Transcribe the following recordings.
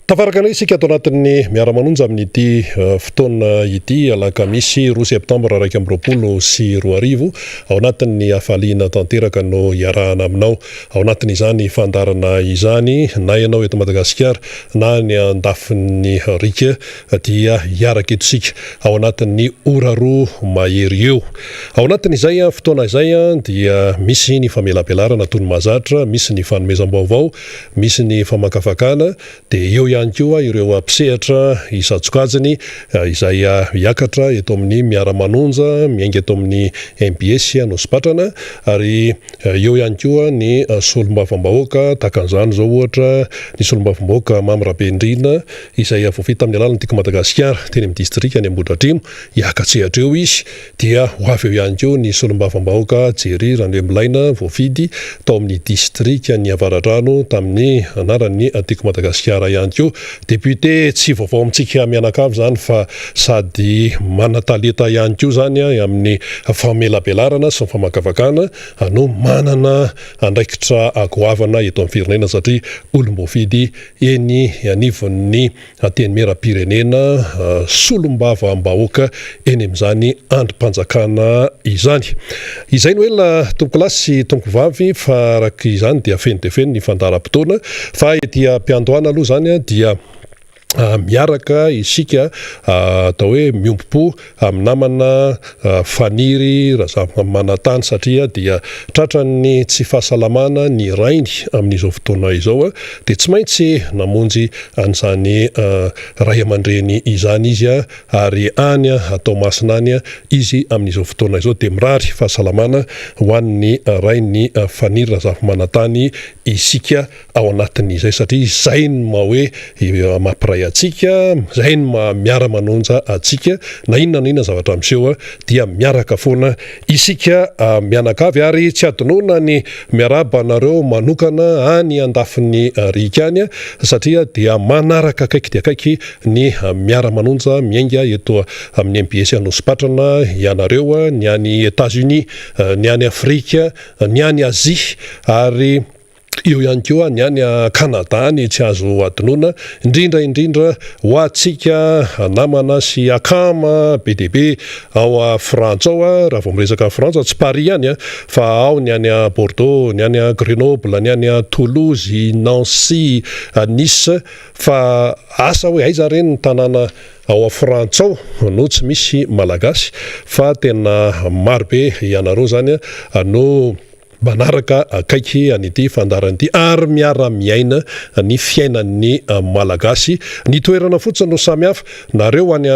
Tafaraka indray isika ato anatin'ny Miara-manonja amin'ity fotoana ity, alakamisy roa septambra 2021, ao anatin'ny hafaliana tanteraka no iarahana aminao ao anatin'izany fandaharana izany, na ianao eto Madagasikara na any andafin'ny riaka dia hiaraka eto isika ao anatin'ny ora roa mahery eo. Ao anatin'izay fotoana izay dia misy ny famelabelarana toy ny mahazatra, misy ny fanomezam-baovao, Misy ny famakafakana, dia eo ihany koa ireo mpisehatra isan-tsokajiny izay hiakatra eto amin'ny Miara-manonja, miainga eto amin'ny mbs Anosipatrana, ary eo ihany koa ny solombavambahoaka, tahaka an'izany izao ohatra ny solombavambahoaka Mamy Rabenirina izay voafidy tamin'ny alalan'ny Tiako Madagasikara teny amin'ny distrikan'i Ambohidratrimo, hiaka-tsehatra eo izy. Dia ho avy eo ihany koa ny solombavambahoaka Jerry Randriamilaina voafidy tao amin'ny distrikan'i Avaradrano tamin'ny anaran'ny Tiako Madagasikara ihany koa. Député tsy vaovao amintsika mianakavy izany fa sady manan-talenta ihany koa izany amin'ny famelabelarana sy ny famakafakana no manana andraikitra goavana eto amin'ny firenena satria olom-boafidy eny anivon'ny Antenimierampirenena, solombavambahoaka eny amin'izany andrim-panjakana izany. Izay no ela tompokolahy sy tompokovavy fa araka izany dia feno dia feno ny fandaharam-potoana fa ety am-piandohana aloha izany dia miaraka isika atao hoe miombom-po amin'ny namana Faniry Razafimanantany satria dia tratran'ny tsy fahasalamana ny rainy amin'izao fotoana izao dia tsy maintsy namonjy an'izany ray aman-dreny izany izy ary any Toamasina any izy amin'izao fotoana izao dia mirary fahasalamana ho an'ny rain'i Faniry Razafimanantany isika ao anatin'izay satria izay no maha hoe mampiray antsika, izay no maha miara-manonja antsika, na inona na inona zavatra miseho dia miaraka foana isika mianakavy ary tsy adinoina ny miarahaba anareo manokana any andafin'ny riaka any satria dia manaraka akaiky dia akaiky ny miara-manonja miainga eto amin'ny mbs Anosipatrana ianareo, ny any Etats-Unis, ny any Afrika, ny any Asia ary Eo ihany koa ny any Canada ny tsy azo adinoina, indrindra indrindra ho antsika namana sy akama be dia be ao Frantsa ao, raha vao miresaka Frantsa tsy Paris ihany fa ao ny any Bordeaux, ny any Grenoble, ny any Toulouse, Nancy, Nice, fa asa hoe aiza re ny tanàna ao Frantsa ao no tsy misy Malagasy fa tena maro be ianareo izany no Manaraka akaiky an'ity fandaharana ity ary miara-miaina ny fiainan'ny Malagasy. Ny toerana fotsiny no samy hafa, nareo any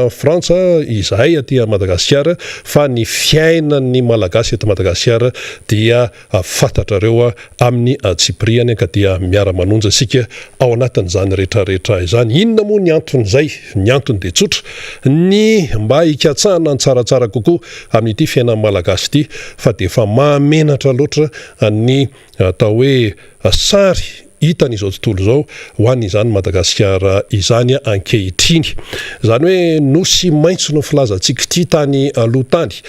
Frantsa, izahay aty Madagasikara, fa ny fiainan'ny Malagasy eto Madagasikara dia fantatrareo amin'ny antsipiriany ka dia miara-manonja isika ao anatin'izany rehetrarehetra izany. Inona moa ny anton'izay? Ny antony dia tsotra, ny mba hikatsahana ny tsaratsara kokoa amin'ity fiainan'ny Malagasy ity fa dia efa mahamenatra loatra ny atao hoe sary hitan'izao tontolo izao ho an'izany Madagasikara izany ankehitriny. Izany hoe nosy maitso no filazantsika ity tany aloha tany,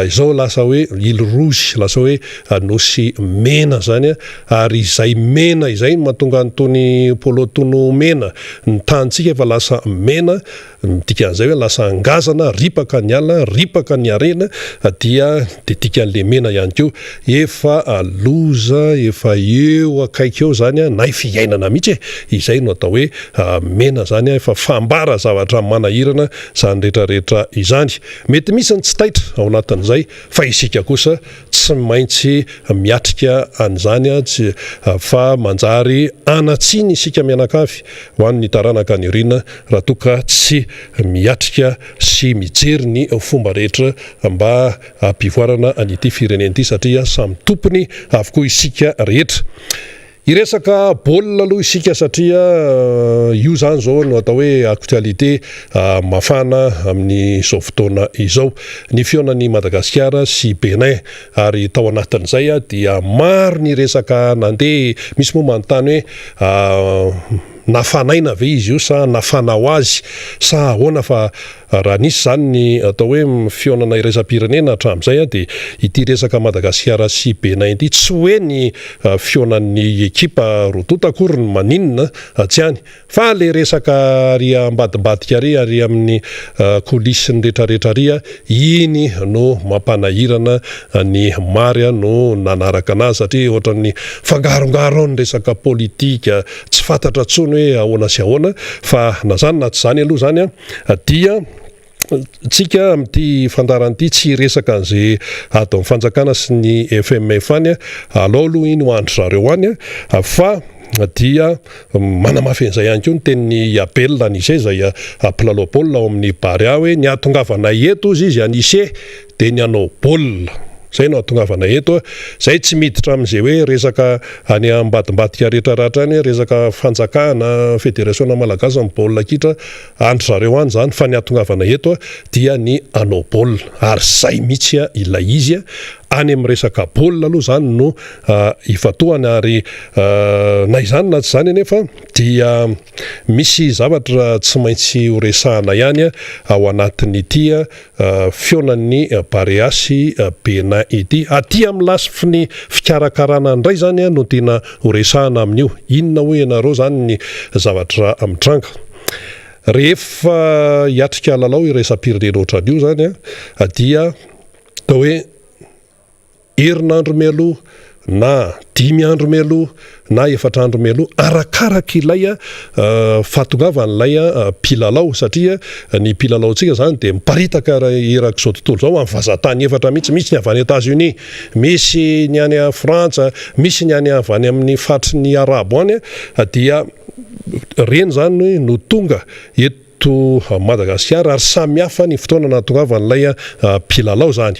izao lasa hoe île rouge, lasa hoe nosy mena izany ary izay mena izay no mahatonga an'itony polo tony ho mena, ny tanintsika efa lasa mena, Ny dikan'izay hoe lasa ngazana, ripaka ny ala, ripaka ny harena dia dia dikan'le mena ihany koa. Efa loza efa eo akaiky eo zany na efa iainana mihitsy e! Izay no atao hoe mena zany, efa fambara zavatra manahirana izany rehetra rehetra izany. Mety misy ny tsy taitra ao anatin'izay fa isika kosa tsy maintsy miatrika an'izany tsy fa manjary anatsiny isika mianakavy ho an'ny taranaka any aoriana raha toa ka tsy miatrika sy mijery ny fomba rehetra mba hampivoarana an'ity firenena ity satria samy tompony avokoa isika rehetra. Hiresaka baolina aloha isika satria io izany izao no atao hoe actualité mafana amin'izao fotoana izao. Ny fihaonan'i Madagasikara sy Bénin ary tao anatin'izay dia maro ny resaka nandeha, misy moa manontany hoe nafanaina ve izy io sa nafana ho azy sa ahoana fa. Raha nisy izany ny atao hoe fihaonana iraisam-pirenena hatramin'izay dia ity resaka Madagasikara sy Bénin ity, tsy hoe ny fihaonan'ny ekipa roa tonta akory no maninona tsy any fa le resaka ary ambadimbadika ary ary amin'ny coulisses ny retraretra ary iny no mampanahirana ny mary no nanaraka anazy satria ohatran'ny mifangarongaro ao ny resaka politika, tsy fantatra intsony hoe ahoana sy ahoana fa na zany na tsy zany aloha zany dia tsika amin'ity fandaharana ity tsy hiresaka an'izay ady amin'ny fanjakana sy ny FMF any, alao aloha iny ho an-dry zareo any fa dia manamafy an'izay ihany koa ny tenin'i Abel Anise izay mpilalao baolina ao amin'ny Barea hoe ny hahatongavanay eto hozy izy Anise dia ny hanao baolina. Izay no hahatongavana eto. Izay tsy miditra amin'izay hoe resaka any ambadimbadika rehetraratra any, resaka fanjakana, federasiona malagasy ny baolina kitra, an-dry zareo any izany fa ny hahatongavana eto dia ny hanao baolina. Ary izay mihitsy ilay izy. Any amin'ny resaka baolina aloha izany no ifantohana ary na izany na tsy izany anefa dia misy zavatra tsy maintsy horesahana ihany ao anatin'ity fihaonan'ny Barea sy Bénin ity. Aty amin'ny lafiny fikarakarana indray izany no tiana horesahana amin'io. Inona hoy ianareo izany ny zavatra mitranga? Rehefa hiatrika lalao iraisam-pirenena ohatran'io izany dia atao hoe herinandro mialoha na dimy andro mialoha na efatra andro mialoha, arakaraka ilay fahatongavan'ilay mpilalao, satria ny mpilalaontsika izany dia miparitaka erak'izao tontolo izao amin'ny vazantany efatra mihitsy, misy ny avy any Etats-Unis, misy ny any Frantsa, misy ny any avy any amin'ny faritry ny Arabo any, dia ireny izany no tonga eto Madagasikara ary samy hafa ny fotoana nahatongavan'ilay mpilalao izany.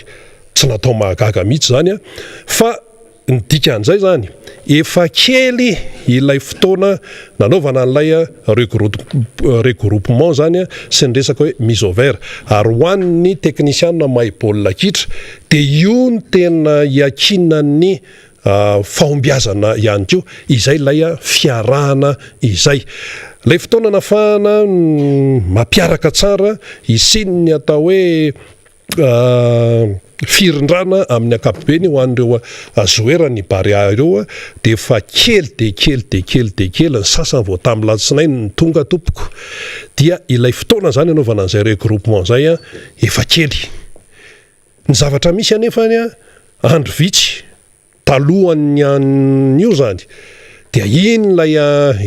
Tsy natao mahagaga mihitsy izany fa ny dikan'izay izany efa kely ilay fotoana nanaovana an'ilay regroupement izany sy ny resaka hoe mise au vert. Ary ho an'ny teknisiana mahay baolina kitra dia io no tena iankinan'ny fahombiazana ihany koa, izay ilay fiarahana izay. Ilay fotoana nafahana mampiaraka tsara hisian'ny atao hoe firindrana amin'ny ankapobeny ho an'ireo zoeran'ny Barea ireo dia efa kely dia kely dia kely dia kely, ny sasany vao tamin'ny latsinainy no tonga tompoko, dia ilay fotoana izany anaovana an'izay regroupement izay efa kely. Ny zavatra misy anefa andro vitsy Talohan'ny an'io izany dia iny ilay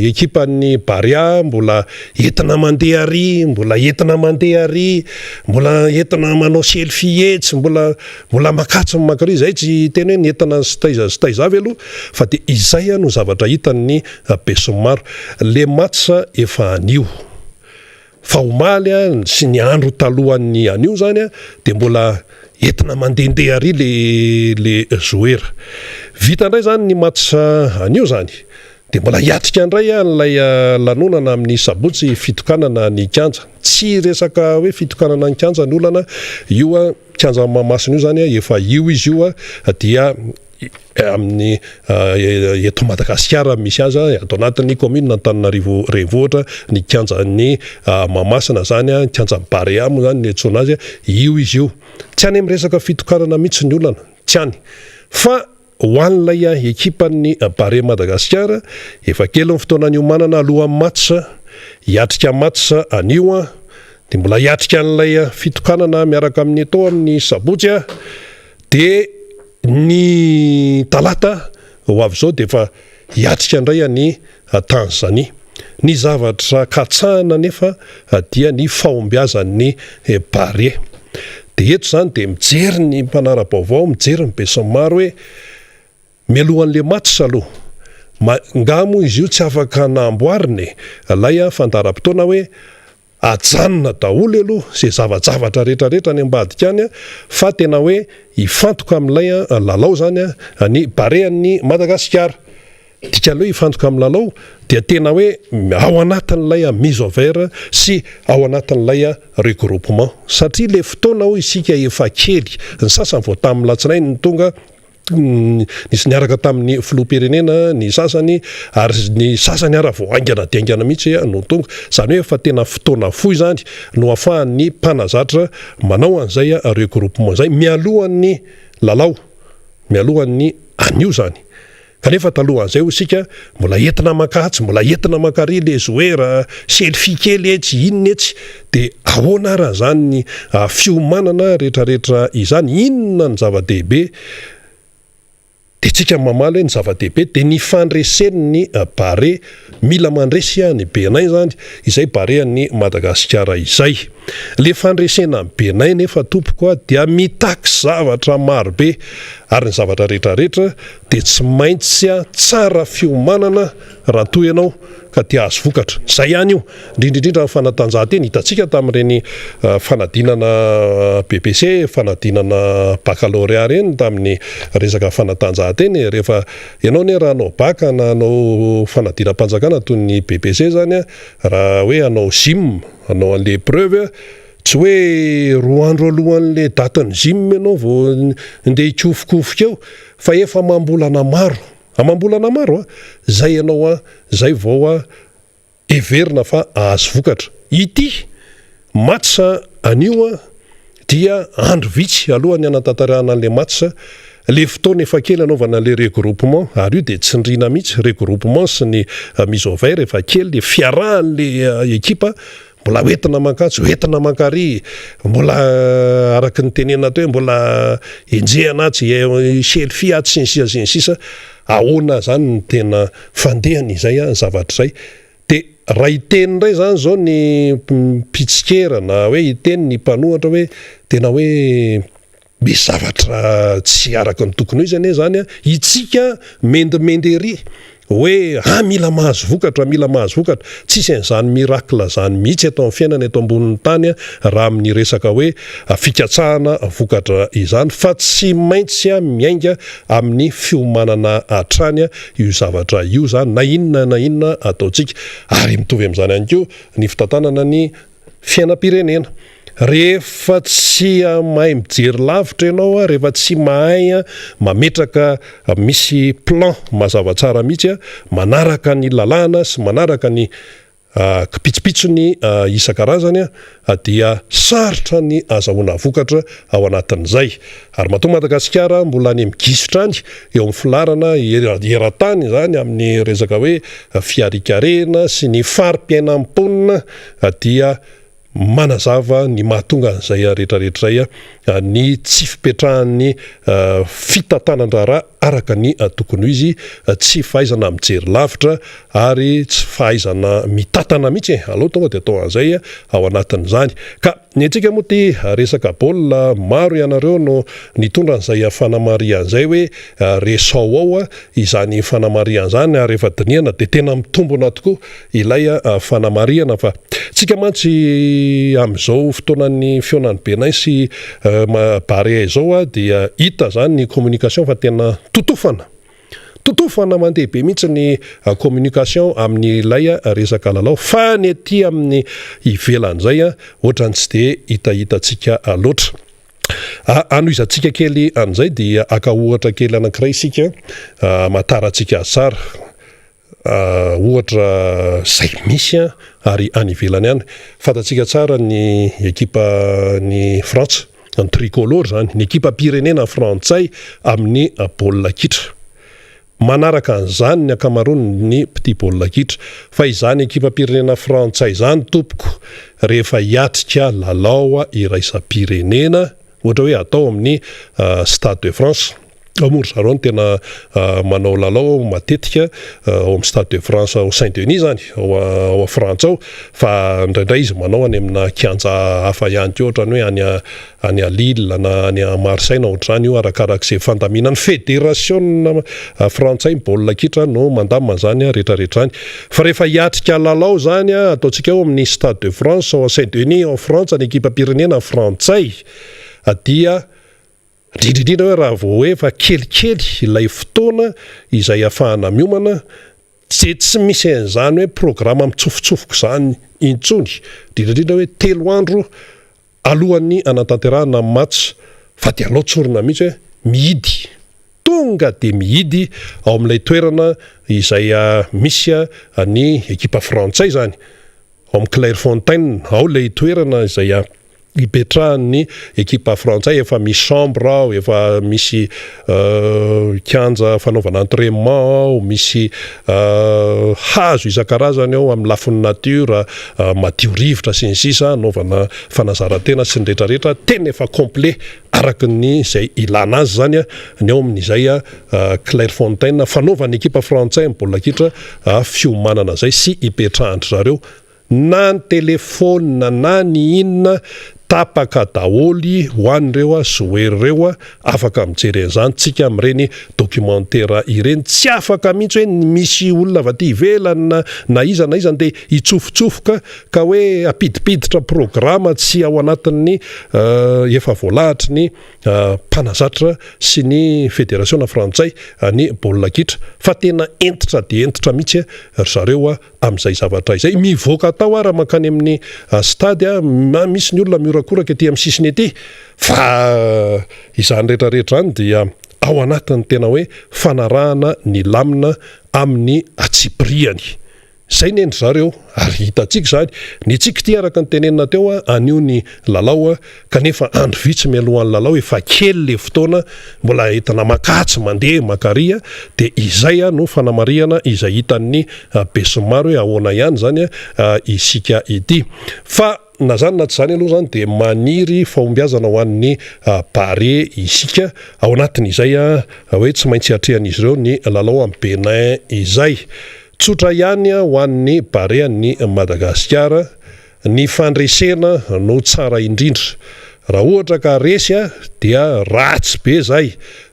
ekipan'ny Barea mbola entina mandeha ary, mbola entina mandeha ary, mbola entina manao selfie etsy, mbola mbola makatsy ny mankarỳ. Izay tsy hiteny hoe nentina sy taiza sy taiza avy aloha fa dia izay no zavatra hitan'ny besinimaro. Le match efa anio. Fa omaly sy ny andro talohan'ny anio zany dia mbola entina mandehandeha ary le le joueur. Vita indray zany ny match anio zany dia mbola hiatrika indray an'ilay lanonana amin'ny sabotsy fitokanana ny kianja. Tsy resaka hoe fitokanana ny kianja ny olana, io kianja Mahamasina io zany efa io izy io dia amin'ny eto Madagasikara misy azy ato anatin'ny commune Antananarivo renivohitra ny kianjan'ny Mahamasina zany a, kianjan'ny Barea moa zany ny antsoina azy, io izy io. Tsy any amin'ny resaka fitokanana mihitsy ny olana, tsy any. Fa ho an'ilay ekipan'ny Barea Madagasikara, efa kely ny fotoana niomanana alohan'ny match, hiatrika match anio an, dia mbola hiatrika an'ilay fitokanana miaraka amin'ny Eto'o amin'ny sabotsy an, dia Ny talata ho avy izao dia efa hiatrika indray an'i Tanzania. Ny zavatra katsahina anefa dia ny fahombiazan'ny Barea. Dia eto izany dia mijery ny mpanara-baovao, mijery ny besinimaro hoe mialohan'ilay match aloha, nga moa izy io tsy afaka namboarina e? Ilay fandaharam-potoana hoe Ajanona daholo aloha ze zavajavatra rehetra rehetra any ambadika any fa tena hoe hifantoka amin'ilay lalao zany ny Barean'i Madagasikara. Dikan'ilay hoe hifantoka amin'ny lalao dia tena hoe ao anatin'ilay mise au vert sy ao anatin'ilay regroupement. Satria le fotoana hoy isika efa kely, ny sasany vao tamin'ny latsinainy no tonga. Nisy niaraka tamin'ny filoham-pirenena ny sasany ary ny sasany ara vao haingana dia haingana mihitsy no tonga. Izany hoe efa tena fotoana fohy izany no ahafahan'ny mpanazatra manao an'izay regroupement izay mialohan'ny lalao, mialohan'ny anio izany. Kanefa talohan'izay hoy isika mbola entina mankatsy, mbola entina mankary le zoera, selfie kely etsy, inona etsy, dia ahoana ara izany fiomanana retraretra izany, inona ny zava-dehibe? Dia tsika mamaly hoe ny zava-dehibe dia ny fandresen'ny Barea, mila mandresy ny Benin izany, izay Barean'i Madagasikara izay. Le fandresena an'i Benin nefa tompoko a dia mitaky zavatra maro be ary ny zavatra rehetra rehetra dia tsy maintsy tsara fiomanana raha toa ianao ka te hahazo vokatra. Zay ihany io, indrindra indrindra amin'ny fanatanjahantena, hitantsika tamin'ireny fanadinana BEPC, fanadinana baccalauréat ireny tamin'ny resaka fanatanjahantena e, rehefa ianao anie raha hanao bac na hanao fanadinam-panjakana toy ny BEPC zany raha hoe hanao gym, Hanao an'le épreuve, tsy hoe roa andro alohan'le datin'ny gym ianao vao ndeha hikofokofoka eo fa efa amam-bolana maro, amam-bolana maro an, zay ianao an, zay vao an heverina fa hahazo vokatra. Ity match anio an dia andro vitsy alohan'ny hanatanterahana an'le match, le fotoana efa kely anaovana an'le regroupement, ary io dia tsindriana mihitsy, regroupement sy ny mise au vert efa kely, le fiarahan'le ekipa mbola hoentina mankatsy, hoentina mankary, mbola araka ny tenenina teo hoe mbola enjehana atsy, selfie atsy sy ny sisa sy ny sisa, ahoana zany ny tena fandehany izay zavatra izay. Dia raha hiteny indray izany izao ny mpitsikera na hoe hiteny ny mpanohatra hoe tena hoe misy zavatra tsy araka ny tokony ho izy anie izany an, itsika mendimendy ery hoe ah mila mahazo vokatra, mila mahazo vokatra, tsisy an'izany miracle izany mihitsy eto amin'ny fiainana eto ambonin'ny tany raha amin'ny resaka hoe fikatsahana vokatra izany fa tsy maintsy miainga amin'ny fiomanana hatrany io zavatra io izany na inona na inona ataontsika ary mitovy amin'izany ihany koa ny fitantanana ny fiainam-pirenena. Rehefa tsy mahay mijery lavitra ianao, rehefa tsy mahay mametraka misy plan mazava tsara mihitsy manaraka ny lalàna sy manaraka ny Kipitsopitsony isan-karazany dia sarotra ny azahoana vokatra ao anatin'izay. Ary matoa Madagasikara mbola any amin'ny gisitra any eo amin'ny filaharana eran-tany izany amin'ny resaka hoe fiharikarena sy ny fari-piainan'ny mponina dia Manazava ny mahatonga an'izay rehetrarehetra izay ny tsy fipetrahan'ny fitantanan-draharaha araka ny tokony ho izy, tsy fahaizana mijery lavitra ary tsy fahaizana mitantana mihitsy e! Aleo tonga dia atao an'izay ao anatin'izany. Ka ny antsika moa ity resaka baolina, maro ianareo no nitondra an'izay fanamarihana izay hoe resao ao izany fanamarihana izany ary rehefa dinihana dia tena mitombina tokoa ilay fanamarihana fa tsika mantsy amin'izao fotoanan'ny fihaonan'ny Benin sy Barea izao dia hita zany ny communication fa tena totofana totofana mandeha be mihitsy ny communication amin'ilay resaka lalao fa ny aty amin'ny ivelan'izay ohatran'ny tsy dia hitahitantsika loatra. Hanohizantsika kely an'izay dia haka ohatra kely anankiray isika hamantarantsika azy tsara. Ohatra izay misy ary any ivelany any. Fantatsika tsara ny ekipa ny Frantsa, ny tricolore izany, ny ekipam-pirenena frantsay amin'ny baolina kitra. Manaraka an'izany ny ankamaroan'ny mpitia baolina kitra. Fa izany ekipam-pirenena frantsay izany tompoko rehefa hiatrika lalao iraisam-pirenena, ohatra hoe atao amin'ny Stade de France, Ao moa ry zareo no tena manao lalao matetika ao amin'ny Stade de France ao Saint Denis izany, ao ao Frantsa ao, fa indraindray izy manao any amina kianja hafa ihany koa ohatran'ny hoe any any Lille na any Marseille na ohatr'izany io arakarak'izay fandaminan'ny federasiona frantsay ny baolina kitra no mandamina an'izany rehetrarehetra izany. Fa rehefa hiatrika lalao izany ataontsika ao amin'ny Stade de France ao Saint Denis ao Frantsa ny ekipam-pirenena frantsay dia Indrindra indrindra hoe raha vao hoe efa kelikely ilay fotoana izay ahafahana miomana dia tsy misy an'izany hoe programa mitsofotsofoka izany intsony, indrindra indrindra hoe telo andro alohan'ny hanatanterahana ny match fa dia alao tsorina mihitsy hoe mihidy. tonga dia mihidy ao amin'ilay toerana izay misy ny ekipa frantsay izany, ao amin'ny Clairefontaine, ao ilay toerana izay ipetrahan'ny ekipa frantsay, efa misy chambre ao, efa misy kianja fanaovana entrainement ao, misy hazo isan-karazany ao amin'ny lafiny nature, madio rivotra sy ny sisa, anaovana fanazaran-tena sy ny rehetra rehetra, tena efa complet araka ny izay ilana azy izany ny ao amin'izay Clairefontaine fanaovan'ny ekipa frantsay amin'ny baolina kitra fiomanana izay sy ipetrahan-dry zareo na ny telefaonina na ny inona tapaka daholo ho an'ireo joueur ireo afaka mijery an'izany tsika amin'ireny documentaire ireny tsy afaka mihitsy hoe misy olona avy aty ivelany na na iza na iza ndeha hitsofotsofoka ka hoe hampidipiditra programa tsy ao anatin'ny efa voalahatry ny mpanazatra sy ny federasiona frantsay ny baolina kitra fa tena hentitra dia hentitra mihitsy ry zareo amin'izay zavatra izay. Mivoaka tao aho raha mankany amin'ny stade na misy ny olona mihorakoraka ety amin'ny sisiny ety fa izany rehetra rehetra izany dia ao anatin'ny tena hoe fanarahana ny lamina amin'ny antsipiriany. Izay ny an-dry zareo ary hitantsika izany. Ny antsika ity araka ny tenenina teo anio ny lalao kanefa andro vitsy mialohan'ny lalao efa kely le fotoana mbola entina makatsy mandeha makary dia izay no fanamarihana izay hitan'ny besinimaro hoe ahoana ihany izany isika ity. Fa na izany na tsy izany aloha izany dia maniry fahombiazana ho an'ny Barea isika ao anatin'izay hoe tsy maintsy atrehan'izy ireo ny lalao amin'i Bénin izay. Tsotra ihany ho an'ny Barean'i Madagasikara, ny fandresena no tsara indrindra. Raha ohatra ka resy dia ratsy be zay,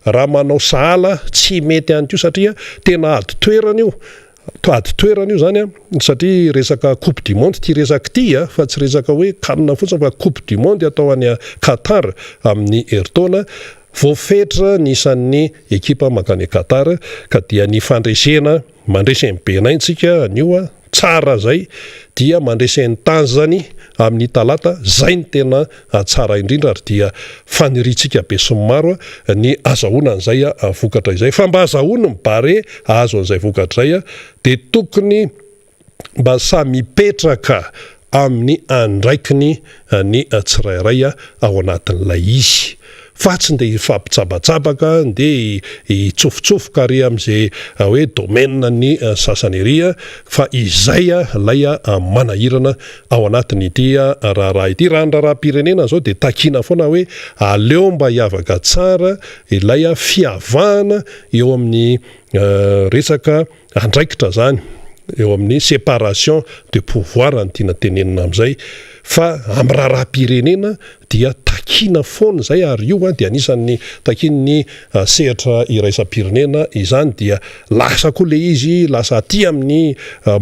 raha manao sahala tsy mety ihany koa satria tena ady toerana io, ady toerana io zany satria resaka coupe du monde ity resaka ity fa tsy resaka hoe can fotsiny fa coupe du monde atao any Qatar amin'ny herintaona. Voafetra ny isan'ny ekipa mankany Qatar ka dia ny fandresena, mandresy an'i Benin tsika anio, tsara zay, dia mandresy an'i Tanzanie amin'ny talata, zay no tena tsara indrindra ary dia faniriantsika besinimaro ny azahoana an'izay vokatra izay. Fa mba azahoan'ny Barea ahazo an'izay vokatra izay dia tokony mba samy hipetraka amin'ny andraikiny ny tsirairay ao anatin'ilay izy fa tsy ndeha hifampitsabatsabaka, ndeha hitsofotsofoka ary amin'izay hoe domaine ny sasany ery fa izay ilay manahirana ao anatin'ity raharaha ity. Raha ny raharaham-pirenena izao dia takiana foana hoe aleo mba hiavaka tsara ilay fiavahana eo amin'ny resaka Andraikitra zany eo amin'ny séparation de pouvoir no tiana tenenina amin'izay fa amin'ny raharaham-pirenena dia takiana foana izay ary io dia anisan'ny takian'ny sehatra iraisam-pirenena izany dia lasa koa le izy lasa aty amin'ny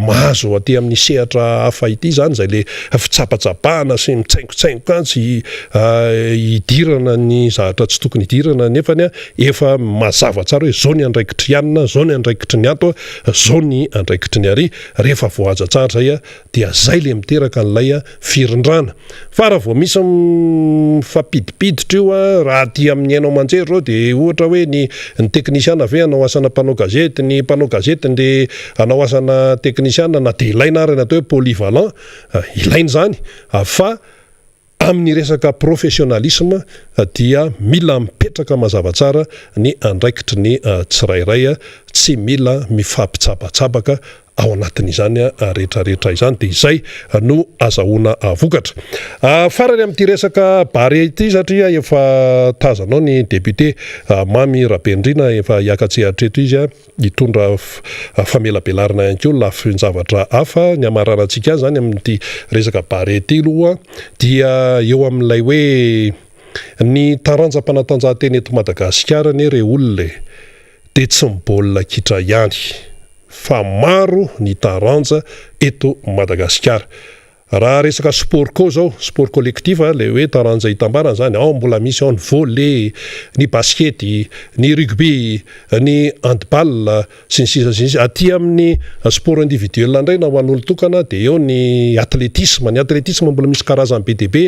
mahazo aty amin'ny sehatra hafa ity izany izay le fitsapatsapahana sy mitsaingotsaingoka antsy hidirana ny zavatra tsy tokony hidirana nefany Efa mazava tsara hoe zao ny andraikitry anona, zao ny andraikitry ny ato, zao ny andraikitry ny ary. Rehefa voahaja tsara zay dia zay le miteraka an'ilay firindrana. Fa raha vao misy mifampidipiditra io, raha aty amin'ny haino aman-jery zao dia ohatra hoe ny ny teknisiana ve hanao asana mpanao gazety, ny mpanao gazety ndeha hanao asana teknisiana na dia ilaina ary ny atao hoe polyvalent, ilaina izany fa Amin'ny resaka professionnalisme dia mila mipetraka mazava tsara ny andraikitry ny tsirairay, tsy mila mifampitsabatsabaka ao anatin'izany rehetrarehetra izany dia izay no azahoana vokatra. Farany amin'ity resaka Barea ity satria efa tazanao ny député Mamy Rabenirina efa hiaka-tsehatra eto izy. hitondra famelabelarana ihany koa lafin-javatra hafa. Ny hamaranantsika azy izany amin'ity resaka Barea ity aloha dia eo amin'ilay hoe ny taranjam-panatanjahantena eto Madagasikara anie re olona e, dia tsy ny baolina kitra ihany fa maro ny taranja eto Madagasikara. Raha resaka sport co zao, sport collectif le hoe taranja itambarana zany, ao mbola misy ao ny volley, ny basikety, ny rugby, ny handball, sy ny sisa sy ny sisa. Aty amin'ny sport individuel indray na ho an'olon-tokana dia eo ny athlétisme, ny athlétisme mbola misy karazany be dia be,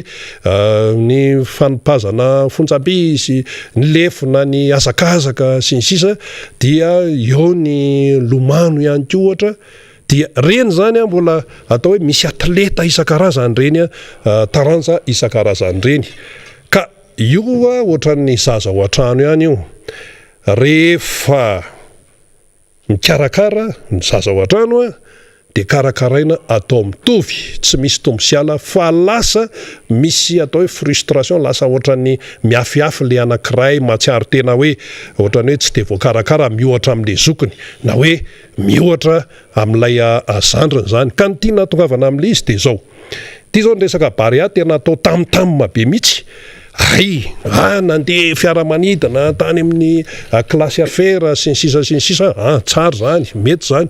ny fanipazana fonjam-by sy ny lefona, ny hazakazaka sy ny sisa, dia eo ny lomano ihany koa ohatra. Dia reny zany an mbola atao hoe misy atleta isan-karazany reny an, taranja isan-karazany reny. Ka io an ohatran'ny zaza ao an-trano ihany io. Rehefa mikarakara ny zaza ao an-trano an, dia karakaraina atao mitovy, tsy misy tombo sy ala fa lasa misy atao hoe frustration, lasa ohatran'ny mihafihafy le anankiray mahatsiaro tena hoe ohatran'ny hoe tsy dia voakarakara miohatra amin'le zokiny na hoe Miohatra amin'ilay zandriny izany. Ka ny tiana hahatongavana amin'ilay izy dia izao. Ity izao ny resaka Barea tena atao tam tam be mihitsy. Hay! Ah, nandeha fiaramanidina tany amin'ny classe affaires sy ny sisa sy ny sisa. Ah, tsara izany, mety izany.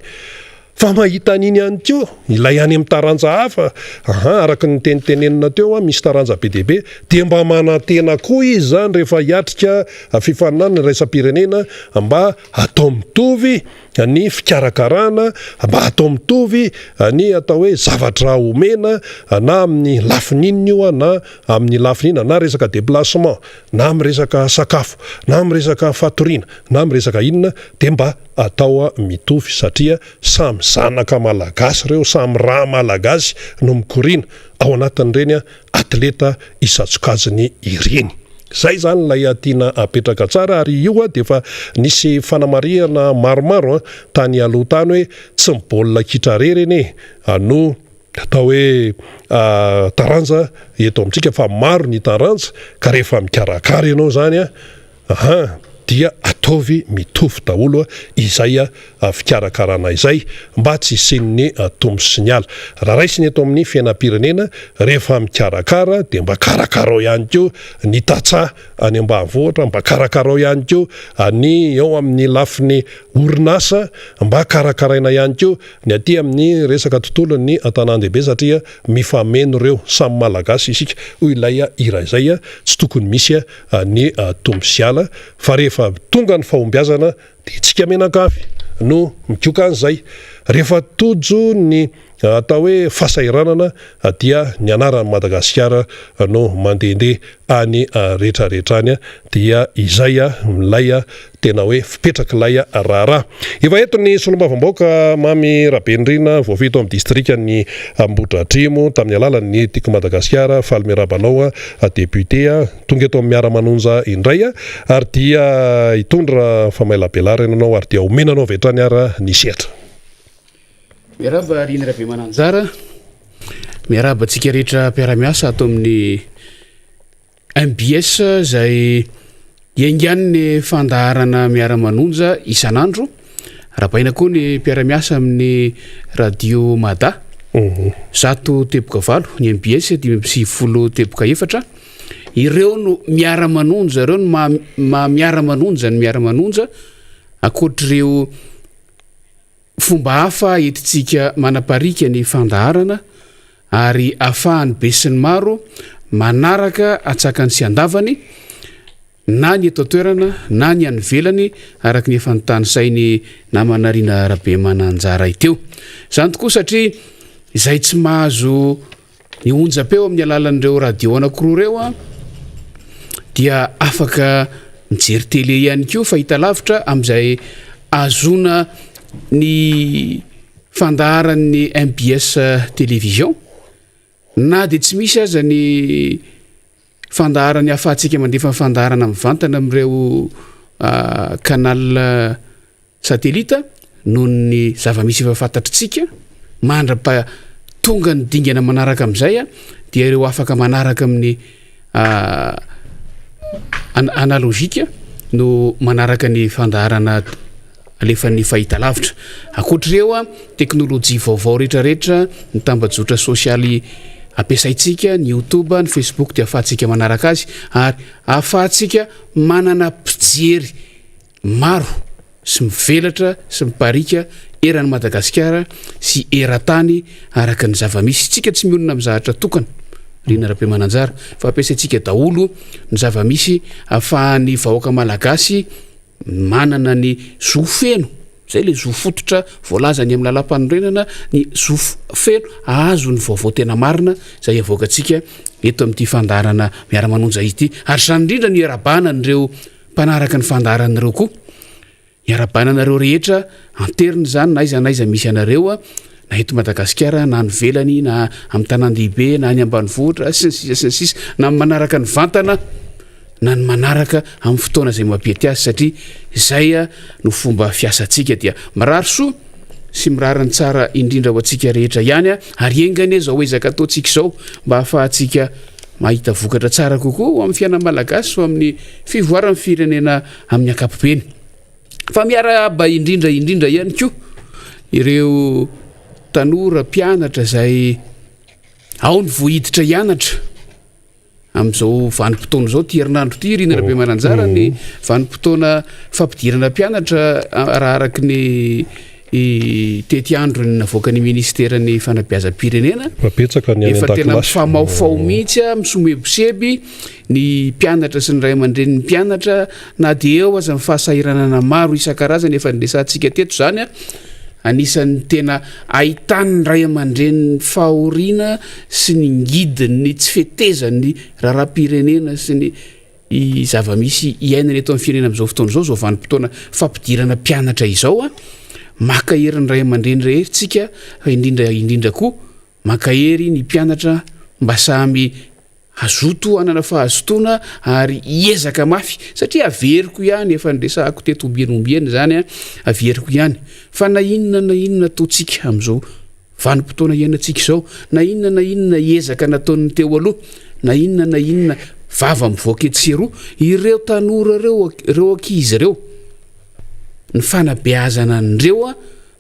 Fa mahita an'iny ihany koa ilay any amin'ny taranja hafa, aha, araka ny tenitenenina teo, misy taranja be dia be, dia mba manantena koa izy izany rehefa hiatrika fifaninanana iraisam-pirenena mba atao mitovy ny fikarakarana, mba atao mitovy ny atao hoe zavatra omena na amin'ny lafiny inona io na amin'ny lafiny inona, na resaka déplacement, na amin'ny resaka sakafo, na amin'ny resaka fatoriana, na amin'ny resaka inona dia mba atao mitovy satria samy zanaka malagasy ireo, samy rà malagasy no mikoriana ao anatin'ireny atleta isan-tsokajiny ireny. Izay izany ilay tiana apetraka tsara ary io dia efa nisy fanamarihana maromaro tany aloha tany hoe tsy ny baolina kitra irery anie no atao hoe taranja eto amintsika fa maro ny taranja ka rehefa mikarakara ianao izany Aha, dia ataovy mitovy daholo izay fikarakarana izay mba tsy hisian'ny tombo sy ny ala. Raha raisina eto amin'ny fiainam-pirenena, rehefa mikarakara dia mba karakarao ihany koa ny tantsaha any ambanivohitra, mba karakarao ihany koa ny eo amin'ny lafiny orinasa, mba karakaraina ihany koa ny aty amin'ny resaka tontolon'ny an-tanàn-dehibe satria mifameno ireo, samy Malagasy isika hoy ilay hira izay, tsy tokony misy ny tombo sy ala fa rehefa tonga ny fahombiazana dia tsika mianakavy no mikoka an'izay. Rehefa tojo ny atao hoe fahasahiranana dia ny anaran'i Madagasikara no mandehandeha any rehetrarehetra any dia izay milay tena hoe fipetrak'ilay raharaha. Efa eto ny solombavambahoaka Mamy Rabenirina voafidy tao amin'ny distrikan'i Ambohidratrimo tamin'ny alalan'ny Tiako Madagasikara. Faly miarahaba anao député tonga eto amin'ny Miara-manonja indray ary dia hitondra famailabelarana ianao ary dia omena anao avy hatrany ara ny sehatra. Miarahaba Rina Rabemananjara, miarahaba antsika rehetra mpiara-miasa ato amin'ny Mbs izay iaingan'ny fandaharana miara-manonja isan'andro. Arahabaina koa ny mpiara-miasa amin'ny Radio Mada. 100.8 ny mbs 95.4. Ireo no miara-manonja, ireo no maha miara-manonja ny miara-manonja ankoatr'ireo Fomba hafa entintsika manapariaka ny fandaharana ary afahan'ny besinimaro manaraka antsakany sy andavany na ny eto an-toerana na ny any ivelany araka ny efa notanisain'i namana Rina Rabemananjara teo. Izany tokoa satria izay tsy mahazo Ny onjam-peo amin'ny alalan'ireo radio anankiroa ireo dia afaka mijery télé ihany koa fahitalavitra amin'izay ahazoana ny fandaharan'ny mbs télévision na dia tsy misy aza ny fandaharany ahafahantsika mandefa fandaharana mivantana amin'ireo canal Satelita noho ny zava-misy efa fantatritsika, mandra-pa tonga ny dingana manaraka amin'izay dia ireo afaka manaraka amin'ny analogique no manaraka ny fandaharana alefan'ny fahitalavitra. Ankoatr'ireo teknolojia vaovao rehetrarehetra, ny tambajotra sosialy ampiasaintsika, ny youtube, ny facebook dia ahafahantsika manaraka azy ary ahafahantsika manana mpijery maro. sy mivelatra sy mipariaka eran'i Madagasikara sy eran-tany araka ny zava-misy. Tsika tsy mionona amin'ny zahatra tokana, Rina Rabemananjara, fa ampiasaintsika daholo ny zava-misy ahafahan'ny vahoaka malagasy manana ny zo feno, izay ilay zo fototra voalaza any amin'ny lalàmpanorenana, ny zo feno hahazo ny vaovao tena marina izay avoakantsika eto amin'ity fandaharana Miara-manonja ity. Ary izany indrindra no iarahabana an'ireo mpanaraka ny fandaharana ireo koa. Iarahabana anareo rehetra anterina izany na aiza na aiza misy anareo na eto Madagasikara na any ivelany na amin'ny tanàn-dehibe na any ambanivohitra sy ny sisa sy ny sisa na ny manaraka ny vantana na ny manaraka amin'ny fotoana izay mampety azy satria izay no fomba fiasantsika dia mirary soa sy mirary ny tsara indrindra ho antsika rehetra ihany ary enga anie izao ezaka ataontsika izao mba hahafahantsika mahita vokatra tsara kokoa ho amin'ny fiainan'ny Malagasy sy ho amin'ny fivoaran'ny firenena amin'ny ankapobeny. Fa miarahaba indrindra indrindra ihany koa ireo tanora mpianatra izay ao ny vao hiditra hianatra amin'izao vanim-potoana izao ty herinandro ity Rina Rabemananjara ny vanim-potoana fampidirana mpianatra raha araka ny tetiandro ny navoakan'ny ministeran'ny fanabeazam-pirenena. Efa betsaka ny any Efa tena an-dakilasy. mifamahofaho mihitsy a, misomebiseby ny mpianatra sy ny ray aman-drenin'ny mpianatra na dia eo aza ny fahasahiranana maro isan-karazany efa niresahantsika teto izany a. Anisan'ny tena ahitan'ny ray aman-drenin'ny fahoriana sy ny ngidin'ny tsy fetezan'ny raharaham-pirenena sy ny Ny zava-misy iainana eto amin'ny firenena amin'izao fotoana izao, izao vanim-potoana fampidirana mpianatra izao a, mankahery ny ray aman-dreny rehetra isika fa indrindra indrindra koa mankahery ny mpianatra mba samy hazoto hanana fahazotoana ary hiezaka mafy satria averiko ihany efa niresahako teto ombieny ombieny izany a, averiko ihany fa na inona na inona ataontsika amin'izao Vanim-potoana iainantsika izao, na inona na inona ezaka nataon'ny teo aloha, na inona na inona vava mivoaka etsy sy eroa, ireo tanora ireo, ireo ankizy ireo, ny fanabeazana an'ireo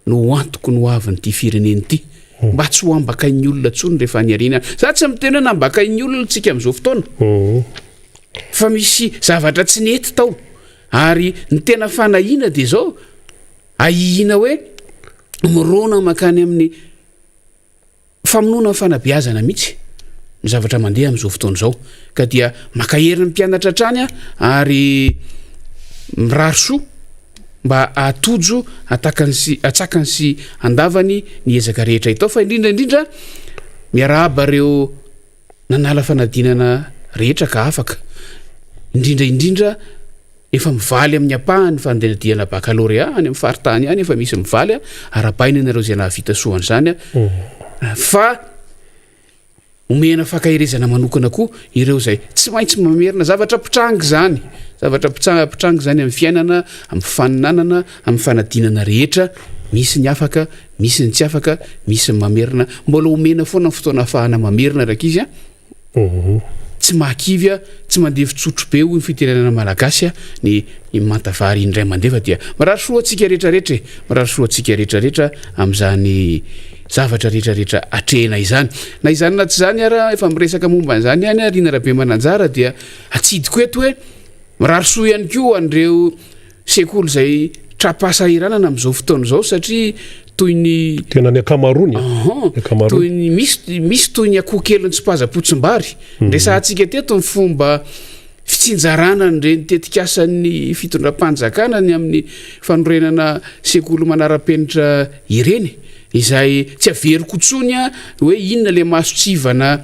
no ho antoky ny hoavin'ity firenena ity. Mba tsy ho ambakain'ny olona intsony rehefa any aoriana any. Za tsy miteny hoe nambakain'ny olona tsika amin'izao fotoana. Fa misy zavatra tsy nety tao. Ary ny tena fanahiana dia izao, ahiahiana hoe mirona mankany amin'ny famonoana ny fanabeazana mihitsy ny zavatra mandeha amin'izao fotoana izao ka dia mankahery ny mpianatra hatrany ary mirary soa mba hahatojo atakany sy atsakany sy andavany ny ezaka rehetra hitao fa indrindra indrindra miarahaba ireo nanala fanadinana rehetra ka afaka indrindra indrindra Efa mivaly amin'ny ampahany ny fanadinadihana bakalorea any amin'ny faritany any, efa misy mivaly, arahabaina ianareo izay nahavita soa an'izany fa omena fankaherezana manokana koa ireo izay tsy maintsy mamerina zavatra mpitranga izany, zavatra mpitranga izany amin'ny fiainana, amin'ny fifaninanana, amin'ny fanadinana rehetra, misy ny afaka, misy ny tsy afaka, misy ny mamerina, mbola omena foana ny fotoana ahafahana mamerina rankizy a. Tsy mahakivy aho, tsy mandevin-tsotro be hoy ny fitenenana malagasy a, ny ny manta vary indray mandeha fa dia mirary soa antsika rehetra rehetra e, mirary soa antsika rehetra rehetra amin'izany zavatra rehetra rehetra atrehina izany. Na izany na tsy izany ara efa miresaka momba an'izany ihany aho Rina Rabemananjara dia atsidiko eto hoe mirary soa ihany koa an'ireo Sekoly izay tra-pahasahiranana amin'izao fotoana izao satria toy ny. Tena ny ankamaroany. Ny ankamaroany. Toy ny misy misy toy ny akoho kely nitsipazam-potsimbary. Mhm. Resahantsika teto ny fomba fitsinjarana an'ireny tetikasan'ny fitondram-panjakana ny amin'ny fanorenana sekoly manara-penitra ireny izay tsy averiko intsony hoe inona le mason-tsivana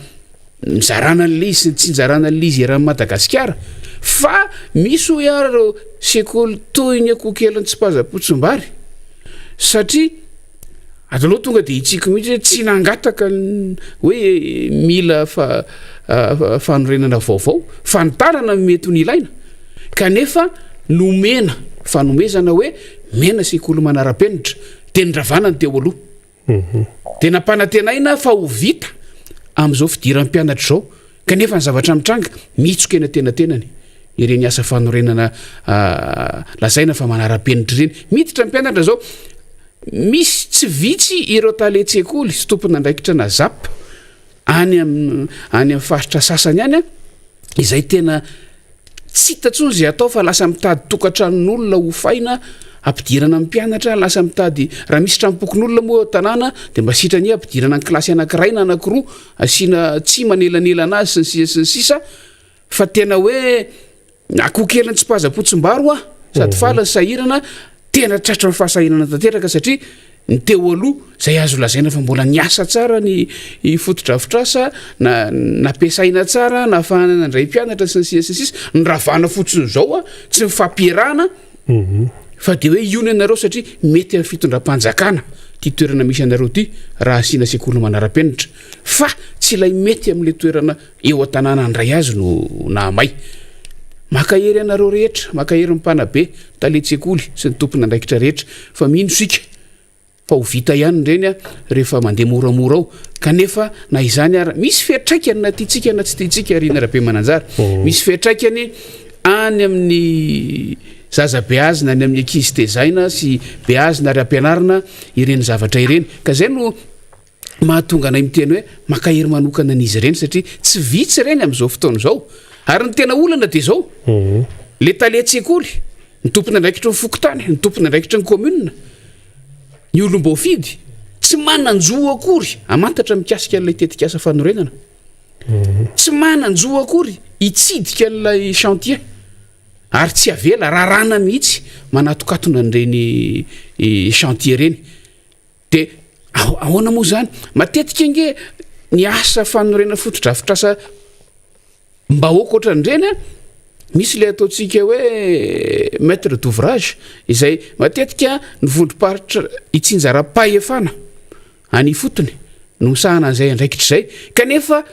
Nizarana an'ilay izy sy ny tsy nizarana an'ilay izy eran'i Madagasikara fa misy hoy aho ireo sekoly toy ny akoho kely nitsipazam-potsimbary satria ato aloha tonga dia hitsiko mihitsy hoe tsy nangataka ny hoe mila fa fanorenana vaovao fa ny tanana no mety ho nilaina kanefa nomena fanomezana hoe mena sekoly manara-penitra dia niravana ny teo aloha. Dia nampanantenaina fa ho vita amin'izao fidiran'ny mpianatra izao, kanefa ny zavatra mitranga, mihitsoka eny antenatenany ireny asa fanorenana lazaina fa manara-penitra ireny. Miditra ny mpianatra izao, misy tsy vitsy ireo talen-tsekoly sy tompon'andraikitra na zap any amin'ny any amin'ny faritra sasany any izay tena tsy hita intsony izay atao fa lasa mitady tokantranon'olona hofaina. ampidirana ny mpianatra, lasa mitady raha misy tranom-pokonolona moa eo an-tanàna dia mba sitrany hoe ampidirana ny kilasy anankiray na anankiroa, asiana tsihy manelanelana azy sy ny sisa sy ny sisa fa tena hoe akoho kely nitsipazam-potsimbary hoa sady faly ny sahirana, tena tratran'ny fahasahiranana tanteraka satria ny teo aloha izay azo lazaina fa mbola niasa tsara ny fotodrafitrasa na nampiasaina tsara nahafahana nandray mpianatra sy ny sisa sy ny sisa, ny ravana fotsiny izao a tsy mifampierana fa de hoe io ny anareo satria mety amin'ny fitondram-panjakana ty toerana misy anareo ty raha asiana sekoly manara-penitra fa tsy ilay mety amin'ilay toerana eo an-tanàna handray azy no nahamay. Mankahery anareo rehetra, mankahery ny mpanabe, talen-tsekoly sy ny tompon'andraikitra rehetra fa mino isika fa ho vita ihany ireny rehefa mandeha moramora ao kanefa na izany ara misy fiantraikany na tiantsika na tsy tiantsika Rina Rabemananjara misy fiantraikany any amin'ny zaza beazina any amin'ny ankizy tezaina sy beazina ary ampianarina ireny zavatra ireny ka izay no mahatonga anay miteny hoe mankahery manokana an'izy ireny satria tsy vitsy ireny amin'izao fotoana izao ary ny tena olana dia izao mhm. le talen-tsekoly ny tompon'andraikitry ny fokontany ny tompon'andraikitry ny commune ny olom-boafidy tsy manan-jo akory hamantatra mikasika an'ilay tetikasa fanorenana mhm. tsy manan-jo akory hitsidika an'ilay chantier ary tsy avela raràna mihitsy manatokatona an'ireny eh, chantier ireny De ahoana moa zany? Matetika ange ny asa fanorenana fotodrafitrasa mbahoaka ohatran'ireny a, misy le ataontsika hoe maître d'ouvrage izay matetika ny vondrom-paritra itsinjaram-pahefana any ifotony no misahana an'izay andraikitra izay kanefa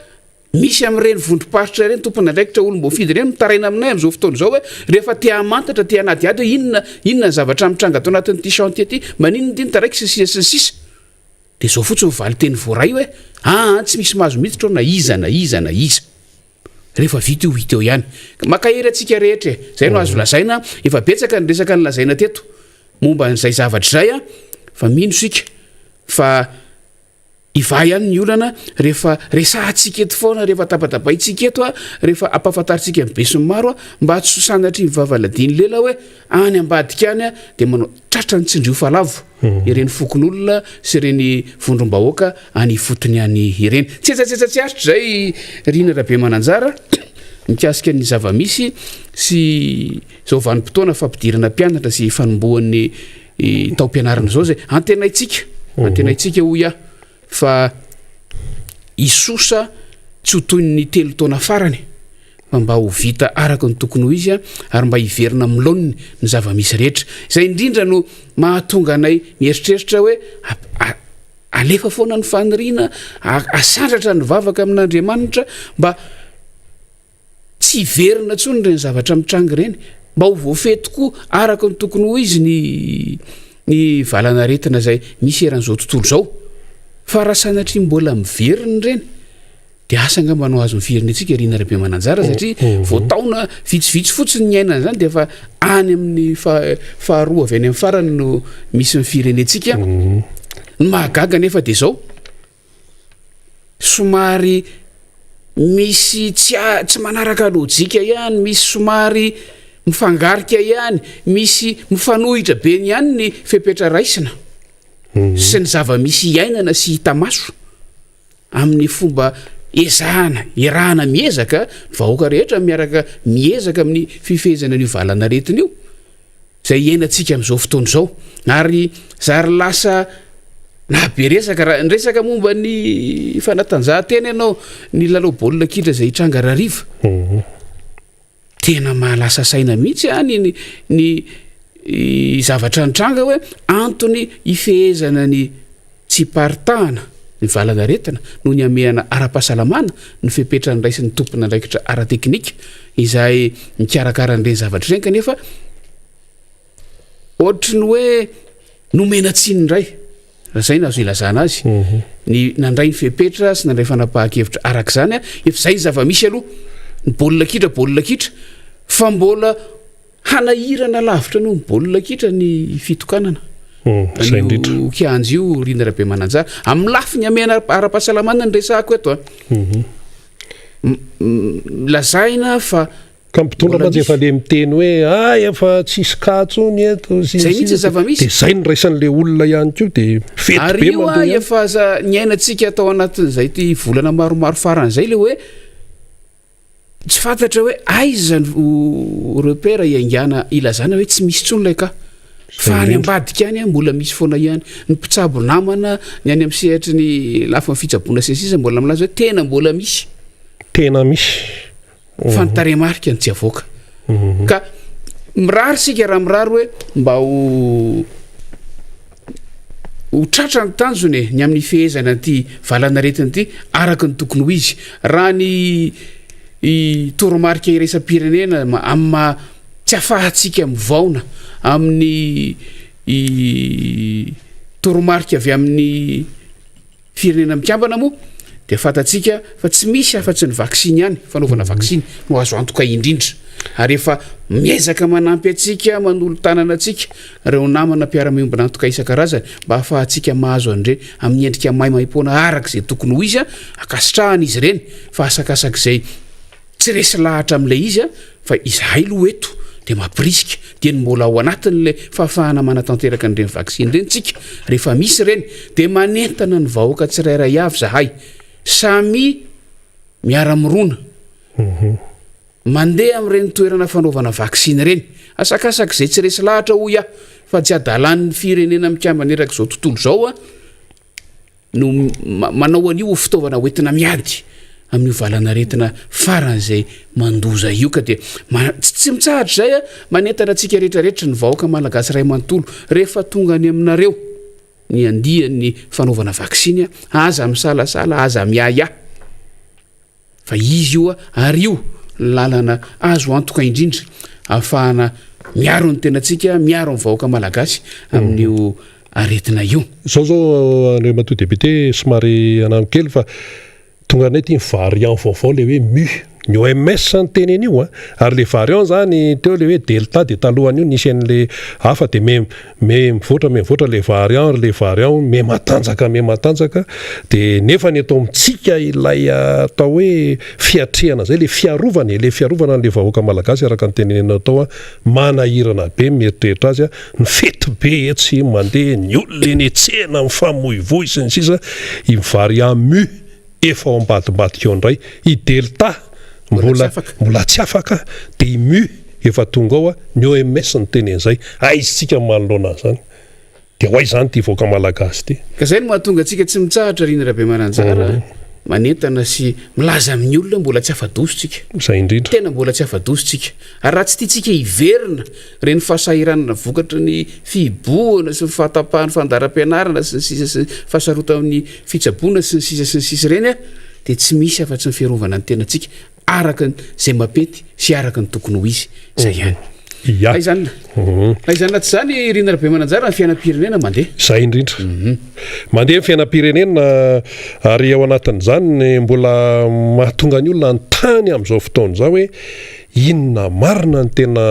Misy amin'ireny vondrom-paritra ireny tompon'andraikitra olom-boafidy ireny mitaraina aminay amin'izao fotoana izao hoe rehefa te hamantatra, te hanadihady hoe inona inona ny zavatra mitranga ato anatin'ity chantier ity, maninona ity no taraiky sy ny sisa sy ny sisa. Dia izao fotsiny ny valin-teny voaray hoe aa tsy misy mahazo miditra ao na iza na iza na iza. Rehefa vita io hita eo ihany. Mankahery antsika rehetra e! Izay no azo lazaina, efa betsaka ny resaka nolazaina teto momba an'izay zavatra izay fa mino isika fa Hivaha ihany ny olana rehefa resahantsika eto foana, rehefa tabatabaintsika eto, rehefa ampahafantarintsika ny besinimaro mba tsy ho sanatria ny vava ladian'ny lela hoe any ambadika any dia manao tratra ny tsindrio fa lavo ireny fokonolona sy ireny vondrom-bahoaka any ifotony any ireny. Tsetsatsetsa tsy aritra izay Rina Rabemananjara mikasika ny zava-misy sy izao vanim-potoana fampidirana mpianatra sy fanombohan'ny taom-pianarana izao izay antenaintsika mhm. antenaintsika hoy aho fa hisosa tsy ho toy ny telo taona farany fa mba ho vita araka ny tokony ho izy ary mba hiverina amin'ny laoniny ny zava-misy rehetra izay indrindra no mahatonga anay mieritreritra hoe alefa foana ny faniriana asandratra ny vavaka amin'Andriamanitra mba Tsy hiverina intsony ireny zavatra mitranga ireny. Mba ho voafehy tokoa araka ny tokony ho izy ny ny valanaretina izay misy eran'izao tontolo izao. Fa raha sanatria mbola miverina ireny dia asa angamba no azon'ny firenentsika Rina Rabemananjara satria mhm. vao taona vitsivitsy fotsiny ny aina an'izany dia efa any amin'ny faharoa avy any amin'ny farany no misy ny firenentsika. Mhm. Ny mahagaga nefa dia izao somary misy tsy tsy manaraka lojika ihany, misy somary mifangarika ihany, misy mifanohitra be ny ihany ny fepetra raisina mhm. sy ny zava-misy iainana sy hita maso amin'ny fomba ezahana erahana miezaka ny vahoaka rehetra miaraka miezaka amin'ny fifehezana an'io valanaretina io izay iainantsika amin'izao fotoana izao ary zary lasa nahabe resaka raha niresaka momba ny fanatanjahantena ianao ny lalao baolina kitra izay hitranga rahariva mhm. tena mahalasa saina mihitsy any ny ny zavatra nitranga hoe antony ifehezana ny tsy hiparitahana ny valanaretina noho ny hamehana ara-pahasalamana ny fepetra niraisin'ny tompon'andraikitra ara-teknika izay mikarakara an'ireny zavatra ireny kanefa ohatry ny hoe nomena tsiny indray raha izay no azo ilazana azy mhm. ny nandray ny fepetra sy nandray fanapahan-kevitra araka izany efa izay ny zava-misy aloha ny baolina kitra baolina kitra fa mbola Hanahirana lavitra noho ny baolina kitra ny fitokanana an'io kianja io Rina Rabemananjara. Amin'ny lafiny hamehana ara-pahasalamana no resahako eto a. Lazaina fa Ka mpitondra Mbola mantsy misy. efa le miteny hoe ah efa tsisy cas tsony eto sy ny Zay mihitsy sisa. ny zava-misy. De zay no raisan'le olona ihany koa de fety Ary be io a mandeha ihany. efa aza niainantsika tao anatin'izay ty volana maromaro faran'izay le hoe tsy fantatra hoe aiza no repère hiaingàna ilazana hoe tsy misy intsony ilay cas. Fa any ambadika any mbola misy foana ihany. Ny mpitsabo namana, ny any amin'ny sehatry ny lafiny fitsaboana sy ny sisa mbola milaza hoe tena mbola misy. Tena misy. Fa ny tarehimarika no tsy avoaka. Ka mirary isika raha mirary hoe mba ho ho tratra ny tanjona e, ny amin'ny fehezana an'ity valanaretina ity araka ny tokony ho izy. Raha ny toromarika iraisam-pirenena amin'ny maha tsy afahantsika mivaona amin'ny toromarika avy amin'ny Firenena Mikambana moa dia fantatsika fa tsy misy afa-tsy ny vaksiny ihany, fanaovana vaksiny no azo antoka indrindra. Ary efa miezaka manampy antsika, manolo-tanana antsika ireo namana mpiara-miombona antoka isan-karazany mba hahafahantsika mahazo an'ireny amin'ny endrika maimaimpoana araka izay tokony ho izy, ankasitrahana izy ireny fa asakasak'izay Tsy resy lahatra amin'ilay izy aho fa izahay aloha eto dia mampirisika dieny mbola ao anatin'ilay fahafahana manatanteraka an'ireny vaksiny ireny tsika, rehefa misy ireny dia manentana ny vahoaka tsirairay avy izahay samia miara-mirona mandeha amin'ireny toerana fanaovana vaksiny ireny, asakasak'izay tsy resy lahatra hoy aho fa tsy adalan'ny firenena mikambana erak'izao tontolo izao aho. no manao an'io ho fitaovana hoentina miady amin'io valanaretina faran'izay mandoza io ka dia tsy mitsahatra izay a manentana antsika rehetrarehetra ny vahoaka malagasy iray manontolo rehefa tonga any aminareo ny andian'ny fanaovana vaksiny a aza misalasala aza miahiahy Fa izy io ary io ny lalana azo antoka indrindra ahafahana miaro ny tenantsika, miaro ny vahoaka malagasy amin'io aretina io. Zao zao Andriamatoa Député somary hanano kely fa tonga anay ty ny variant vaovao le hoe mu, ny OMS niteny an'io an, ary le variant zany teo le hoe delta de talohan'io nisy an'le hafa de me Me mivoatra me mivoatra le variant ry le variant me matanjaka me matanjaka de nefa ny eto amintsika ilay atao hoe fiatrehana zay le fiarovana e le fiarovana an'le vahoaka malagasy araka ny tenenenao tao a manahirana be ny mieritreritra azy a ny fety be etsy mandeha ny olona eny an-tsena mifamoivoy sy ny sisa i variant mu efa ao ambadimbadika ao indray i delta mbola mbola tsy afaka de i mu efa tonga ao ny OMS niteny an'izay aiza tsika manoloana an'izany de ho aiza zany ity vahoaka malagasy ity. Ka zay no mahatonga antsika tsy mitsahatra Rina Rabemananjara manentana sy milaza amin'ny olona mbola tsy afa-doso tsika. Zay indrindra. Tena mbola tsy afa-doso tsika. Ary raha tsy tiantsika hiverina ireny fahasahiranana vokatry ny fihibohana sy ny fahatapahan'ny fandaharam-pianarana sy ny sisa sy ny fahasarotan'ny fitsaboana sy ny sisa sy ny sisa ireny dia tsy misy afa-tsy ny fiarovana ny tenantsika araka izay mampety sy araka ny tokony ho izy. Izay ihany. Ia. Na izany na izany na tsy izany Rina Rabemananjara ny fiainam-pirenena mandeha. Izay indrindra. Mandeha ny fiainam-pirenena ary ao anatin'izany ny mbola mahatonga ny olona hanontany amin'izao fotoana izao hoe Inona marina no tena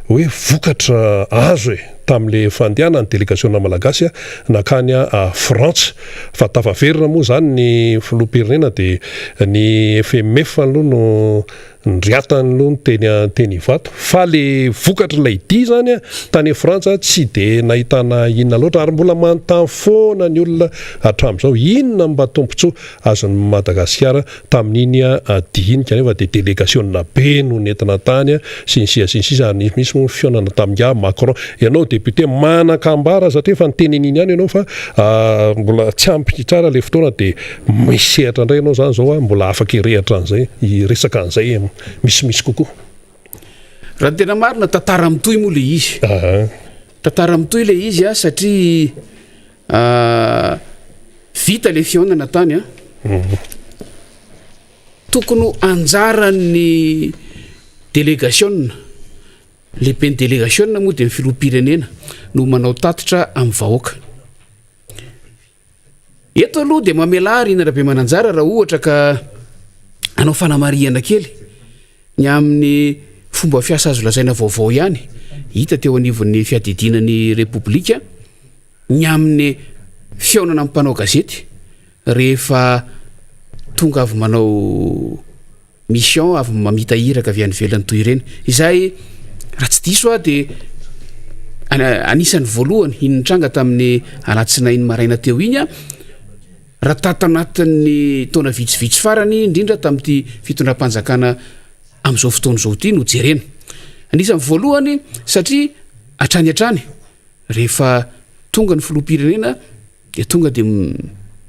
hoe vokatra azo e tamin'le fandehanan'ny delegasiona malagasy nankany Frantsa? Fa tafaverina moa izany ny filoham-pirenena dia ny FMF aloha no niriatany aloha ny teny teny Ivato fa le vokatr'ilay dia izany tany Frantsa tsy dia nahitana inona loatra ary mbola manontany foana ny olona hatramin'izao inona no mba tombontsoa azon'i Madagasikara tamin'iny dihy iny kanefa dia delegasiona be no nentina tany sy ny sisa sy ny sisa ary nisy mihitsy moa ny fihaonana tamin'ingahy Macron. Ianao député manan-kambara satria efa niteny an'iny ihany ianao fa mbola tsy ampy tsara ilay fotoana dia misy sehatra indray ianao izany izao mbola afaka hirehatra an'izay, hiresaka an'izay misimisy kokoa. Raha ny tena marina tantara mitohy moa ilay izy. Tantara mitohy ilay izy satria Vita le fihaonana tany an. Tokony ho anjaran'ny delegasiona, lehiben'ny delegasiona moa dia ny filoham-pirenena no manao tatitra amin'ny vahoaka. Eto aloha dia mamelà Rina Rabemananjara raha ohatra ka hanao fanamarihana kely ny amin'ny fomba fiasa azo lazaina vaovao ihany hita teo anivon'ny fiadidiana ny Repoblika. ny amin'ny fihaonana amin'ny mpanao gazety rehefa tonga avy manao mission avy mamita iraka avy any ivelany toy ireny, izay raha tsy diso aho dia anisan'ny voalohany iny nitranga tamin'ny alatsinainy maraina teo iny a, raha tato anatin'ny taona vitsivitsy farany indrindra tamin'ity fitondram-panjakana amin'izao fotoana izao ity no jerena. Anisan'ny voalohany satria hatrany hatrany rehefa tonga ny filoham-pirenena dia tonga dia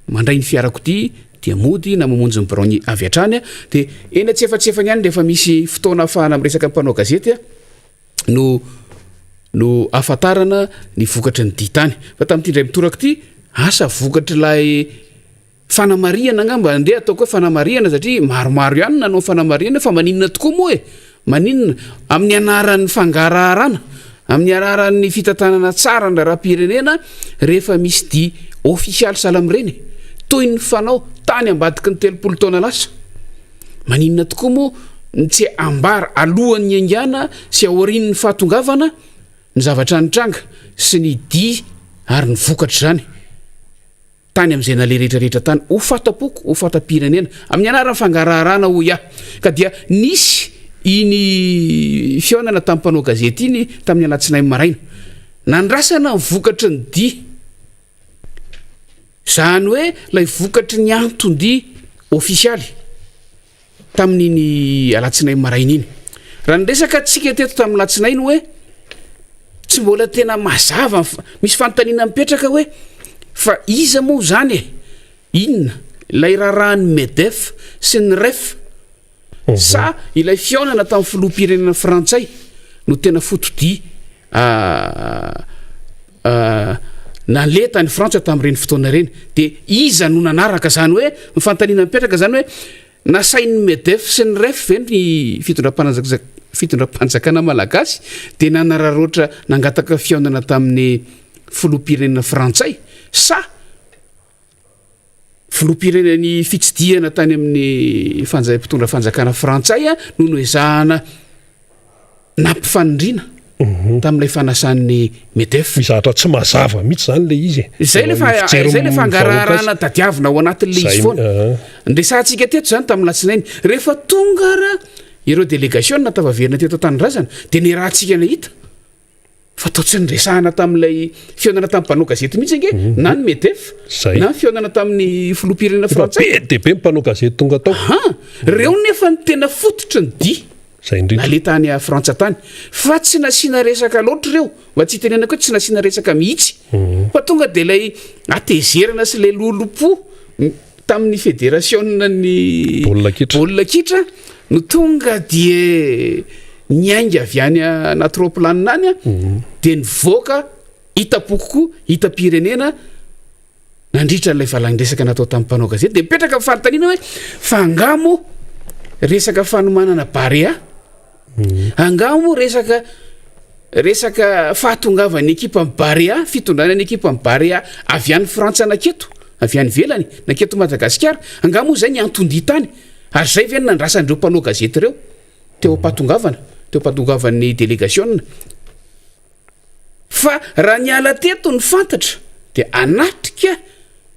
mandray ny fiarakodia dia mody na mamonjy ny biraony avy hatrany dia eny antsefatsefany ihany rehefa misy fotoana ahafahana miresaka amin'ny mpanao gazety no no ahafantarana ny vokatry ny dia tany. Fa tamin'ity indray mitoraka ity, asa vokatr'ilay Fanamarihana angamba, andeha ataoko hoe fanamarihana satria maromaro ihany no nanao fanamarihana fa maninona tokoa moa e? Maninona? Amin'ny anaran'ny fangaraharana, amin'ny anaran'ny fitantanana tsara ny raharaham-pirenena rehefa misy dihy ofisialy sahala amin'ireny, toy ny fanao tany ambadiky ny 30 taona lasa. Maninona tokoa moa ny tsy ambara alohan'ny hiaingàna sy aorian'ny fahatongavana ny zavatra nitranga sy ny dihy ary ny vokatr'izany? Tany amin'izay naleha rehetra rehetra tany, ho fata-poko, ho fata-pirenena, amin'ny anaran'ny fangaraharana hoy aho. Ka dia nisy iny fihaonana tamin'ny mpanao gazety iny tamin'ny alatsinainy maraina. Nandrasana ny vokatry ny dia. Izany hoe ilay vokatry ny anton-dia ofisialy. tamin'iny alatsinainy maraina iny. Raha niresaka tsika teto tamin'ny alatsinainy hoe tsy mbola tena mazava, misy fanontaniana mipetraka hoe fa iza moa izany e? Inona ilay raharahan'ny MEDEF sy ny REF sa ilay fihaonana tamin'ny filoham-pirenena frantsay no tena foto-dia Naleha tany Frantsa tamin'ireny fotoana ireny. Dia iza no nanaraka izany hoe, ny fanontaniana mipetraka izany hoe, nasain'ny Medef sy ny Ref ve ny fitondram-panjakana malagasy dia nanararaotra nangataka fihaonana tamin'ny filoham-pirenena frantsay sa filoham-pirenena ny fitsidihana tany amin'ny mpitondra fanjakana frantsay no noezahana nampifanindriana tamin'ilay fanasan'ny Medef. Misy zavatra tsy mazava mihitsy izany ilay izy e. Izay ilay fa izay ilay fangaraharahana tadiavina ao anatin'ilay izy foana. Niresahantsika teto izany tamin'ny alatsinainy. Rehefa tonga ara ireo delegasiona tafaverina teto an-tanindrazana dia niarahantsika nahita fa toa tsy niresahana tamin'ilay fihaonana tamin'ny mpanao gazety mihitsy ange na ny Medef na ny fihaonana tamin'ny filoham-pirenena frantsay. Be dia be ny mpanao gazety tonga tao. Aha, ireo nefa ny tena fototry ny dia. Zay indrindra. Naleha tany a Frantsa tany. Fa tsy nasiana resaka loatra ireo, mba tsy hitenenako hoe tsy nasiana resaka mihitsy. Fa tonga dia ilay hatezerana sy ilay lolompo tamin'ny federasiona ny Baolina kitra. baolina kitra no tonga dia niainga avy any anaty roplanina any dia nivoaka hitam-poko koa, hitam-pirenena Nandritra ilay valan-dresaka natao tamin'ny mpanao gazety dia mipetraka ny fanontaniana hoe fa angaha moa resaka fanomanana Barea? Angaha moa resaka resaka fahatongavan'ny ekipan'ny Barea, fitondrana ny ekipan'ny Barea avy any Frantsa naketo, avy any ivelany naketo Madagasikara, angaha moa izay ny anton-dia tany? Ary izay ve no nandrasan'ireo mpanao gazety ireo teo am-pahatongavana, teo am-pahatongavan'ny delegasiona? Fa raha niala teto ny fantatra dia hanatrika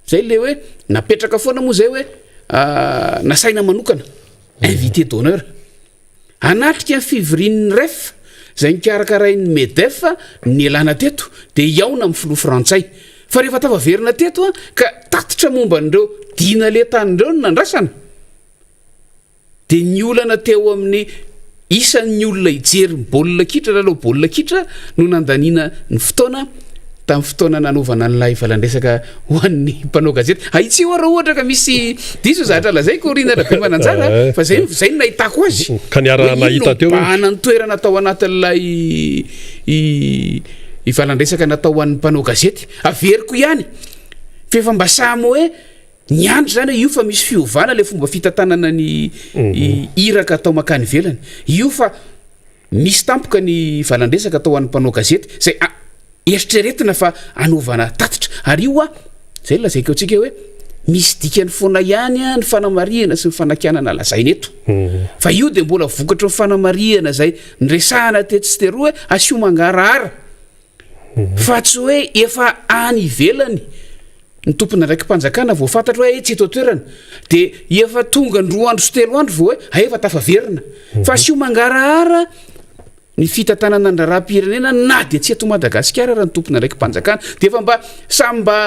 zay le hoe napetraka foana moa zay hoe nasaina manokana invité d'honneur hanatrika ny fivorian'ny ref zay nikarakarain'ny medef nialana teto dia hihaona amin'ny filoha frantsay fa rehefa tafaverina teto ka tatitra momba an'ireo dina le tany ireo no nandrasana Dia ny olana teo amin'ny isan'ny olona hijery ny baolina kitra, lalao baolina kitra no nandaniana ny fotoana tamin'ny fotoana nanaovana an'ilay valan-dresaka ho an'ny mpanao gazety. Ahitsio aho raha ohatra ka misy diso zavatra lazaiko ry Rabemananjara fa zay zay no nahitako azy. Ka niaraha-nahita teo. Nibahana ny toerana tao anatin'ilay i valan-dresaka natao ho an'ny mpanao gazety. Averiko ihany fa efa mba samy hoe Niandry zany hoe io fa misy fiovana le fomba fitantanana ny iraka atao makany ivelany. Io fa misy tampoka ny valandresaka atao an'ny mpanao gazety zay eritreretina fa anaovana tatitra. Ary io a, zay no lazaiko antsika hoe misy dikany foana ihany ny fanamarihana sy ny fanakianana lazaina eto. Fa io dia mbola vokatry ny fanamarihana zay niresahana tetsy sy teroa hoe asio mangarahara. Fa tsy hoe efa any ivelany. Ny tompon'andraiki-panjakana vao fantatra hoe tsy eto an-toerana dia efa tonga ny 2 andro sy 3 andro vao hoe hay efa tafaverina. Fa asio mangarahara ny fitantanana ny raharaham-pirenena na dia tsy eto Madagasikara ara ny tompon'andraiki-panjakana. Dia efa mba samy mba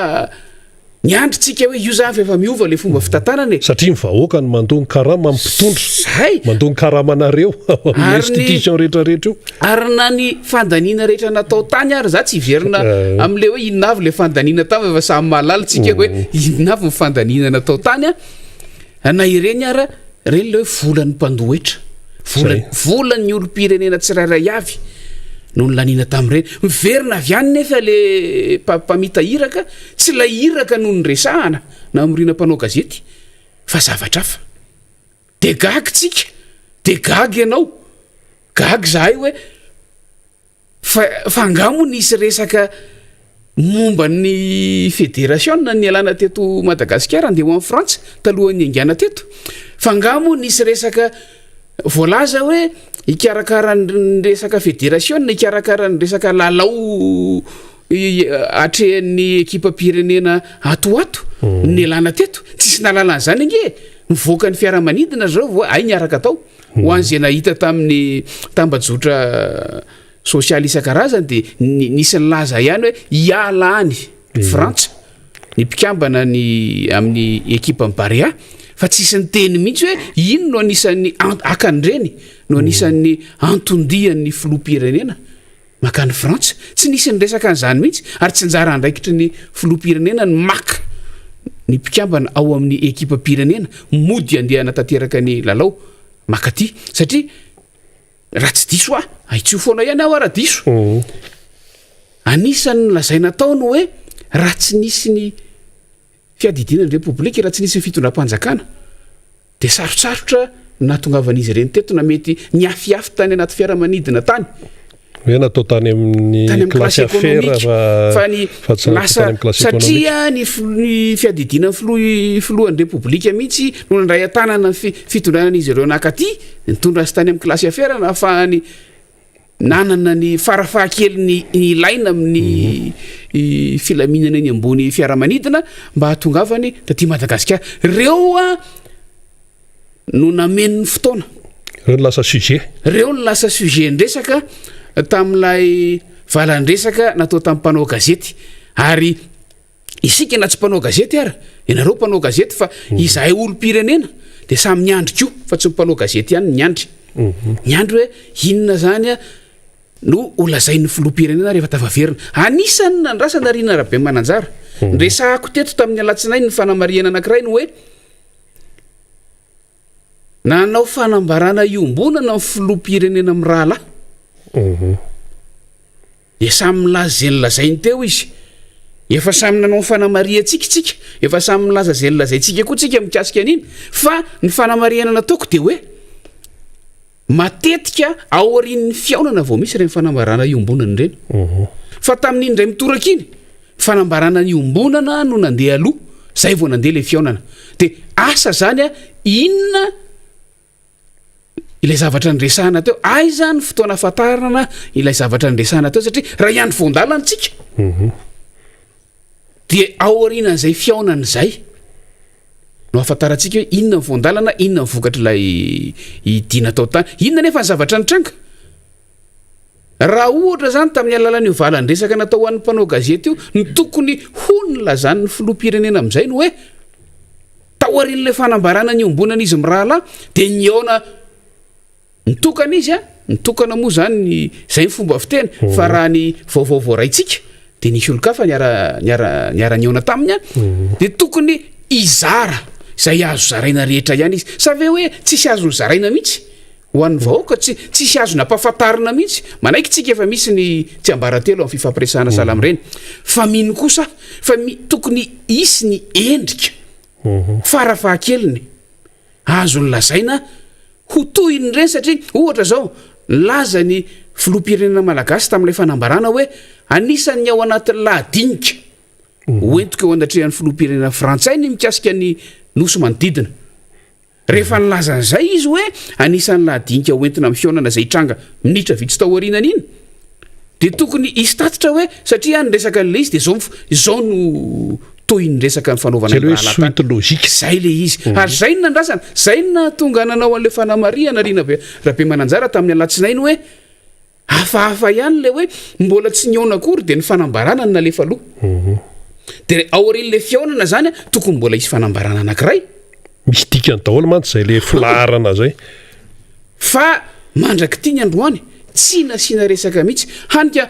miandry tsika hoe io zany fa efa miova le fomba fitantanana e. Satria ny vahoaka no mandoa ny karama amin'ny mpitondra. Zay. Mandoa ny karamanareo ao amin'ny institution rehetra rehetra io. Ary na ny fandaniana rehetra natao tany ary za tsy hiverina amin'le hoe inona avy le fandaniana tany fa efa samy mahalala tsika hoe inona avy ny fandaniana natao tany a. Na ireny ara ireny le hoe volan'ny mpandoa hetra. Vola, volan'ny olom-pirenena tsirairay avy no nolaniana tamin'ireny. Miverina avy any nefa le mpamita iraka, tsy ilay iraka no niresahana namoriana mpanao gazety fa zavatra hafa. Dia gaga tsika, dia gaga ianao, gaga izahay hoe Fa fa angaha moa nisy resaka momba ny federasiona nialana teto Madagasikara andeha ho any Frantsa talohan'ny niaingàna teto? Fa angaha moa nisy resaka voalaza hoe hikarakara ny resaka federasiona, hikarakara ny resaka lalao atrehan'ny ekipam-pirenena ato ho ato ny nialana teto? Tsisy nahalala an'izany ange e! Nivoaka ny fiaramanidina zareo vao hay niaraka tao. Ho an'izay nahita tamin'ny tambajotra sosialy isan-karazany dia nisy nilaza ihany hoe hiala any Frantsa ny mpikambana ny amin'ny ekipan'ny Barea fa tsisy niteny mihitsy hoe ino no anisan'ny akan'ireny no anisan'ny anton-dian'ny filoham-pirenena mankany Frantsa. Tsy nisy niresaka an'izany mihitsy ary tsy anjara andraikitry ny filoham-pirenena ny maka ny mpikambana ao amin'ny ekipam-pirenena mody handeha hanatanteraka ny lalao mankaty satria raha tsy diso aho, ahitsio foana ihany aho raha diso. Anisan'ny nolazaina tao ny hoe raha tsy nisy ny fiadidiana ny Repoblika, raha tsy nisy ny fitondram-panjakana dia sarotsarotra ny nahatongavan'izy ireny teto na mety niafiafy tany anaty fiaramanidina tany. Hoe natao tany amin'ny classe affaires fa ny lasa satria ny ny fiadidiana ny filoha filohan'ny Repoblika mihitsy no nandray an-tanana ny fitondrana an'izy ireo nakaty, nitondra azy tany amin'ny classe affaires nahafahany nanana ny farafahakeliny ny ilaina amin'ny filaminana eny ambony fiaramanidina mba hahatongavany taty Madagasikara. Ireo no nameno ny fotoana. Ireo no lasa sujet. Ireo no lasa sujet-ndresaka tamin'ilay valan-dresaka natao tamin'ny mpanao gazety. Ary isika na tsy mpanao gazety ara, ianareo mpanao gazety fa izahay olom-pirenena dia samy niandry koa fa tsy ny mpanao gazety ihany no niandry. Niandry hoe inona zany no ho lazain'ny filoham-pirenena rehefa tafaverina. Anisan'ny nandrasana Rina Rabemananjara. Niresahako teto tamin'ny alatsinainy ny fanamarihana anankiray ny hoe nanao fanambarana iombonana ny filoham-pirenena mirahalahy. Dia samy milaza izay nolazainy teo izy. Efa samy nanao ny fanamarihantsika tsika, efa samy milaza izay nolazaintsika koa tsika mikasika an'iny. Fa ny fanamarihana nataoko dia hoe, matetika aorian'ny fihaonana vao misy ireny fanambarana iombonana ireny. Fa tamin'iny indray mitoraka iny, fanambarana niombonana no nandeha aloha, izay vao nandeha ilay fihaonana. Dia asa izany a, inona ilay zavatra niresahana teo, aiza ny fotoana ahafantarana ilay zavatra niresahana teo satria raha hiandry voan-dalana tsika dia aorianan'izay fihaonana izay no ahafantarantsika hoe inona ny voan-dalana, inona ny vokatr'ilay dina tao tany, inona nefa ny zavatra nitranga. Raha ohatra izany tamin'ny alalan'io valan-dresaka natao ho an'ny mpanao gazety io ny tokony ho nilazan'ny filoham-pirenena amin'izay ny hoe Taorian'ilay fanambarana niombonan'izy mirahalahy dia nihaona nitokana izy a, nitokana moa izany izay ny fomba fiteny fa raha ny vaovao voaraintsika dia nisy olon-kafa niara niara niara nihaona taminy a, dia tokony hizara izay azo zaraina rehetra ihany izy. Sa ve hoe tsisy azony zaraina mihitsy ho an'ny vahoaka, tsy tsisy azony ampahafantarina mihitsy? Manaiky tsika fa misy ny tsiambaratelo amin'ny fifampiresahana sahala amin'ireny fa mino kosa aho fa mi tokony hisy ny endrika farafahakeliny azony lazaina ho tohin'ireny satria ohatra izao nilaza ny filoham-pirenena malagasy tamin'ilay fanambarana hoe anisan'ny ao anatin'ny lahadinika hoentiko eo anatrehan'ny filoham-pirenena frantsay ny mikasika ny nosy manodidina. Rehefa nilaza an'izay izy hoe anisan'ny lahadinika hoentina amin'ny fihaonana izay hitranga minitra vitsy tao aorianan'iny, dia tokony hisy tatitra hoe satria niresaka an'ilay izy dia izao izao no Tohin'ny resaka nifanaovana Zay le hoe suite logique. Zay le izy. Ary zay no nandrasana, zay no nahatonga nanao an'ilay fanamarihana Rina Rabemananjara tamin'ny alatsinainy hoe hafahafa ihany ilay hoe mbola tsy nihaona akory dia ny fanambarana no nalefa aloha. Dia aorian'ilay fihaonana zany tokony mbola hisy fanambarana anankiray. Misy dikany daholo mantsy zay le filaharana zay. Fa mandrak'ity ny androany tsy nasiana resaka mihitsy. Hany ka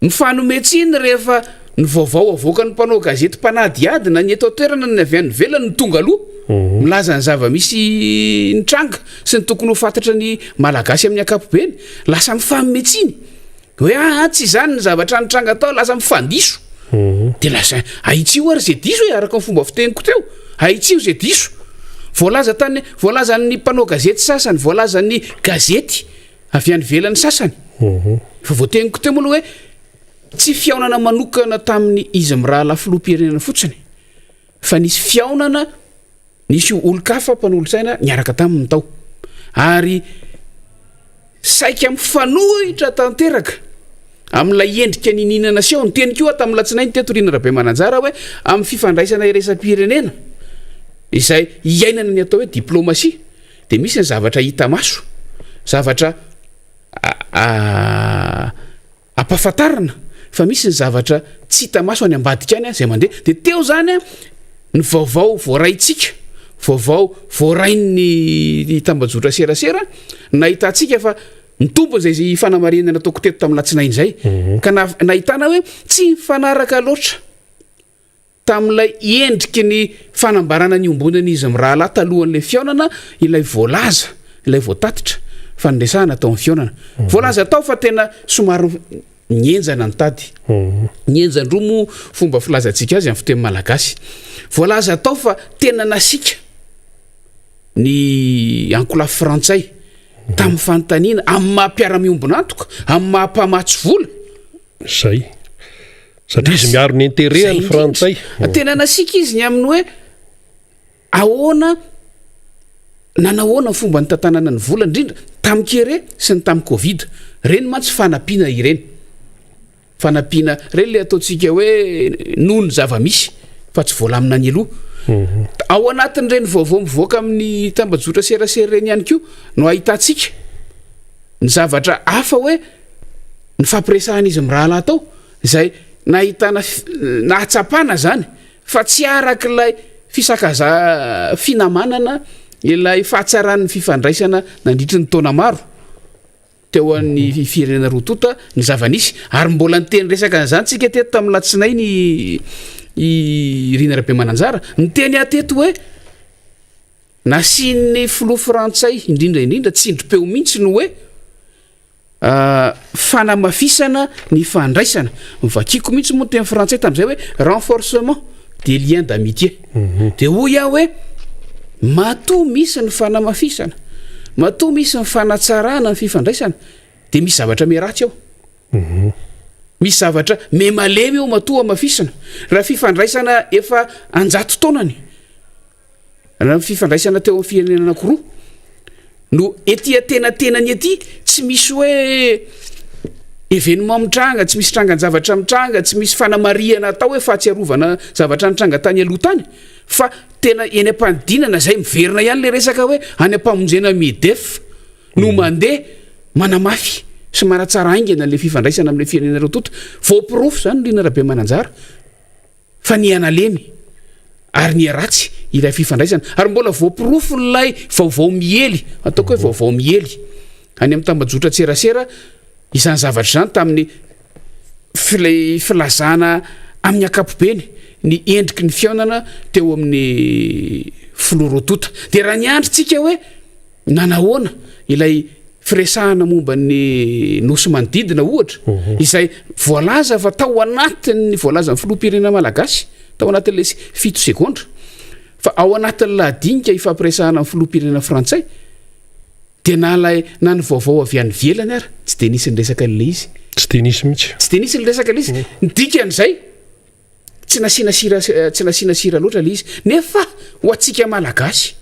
Mifanome tsiny rehefa ny vaovao avoakan'ny mpanao gazety mpanadihady na ny eto an-toerana na ny avy any ivelany no tonga aloha milaza ny zava-misy nitranga sy ny tokony ho fantatry ny Malagasy amin'ny ankapobeny. Lasa mifanome tsiny hoe aa tsy izany ny zavatra nitranga tao, lasa mifandiso. Dia lasa ahitsio ary izay diso e, araka ny fomba fiteniko teo, ahitsio izay diso. Voalaza tany, voalazan'ny mpanao gazety sasany, voalazan'ny gazety Avy any ivelany sasany. Efa voateniko teo moa aloha hoe tsy fihaonana manokana tamin'ny izy mirahalahy filoham-pirenena fotsiny fa nisy fihaonana nisy olon-kafa mpanolotsaina niaraka taminy tao ary saika mifanohitra tanteraka amin'ilay endrika niniana naseho. Niteny koa aho tamin'ny latsinainy teto Rina Rabemananjara hoe amin'ny fifandraisana iraisam-pirenena izay iainana ny atao hoe diplomasia Dia misy ny zavatra hita maso, zavatra ampahafantarina fa misy ny zavatra tsy hita maso any ambadika any izay mandeha. Dia teo izany ny vaovao voaraintsika, vaovao voarain'ny tambajotra serasera, nahitantsika fa mitombo izay fanamarihana nataoko teto tamin'ny latsinainy izay. Ka nahitana hoe tsy mifanaraka loatra. Tamin'ilay endriky ny fanambarana niombonan'izy mirahalahy talohan'ilay fihaonana ilay voalaza, ilay voatatitra fa niresahana tao amin'ny fihaonana. Voalaza tao fa tena somary nihenjana ny tady. Nihenjan-droa moa fomba filazantsika azy amin'ny fiteny malagasy. Voalaza tao fa tena nasiaka ny ankolafy frantsay tamin'ny fanontaniana amin'ny maha mpiara-miombon'antoka, amin'ny maha mpamatsy vola. Izay. Satria izy miaro ny intérêt ny frantsay. Tena nasiaka izy ny amin'ny hoe ahoana nanahoana ny fomba nitantanana ny vola indrindra tamin'ny kere sy ny tamin'ny covid. Ireny mantsy fanampiana ireny. Fanampiana ireny ilay ataontsika hoe noho ny zava-misy fa tsy voalamina any aloha. Mhm. Ao anatin'ireny vaovao mivoaka amin'ny tambajotra serasera ireny ihany koa no ahitantsika ny zavatra hafa hoe ny fampiresahan'izy mirahalahy tao izay nahitana nahatsapana izany fa tsy araka ilay fisakaza finamanana ilay fahatsaran'ny fifandraisana nandritry ny taona maro teo an'ny firenena roa tonta ny zava-nisy ary mbola niteny resaka an'izany tsika teto tamin'ny latsinainy i Rina Rabemananjara niteny aho teto hoe nasian'ny filoha frantsay indrindra indrindra tsindrim-peo mihitsy ny hoe Fanamafisana ny fandraisana. Novakiko mihitsy moa ny teny frantsay tamin'izay hoe renforcement des liens d'amitié. Dia hoy aho hoe matoa misy ny fanamafisana, matoa misy ny fanatsarana ny fifandraisana dia misy zavatra miharatsy ao. Misy zavatra mihamalemy ao matoa hamafisina. Raha fifandraisana efa an-jato taonany Raha ny fifandraisana teo amin'ny firenena anankiroa no ety antenatenany ety, tsy misy hoe événement mitranga, tsy misy trangan-javatra mitranga, tsy misy fanamarihana atao hoe fahatsiarovana zavatra nitranga tany aloha tany, fa tena eny am-panidinana izay miverina ihany ilay resaka hoe any am-pamonjena Medef no mandeha manamafy sy manatsara haingana ilay fifandraisana amin'ilay firenena roa tonta. Voaporofo izany Rina Rabemananjara. Fa niha-nalemy ary niha-ratsy ilay fifandraisana, ary mbola voaporofon'ilay vaovao miely, ataoko hoe vaovao miely, any amin'ny tambajotran-tserasera izany zavatra izany tamin'ny filay filazana amin'ny ankapobeny ny endriky ny fihaonana teo amin'ny filoha roa tonta. Dia raha niandry tsika hoe nanahoana ilay firesahana momba ny nosy manodidina ohatra mhm. izay voalaza fa tao anatin'ny voalazan'ny filoham-pirenena malagasy tao anatin'ilay fito segondra fa ao anatin'ny lahadinika ifampiresahana amin'ny filoham-pirenena frantsay dia na lay na ny vaovao avy any ivelany ary tsy de nisy ny resaka an'ilay izy tsy de nisy mihitsy tsy de nisy ny resaka ilay izy mhm. ny dikan'izay tsy nasiana sira tsy nasiana sira loatra ilay izy nefa ho antsika malagasy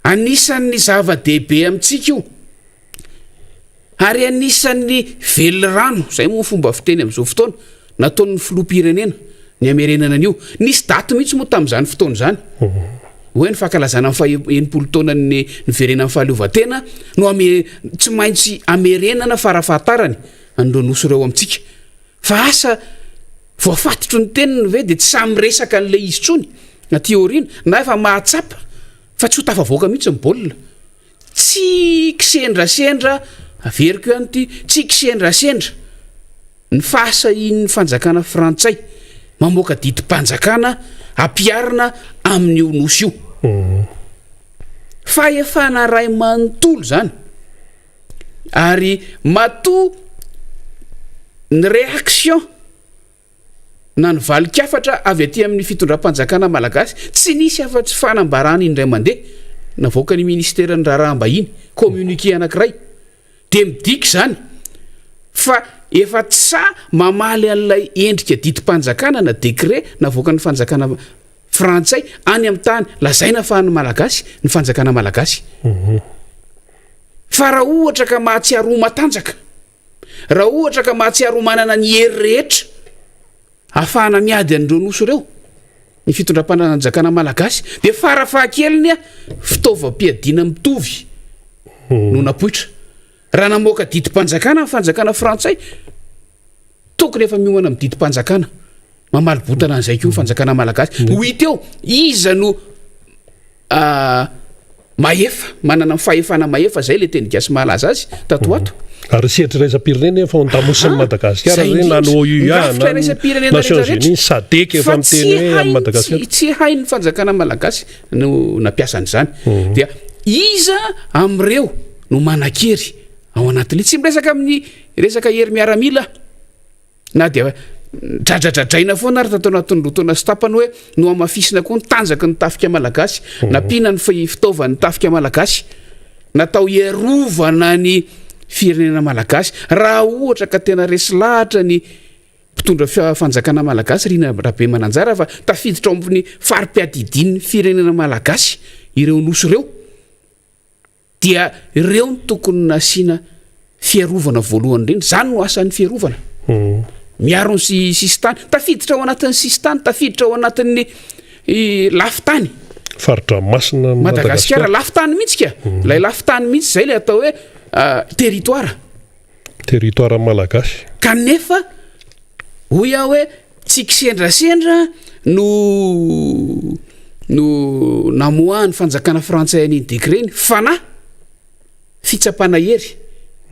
Anisan'ny zava-dehibe amintsika io ary anisan'ny velirano, izay moa ny fomba fiteny amin'izao fotoana, nataon'ny filoham-pirenena Ny hamerenana an'io. Nisy daty mihitsy moa tamin'izany fotoana izany. Hoe ny fankalazana ny faha 60 taonan'ny niverenan'ny fahaleovantena no ame, tsy maintsy hamerenana farafahatarany an'ireo nosy ireo amintsika. Fa asa voafatotry ny teniny ve dia tsy sahy miresaka an'ilay izy intsony aty aoriana na efa mahatsapa fa tsy ho tafavoaka mihitsy ny baolina. Tsy kisendrasendra, averiko ihany ity, tsy kisendrasendra ny fahasahian'ny fanjakana frantsay mamoaka didim-panjakana ampiharina amin'io nosy io. Fahefana iray manontolo izany. Ary matoa ny réaction na ny valin-kafatra avy aty amin'ny fitondram-panjakana malagasy, tsy nisy afa-tsy fanambarana indray mandeha navoakan'ny minisiteran'ny raharaham-bahiny, communiqué anankiray, dia midika izany fa efa tsy sahy mamaly an'ilay endrika didim-panjakana na décret navoakan'ny fanjakana frantsay any amin'ny tany lazaina fa an'ny malagasy ny fanjakana malagasy. Fa raha ohatra ka mahatsiaro ho matanjaka Raha ohatra ka mahatsiaro ho manana ny hery rehetra ahafahana miady an'ireo nosy ireo ny fitondram-panjakana malagasy dia farafahakeliny fitaovam-piadiana mitovy no napoitra. Raha namoaka didim-panjakana ny fanjakana frantsay, tokony efa miomana amin'ny didim-panjakana mamaly botana an'izay koa ny fanjakana malagasy. Ho hita eo iza no Mahefa, manana ny fahefana mahefa, zay le teny gasy mahalaza azy tato ho ato. Ary sehatra iraisam-pirenena efa ao an-damosin'i Madagasikara Zay ireny, na ny indrindra, OUA, ny na rafitra ny iraisam-pirenena Nations rehetra Unies, SADC rehetra. efa Fa miteny tsy hoe amin'i hainy, Madagasikara. tsy, tsy hain'ny fanjakana malagasy no nampiasa an'izany. Dia iza amin'ireo no manan-kery ao anatin'ilay, tsy miresaka amin'ny resaka hery miaramila aho. Na dia dradradradraina foana ary tato anatin'ny roa taona sy tapany hoe nohamafisina koa ny tanjaky ny tafika malagasy, nampiana ny fitaovan'ny tafika malagasy, natao hiarovana ny firenena malagasy. Raha ohatra ka tena resy lahatra ny mpitondra fanjakana malagasy Rina Rabemananjara fa tafiditra ao amin'ny fari-piadidian'ny firenena malagasy ireo nosy ireo, Dia ireo no tokony nasiana fiarovana voalohany indrindra. Izany no asan'ny fiarovana. Miaro ny sisintany. Tafiditra ao anatin'ny sisintany, tafiditra ao anatin'ny lafintany. Fari-dranomasina Madagasikara, lafintany mihitsy ka. Ilay lafintany mihitsy izay ilay atao hoe territoire. Territoire malagasy. Kanefa hoy aho hoe tsy kisendrasendra no no namoahan'ny fanjakana frantsay an'iny décret iny fa na fitsapana hery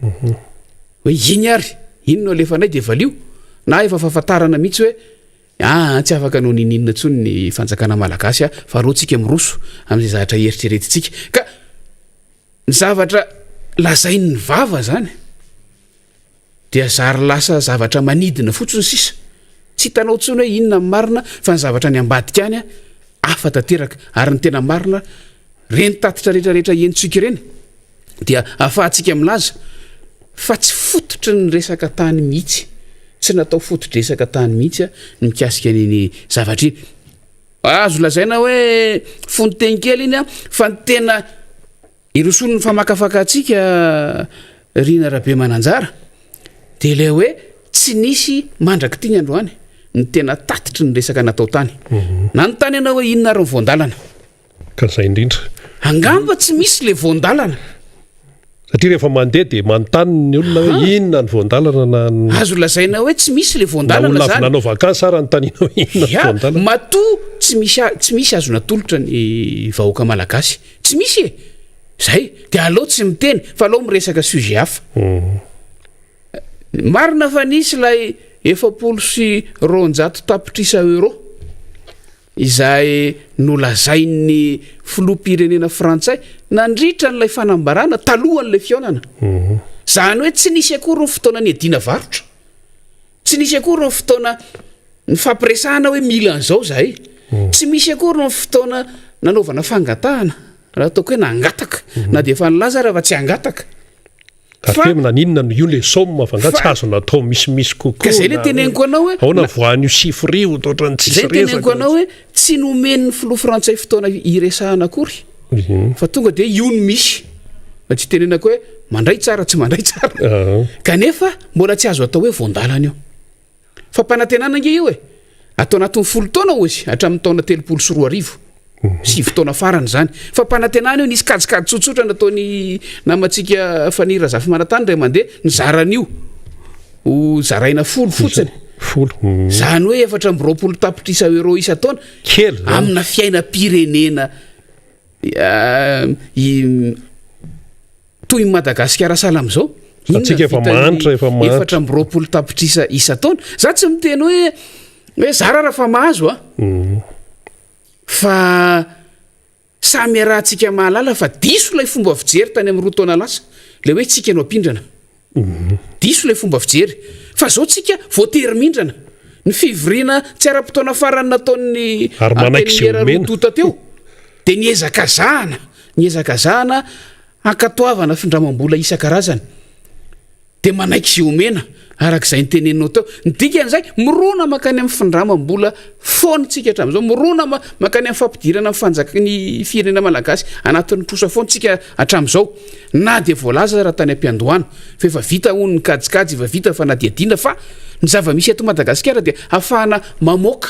hoe iny ary iny no alefanay de valio na efa fahafantarana mihitsy hoe aa tsy afaka hanao ninininona intsony ny fanjakana malagasy a fa reo tsika miroso amin'izay zavatra eritreretintsika ka Ny zavatra lazain'ny vava zany dia zary lasa zavatra manidina fotsiny sisa, tsy hitanao intsony hoe inona ny marina fa ny zavatra any ambadika any hafa tanteraka, ary ny tena marina ireny tatitra rehetra rehetra henontsika ireny dia ahafahantsika milaza fa tsy fototry ny resaka tany mihitsy, tsy natao foto-dresaka tany mihitsy ny mikasika an'iny zavatra iny. Azo lazaina hoe fonon-teny kely iny fa ny tena irosoan'ny famakafakantsika Rina Rabemananjara dia ilay hoe tsy nisy mandrak'ity ny androany ny tena tatitry ny resaka natao tany. Nanontany ianao hoe inona ary ny voan-dalana? Ka izay indrindra. Angamba tsy misy le voan-dalana. Satria rehefa mandeha dia manontany ny olona hoe inona ny voan-dalana na ny. Azo lazaina hoe tsy misy le voan-dalana Na olona avy zany. nanao vakansy ara anontaniana hoe inona ny Ya, voan-dalana. matoa tsy misy tsy misy azo natolotra ny vahoaka malagasy. Tsy misy e! Zay. Dia aleo tsy miteny fa aleo miresaka sujet hafa. Marina fa nisy ilay 240 tapitrisa euros. izay nolazain'ny filoham-pirenena frantsay nandritra an'ilay fanambarana talohan'ilay fihaonana. Izany hoe tsy nisy akory ny fotoana niadiana varotra, tsy nisy akory ny fotoana nifampiresahana hoe mila an'izao izahay, tsy misy akory ny fotoana nanaovana fangatahana, raha ataoko hoe nangataka, na dia efa nilaza ary fa tsy hangataka. Ary hoe naninona no io le somme fa nga tsy azo natao misimisy kokoa. Ka zay le teneniko anao hoe. Ahoana voan'io chiffre io ohatran'ny tsisy resaka. Zay teneniko anao hoe tsy nomen'ny filoha frantsay fotoana hiresahana akory fa tonga dia io no misy. Fa tsy tenenako hoe mandray tsara tsy mandray tsara. Kanefa mbola tsy azo atao hoe voan-dalana io. Fampanantenana ange io e. Ato anatin'ny 10 taona hozy, hatramin'ny taona 2030. 9 taona farany izany. Fampanantenana io, nisy kajikajy tsotsotra nataon'ny namantsika Faniry Razafimanantany indray mandeha, nizara an'io ho zaraina 10 fotsiny. 10. Izany hoe 24 tapitrisa euro isan-taona. Kely izany. Amina fiainam-pirenena toy ny Madagasikara sahala amin'izao. Inona Antsika efa vitan'ny mahantra, efa mahantra. 24 tapitrisa isan-taona. Za tsy miteny hoe hoe zara raha fa mahazo a. Fa samy iarahantsika mahalala fa diso ilay fomba fijery tany amin'ny 2 taona lasa, ilay hoe tsika no ampindrana. Diso ilay fomba fijery. Fa zao tsika voatery mindrana. Ny fivoriana tsy ara-potoana farany nataon'ny Ary manaiky izay Antenimiera omena. roa tonta teo dia niezakazahana, niezakazahana hankatoavana findramam-bola isan-karazany. Dia manaiky izay omena, araka izay noteneninao teo. Ny dikan'izay, mirona mankany amin'ny findramam-bola foana isika hatramin'izao, mirona mankany amin'ny fampidirana ny fanjak-, ny firenena malagasy anatin'ny trosa foana isika hatramin'izao. Na dia voalaza aza tany am-piandohana fa efa vita hono ny kajikajy, efa vita ny fanadihadiana fa ny zava-misy eto Madagasikara dia ahafahana mamoaka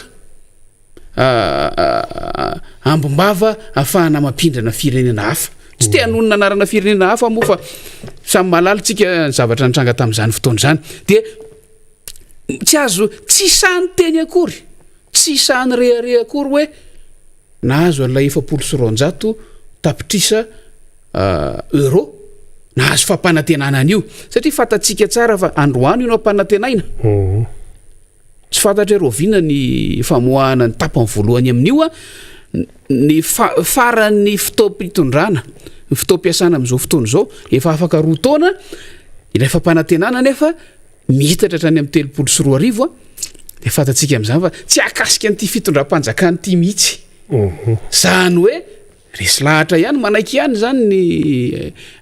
ambim-bava ahafahana mampindrana firenena hafa. Tsy te hanonona anarana firenena hafa moa fa samy mahalala tsika ny zavatra nitranga tamin'izany fotoana izany. Dia tsy azo, tsy sahy niteny akory, tsy sahy nirehareha akory hoe nahazo an'ilay 240 tapitrisa euro, nahazo fampanantenana an'io. Satria fantatsika tsara fa androany io no ampanantenaina. Tsy fantatra hoe rahoviana ny famoahana ny tapany voalohany amin'io a, ny faran'ny fotoam-pitondrana, ny fotoam-piasana amin'izao fotoana izao, efa afaka 2 taona, ilay fampanantenana anefa mihitatra hatrany amin'ny 2030 a, dia fantatsika amin'izany fa tsy hahakasika an'ity fitondram-panjakana ity mihitsy. Izany hoe resy lahatra ihany, manaiky ihany izany ny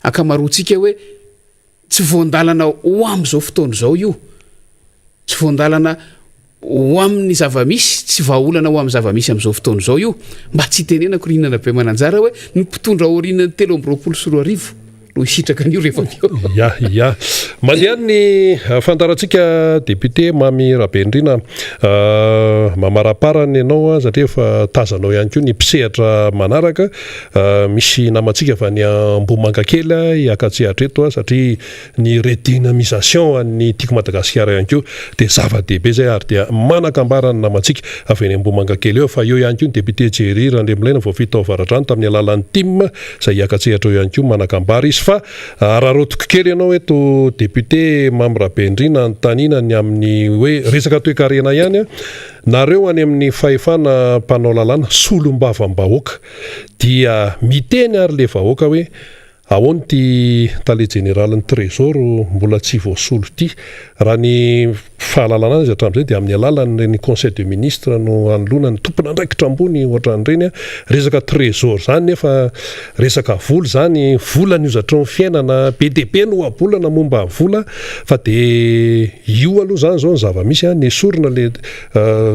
ankamaroantsika hoe Tsy voan-dalana ho amin'izao fotoana izao io. Tsy voan-dalana ho amin'ny zava-misy, tsy vahaolana ho amin'ny zava-misy amin'izao fotoana izao io. Mba tsy hitenenako ry Rinana Bemananjara hoe ny mpitondra aorianan'ny 2023 no hisitraka an'io rehefa avy eo. Ya, ya. Mandeha ny fandaharantsika député Mamy Rabenirina. Mamaraparana ianao satria efa tazanao ihany koa ny mpisehatra manaraka. Misy namantsika avy any Ambohimangakely hiaka-tsehatra eto satria ny redynamisation an'ny Tiako Madagasikara ihany koa dia zava-dehibe izay ary dia manan-kambara ny namantsika avy any Ambohimangakely eo fa eo ihany koa ny député Jerry Randriamilaina voafidy tao Avaradrano tamin'ny alalan'ny tim izay hiaka-tsehatra eo ihany koa manan-kambara izy fa araraotiko kely ianao eto député Mamy Rabenirina anontaniana ny amin'ny hoe resaka toekarena ihany nareo any amin'ny fahefana mpanao lalàna solombavambahoaka Dia miteny ary le vahoaka hoe ahoana ity tale jeneralin'ny trésor mbola tsy voasolo ity? Raha ny fahalalana azy hatramin'izay dia amin'ny alalan'ireny conseil de ministre no anoloana ny tompon'andraikitra ambony ohatran'ireny. Resaka trésor izany nefa resaka vola izany, vola ny hozatry ny fiainana, be dia be ny ohabolana momba ny vola fa dia io aloha izany izao ny zava-misy, nesorina le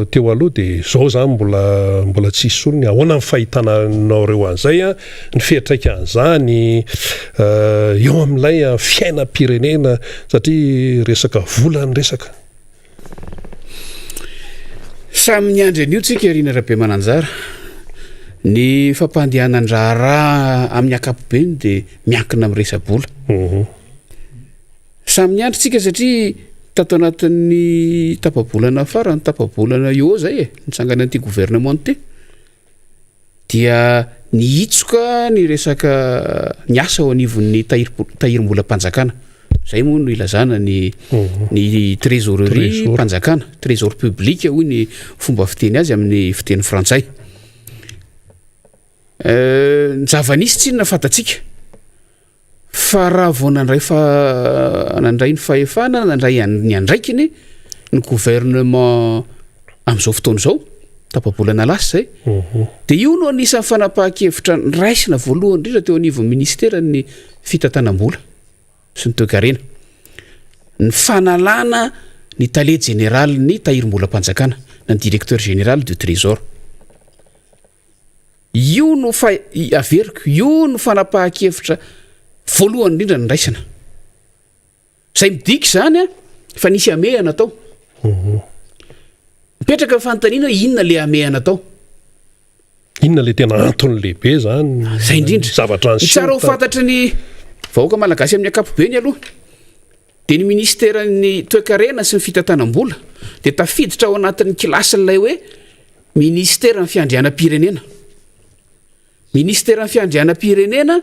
Teo aloha dia izao izany mbola mbola tsy hisy solony, ahoana ny fahitanareo an'izay, ny fiantraikan'izany eo amin'ilay fiainam-pirenena satria resaka vola ny resaka. Samy niandry an'io tsika Rina Rabemananjara. Ny fampandehanan-draharaha amin'ny ankapobeny dia miankina amin'ny resa-bola. Samy niandry tsika satria tato anatin'ny tapa-bolana farany, tapa-bolana eo eo zay e, nitsangana an'ity gouvernement ity, dia nihitsoka ny resaka ny asa ao anivon'ny tahirim-bolam-panjakana. Zay moa no ilazana ny ny trésorerie mpanjakana, trésor public hoy ny fomba fiteny azy amin'ny fiteny frantsay. Ny zava-nisy tsinona fantatsika. Fa raha vao nandray fa nandray ny fahefana, nandray ny andraikiny ny gouvernement amin'izao fotoana izao, tapa-bolana lasa izay, dia io no anisan'ny fanapahan-kevitra niraisina voalohany indrindra teo anivon'ny ministeran'ny fitantanam-bola sy ny toekarena. Ny fanalana ny tale jeneralin'ny tahirim-bolam-panjakana na ny directeur général du trésor. Io no fa, averiko, io no fanapahan-kevitra voalohany indrindra niraisana. Izay midika izany fa nisy hamehana tao. Mipetraka ny fanontaniana hoe inona le hamehana tao? Inona le tena antony lehibe zany? Zay indrindra. Zavatra Ny tsara ho fantatry ny vahoaka malagasy amin'ny ankapobeny aloha dia ny ministeran'ny toekarena sy ny fitantanam-bola dia tafiditra ao anatin'ny kilasin'ilay hoe ministeran'ny fiandrianam-pirenena. Ministeran'ny fiandrianam-pirenena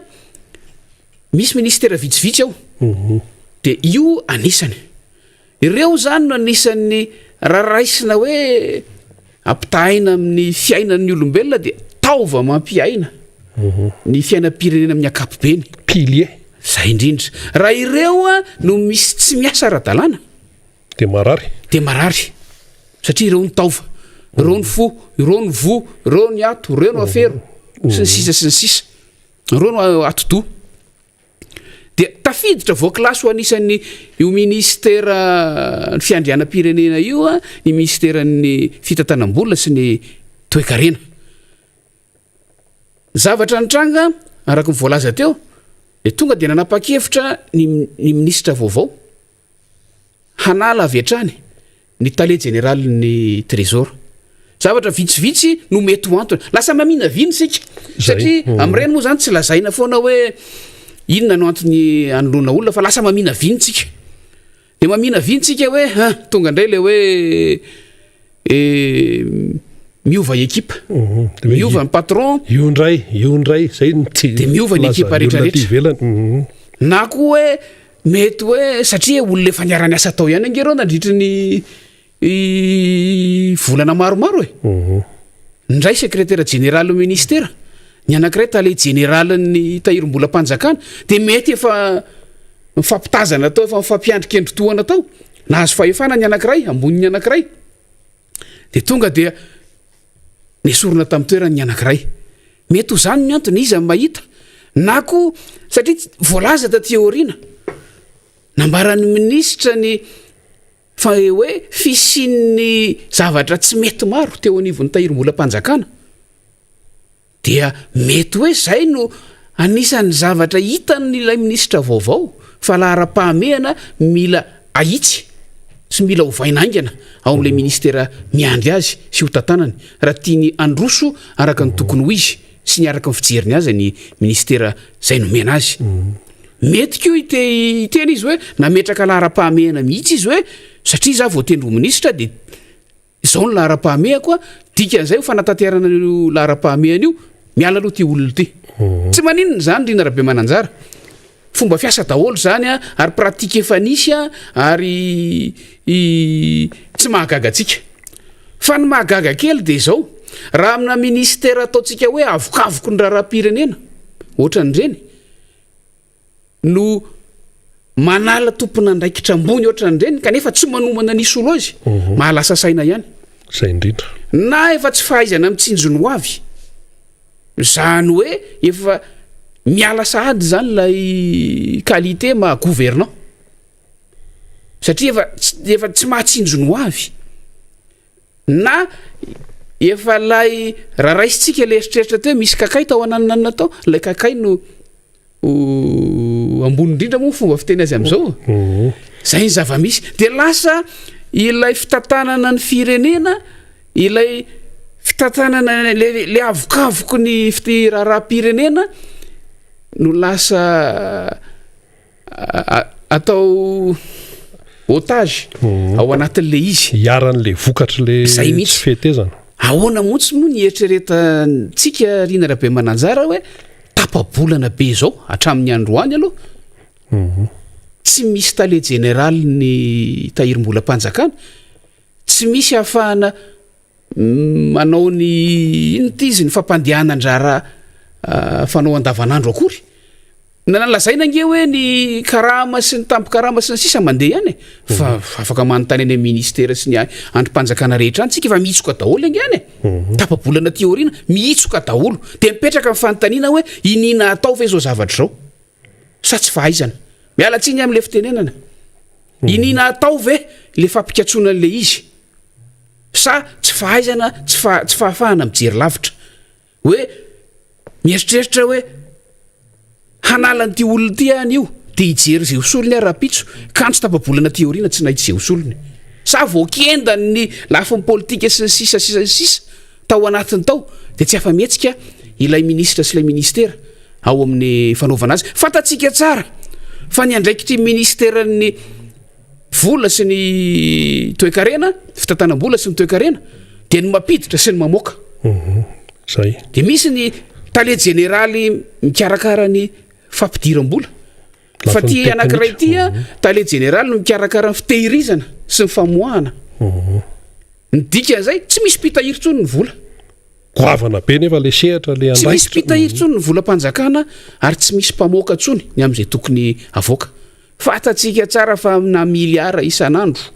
misy ministera vitsivitsy ao. Dia io anisany. Ireo izany no anisan'ny raha raisina hoe ampitahaina amin'ny fiainan'ny olombelona dia taova mampiaina ny fiainam-pirenena amin'ny ankapobeny. Pilier. Izay indrindra. Raha ireo no misy tsy miasa ara-dalàna. Dia marary. Dia marary. Satria ireo ny taova, ireo ny fo, ireo ny voa, ireo ny ato, ireo no afero, sy ny sisa sy ny sisa. Ireo no atidoha. Dia tafiditra voakilasy ho anisan'ny io minisitera ny fiandrianam-pirenena io ny minisiteran'ny fitantanam-bola sy ny toekarena. Ny zavatra nitranga araka ny voalaza teo dia tonga dia nanapa-kevitra ny ny minisitra vaovao hanala avy hatrany ny tale jeneralin'ny Trésor. Zavatra vitsivitsy no mety ho antony. Lasa maminavina isika satria mm. amin'ireny moa zany tsy lazaina foana hoe inona no antony anoloana olona fa lasa maminavina isika. De maminavina isika hoe ha tonga indray le hoe eh, miova ekipa. Mhm. Miova ny patron. Io indray, io indray, zay ny De miova ny ekipa rehetrarehetra. Mhm. Na koa hoe Mety hoe satria olona efa niara-niasa tao ihany ange ireo nandritry ny volana maromaro e. Mhm. Ny iray sekretera jeneralin'ny ministera, ny anankiray tale jeneralin'ny tahirim-bolam-panjakana, dia mety efa mifampitazana tao, efa mifampiandry kendritohana tao. Nahazo fahefana ny anankiray ambonin'ny anankiray. Dia tonga dia nesorina tamin'ny toerany ny anankiray. Mety ho izany ny antony, iza no mahita? Na koa satria voalaza taty aoriana, nambaran'ny minisitra ny fa hoe fisian'ny zavatra tsy mety maro teo anivon'ny tahirim-bolam-panjakana. Dia mety hoe izay no anisan'ny zavatra hitan'ilay minisitra vaovao fa laharam-pahamehana mila ahitsy sy mila ovaina haingana ao amin'ilay ministera miandry azy sy ho tantanany raha tiany handroso araka ny tokony ho izy sy ny araka ny fijeriny azy ny ministera izay nomena azy. Mety koa hite hiteny izy hoe nametraka laharam-pahamehana mihitsy izy hoe satria izaho voatendry ho minisitra dia Izao no laharam-pahamehako a, dikan'izay ho fanatanterana an'io laharam-pahamehana io, miala aloha ity olona ity. Tsy maninona izany Rina Rabemananjara. Fomba fiasa daholo izany a, ary pratique efa nisy a, ary tsy mahagaga antsika. Fa ny mahagaga kely dia izao, raha amina ministera ataontsika hoe avokavoky ny raharaham-pirenena, ohatran'ireny, no manala tompon'andraikitra ambony ohatran'ireny kanefa tsy manomana ny hisolo azy, mhm. mahalasa saina ihany. Izay indrindra. Na efa tsy fahaizana mitsinjo ny hoavy, izany hoe efa miala sahady izany ilay qualité maha gouvernant, satria efa efa tsy mahatsinjo ny hoavy. Na efa ilay raha raisintsika ilay eritreritra teo hoe misy kakay tao ananonanona tao, ilay kakay no ambony indrindra moa fomba fiteny azy amin'izao. Mhm. Zay ny zava-misy. Dia lasa ilay fitantanana ny firenena, ilay fitantanana le le avokavoky ny raharaham-pirenena no lasa Atao otage ao anatin'le izy. Iharan'le vokatr'le Zay mihitsy. tsy fetezana. Ahoana mihitsy moa ny eritreretantsika Rina Rabemananjara hoe tapa-bolana be izao hatramin'ny androany aloha tsy misy tale jeneralin'ny tahirim-bolam-panjakana, tsy misy ahafahana manao ny inona ity izy ny fampandehanan-draharaha fanao andavanandro akory. Na lazaina ange hoe ny karama sy ny tambin-karama sy ny sisa mandeha ihany e. Fa afaka manontany any amin'ny ministera sy ny andrim-panjakana rehetra any tsika fa mihitsoka daholo ange any e. Tapa-bolana aty aoriana, mihitsoka daholo. Dia mipetraka ny fanontaniana hoe iniana atao ve izao zavatra izao? Sa tsy fahaizana? Miala tsiny amin'ilay fitenenana. Iniana atao ve ilay fampikatsoana an'ilay izy? Sa tsy fahaizana, tsy tsy fahafahana mijery lavitra? Hoe mieritreritra hoe hanala an'ity olona ity aho anio dia hijery izay ho solony aho rahampitso, kanjo tapa-bolana aty aoriana tsy nahita izay ho solony. Sa voakendan'ny lafiny politika sy ny sisa sisa sy sisa tao anatiny tao dia tsy afa-mihetsika ilay minisitra sy ilay ministera ao amin'ny fanaovana azy. Fantatsika tsara fa ny andraikitry ny ministeran'ny vola sy ny toekarena, fitantanam-bola sy ny toekarena dia ny mampiditra sy ny mamoaka. Mhm. Zay. Dia misy ny tale jeneraly mikarakara ny fampidiram-bola. Fa ty anankiray ty a, tale jeneraly no mikarakara ny fitehirizana sy ny famoahana. Mhm. Ny dikan'izay, tsy misy mpitahiry intsony ny vola. Goavana be nefa le sehatra le Tsy misy mpitahiry intsony ny volam-panjakana ary tsy misy mpamoaka intsony ny amin'izay tokony havoaka. Fantatsika tsara fa amina miliara isan'andro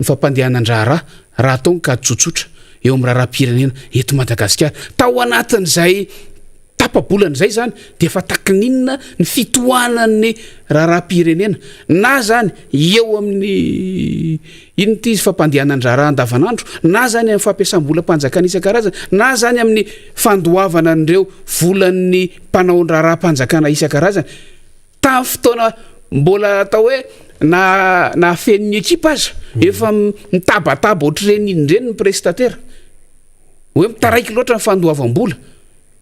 ny fampandehanan-draharaha raha atao ny kajy tsotsotra eo amin'ny raharaham-pirenena eto Madagasikara. Tao anatin'izay tapa-bolana izay izany dia efa takininina ny fitohanan'ny raharaham-pirenena na izany eo amin'ny inona ity izy fampandehanan-draharaha andavanandro na izany amin'ny fampiasam-bolam-panjakana isan-karazany na izany amin'ny fandoavana an'ireo volan'ny mpanao raharaham-panjakana isan-karazany. Tamin'ny fotoana mbola atao hoe na nahafeno ny ekipa aza efa mitabataba ohatr'ireny iny ireny ny prestataire hoe mitaraiky loatra ny fandoavam-bola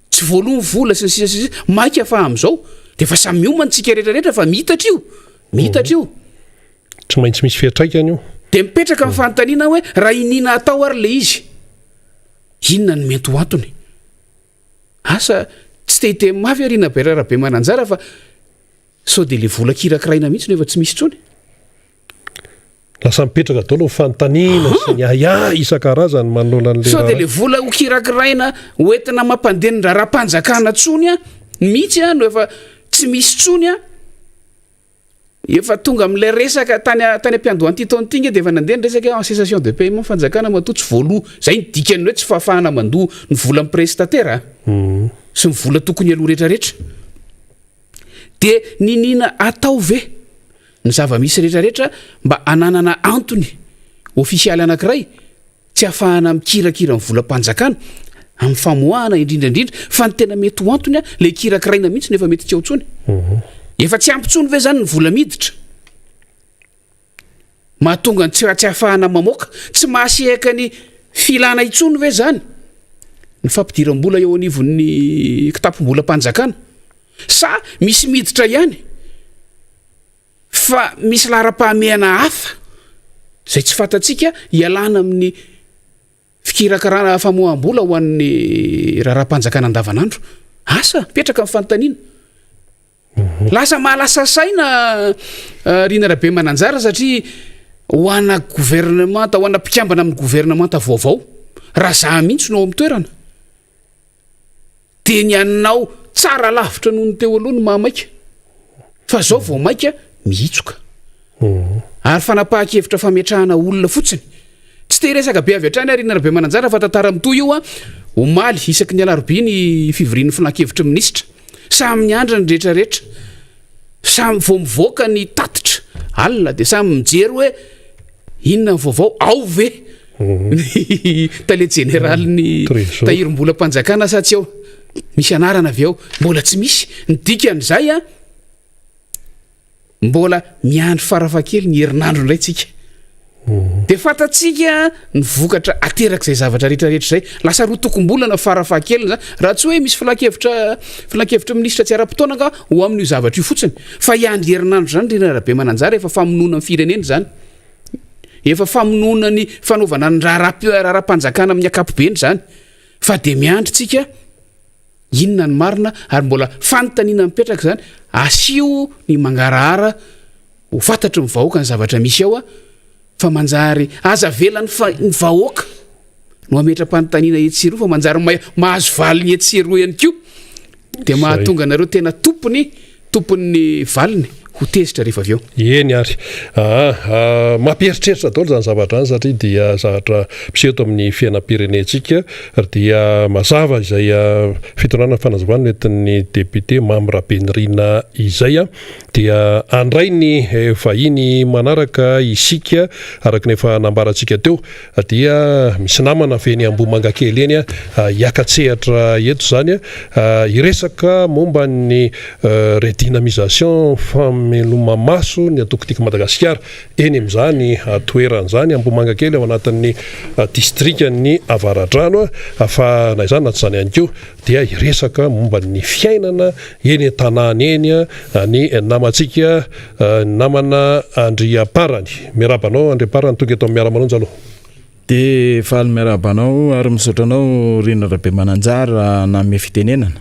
tsy voaloa ny vola sy ny sisa sy ny sisa maika fa amin'izao de efa samy miomana tsika rehetra rehetra fa miitatra io miitatra io Tsy maintsy misy fiantraikany io. De mipetraka ny fanontaniana hoe raha iniana atao ary le izy inona no mety ho antony? Asa, tsy te hiteny mafy aho ry Nabera Rabemananjara fa sao dia le vola kirakiraina mihitsy no efa tsy misy intsony? Lasa mipetraka daholo ny fanontaniana sy ny ahiahy isan-karazany manoloana an'ilay Sao dia le vola ho kirakiraina ho entina mampandeha ny raharaham-panjakana intsony mihitsy no efa tsy misy intsony an! Efa tonga amin'ilay resaka tany tany am-piandohan'ity taona ity nge dia efa nandeha ny resaka hoe en cessation de paiement fanjakana matoa tsy voaloa. Izay ny dikan'ny hoe tsy fahafahana mandoa ny volan'ny prestataire a. Sy ny vola tokony aloa rehetrarehetra. Dia niniana atao ve ny zava-misy rehetrarehetra mba hananana antony ofisialy anankiray Tsy ahafahana mikirakira ny volam-panjakana amin'ny famoahana indrindra indrindra fa ny tena mety ho antony ilay kirakiraina mihitsy no efa mety tsy ao intsony. Efa tsy ampy intsony ve zany ny vola miditra? Mahatonga ny tsy tsy ahafahana mamoaka, tsy mahasehaka ny filana intsony ve zany ny fampidiram-bola eo anivon'ny kitapom-bolam-panjakana? Sa misy miditra ihany? Fa misy laharam-pahamehana hafa izay tsy fantatsika hialana amin'ny fikirakarana famoaham-bola ho an'ny raharaham-panjakana andavanandro. Asa, mipetraka ny fanontaniana. Mhm. Lasa mahalasa saina eh, Rina Rabemananjara satria ho ana governemanta, ho ana mpikambana amin'ny governemanta vaovao, raha za mihitsy no ao amin'ny toerana. Dia ny anao tsara lavitra noho ny teo aloha no mahamaika. Fa zao vao maika mihitsoka. Ary fanapahan-kevitra fametrahana olona fotsiny. Tsy te hiresaka be avy hatrany aho Rina Rabemananjara fa tantara mitohy io a. Omaly, isaky ny alarobia ny fivorian'ny filankevitry ny minisitra. Samy niandry ny rehetrarehetra. Samy vao mivoaka ny tatitra alina dia samy mijery hoe inona ny vaovao, ao ve ny tale jeneralin'ny tahirim-bolam-panjakana sa tsy ao? Misy anarana avy ao? Mbola tsy misy. Ny dikan'izay a, mbola miandry farafakely ny herinandro indray tsika. Dia fantatsika ny vokatra aterak'izay zavatra rehetrarehetra izay. Lasa roa tokom-bolana farafahakeliny zany. Raha tsy hoe misy filankevitra filankevitry ny minisitra tsy ara-potoana angaha ho amin'io zavatra io fotsiny. Fa hiandry herinandro izany ry Rabemananjara efa famonoana ny firenena izany. Efa famonoana ny fanaovana ny raharaha raharaham-panjakana amin'ny ankapobeny izany. Fa dia miandry tsika inona ny marina ary mbola fanontaniana mipetraka izany. Asio ny mangarahara ho fantatry ny vahoaka ny zavatra misy ao fa manjary aza avela ny fa ny vahoaka no hametra-panontaniana etsy sy eroa fa manjary mahazo valiny etsy sy eroa ihany koa dia mahatonga anareo tena tompony tompon'ny valiny ho tezitra rehefa avy eo. Eny ary. Aa mampieritreritra daholo izany zavatra izany satria dia zavatra miseho eto amin'ny fiainam-pirenentsika ary dia mazava izay fitondrana fanazavana nentin'ny député Mamy Rabenirina izay. Dia handray ny vahiny manaraka isika araka ny efa nambarantsika teo dia misy namana avy eny Ambohimangakely eny hiaka-tsehatra eto izany hiresaka momba ny redynamisation. fanameloma-maso ny antoko Tiako Madagasikara eny amin'izany toerana izany, Ambohimangakely ao anatin'ny distrikan'ny Avaradrano. Fa na izany na tsy izany ihany koa dia hiresaka momba ny fiainana eny an-tanàna eny ny namantsika namana Andriamparany. Miarahaba anao Andriamparany tonga eto amin'ny Miara-manonja aloha. Dia faly miarahaba anao ary misaotra anao Rina Rabemananjara nanome fitenenana.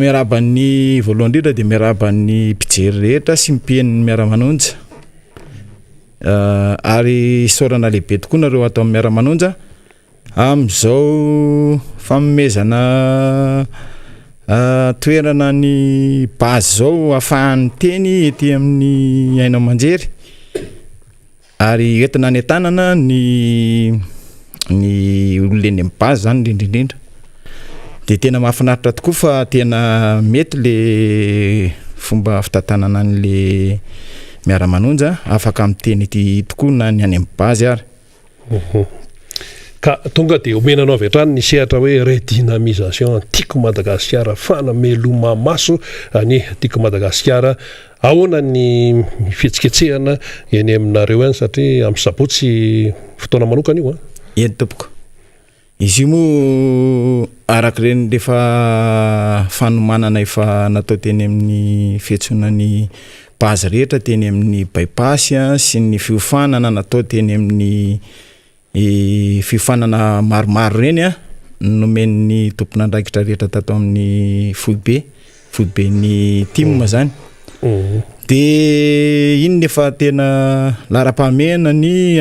Miarahaba ny voalohany indrindra dia miarahaba ny mpijery rehetra sy ny mpiheno ny Miara-manonja. Ary isaorana lehibe tokoa nareo ato amin'ny Miara-manonja amin'izao fanomezana toerana ny base izao ahafahany miteny ety amin'ny haino aman-jery. Ary entina any an-tanana ny ny olona eny amin'ny base zany indrindra indrindra. De tena mahafinaritra tokoa fa tena mety le fomba fitantanana an'le miara-manonja, afaka miteny ety tokoa na ny any amin'ny base ary. Ka tonga dia omena anao avy hatrany ny sehatra hoe redynamisation Tiako Madagasikara, fanameloma-maso ny Tiako Madagasikara. Ahoana ny fihetsiketsehana eny aminareo any satria amin'ny sabotsy fotoana manokana io an? Eny tompoko. Izy io moa araka ireny rehefa fanomanana efa natao teny amin'ny fiantsoana ny base rehetra teny amin'ny by-pass sy ny fiofanana natao teny amin'ny Fiofanana maromaro ireny no nomen'ny tompon'andraikitra rehetra tato amin'ny foibe, foiben'ny tim zany. De iny no efa tena laharam-pahamehana ny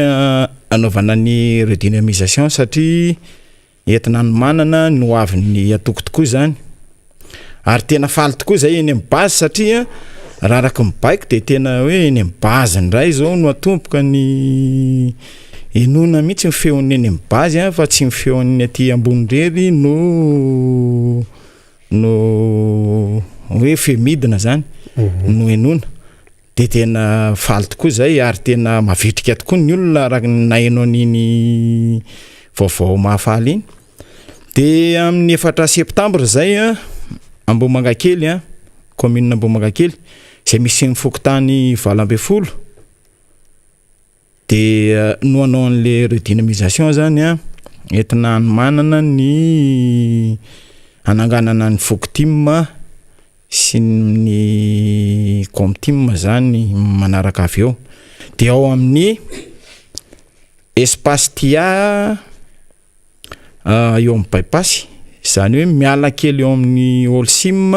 anaovana ny redynamisation satria Entina hanomanana ny ho avin'ny antoko tokoa izany. Ary tena faly tokoa izay eny amin'ny base satria raha araka ny baiko dia tena hoe eny amin'ny base indray izao no atomboka ny henoina mihitsy ny feon'ny eny amin'ny base fa tsy ny feon'ny aty ambony irery no no hoe feo midina zany no henoina. Dia tena faly tokoa izay ary tena mavitrika tokoa ny olona raha naheno an'iny vaovao mahafaly iny. Dia amin'ny efatra septambra izay an, Ambohimangakely an, commune Ambohimangakely, izay misy ny fokontany 18, dia no hanao an'le redynamisation zany an, entina hanomanana ny hananganana ny fokotim sy ny Comtim zany manaraka avy eo de ao amin'ny espace tia eo amin'ny bypass zany hoe miala kely eo amin'ny Holcim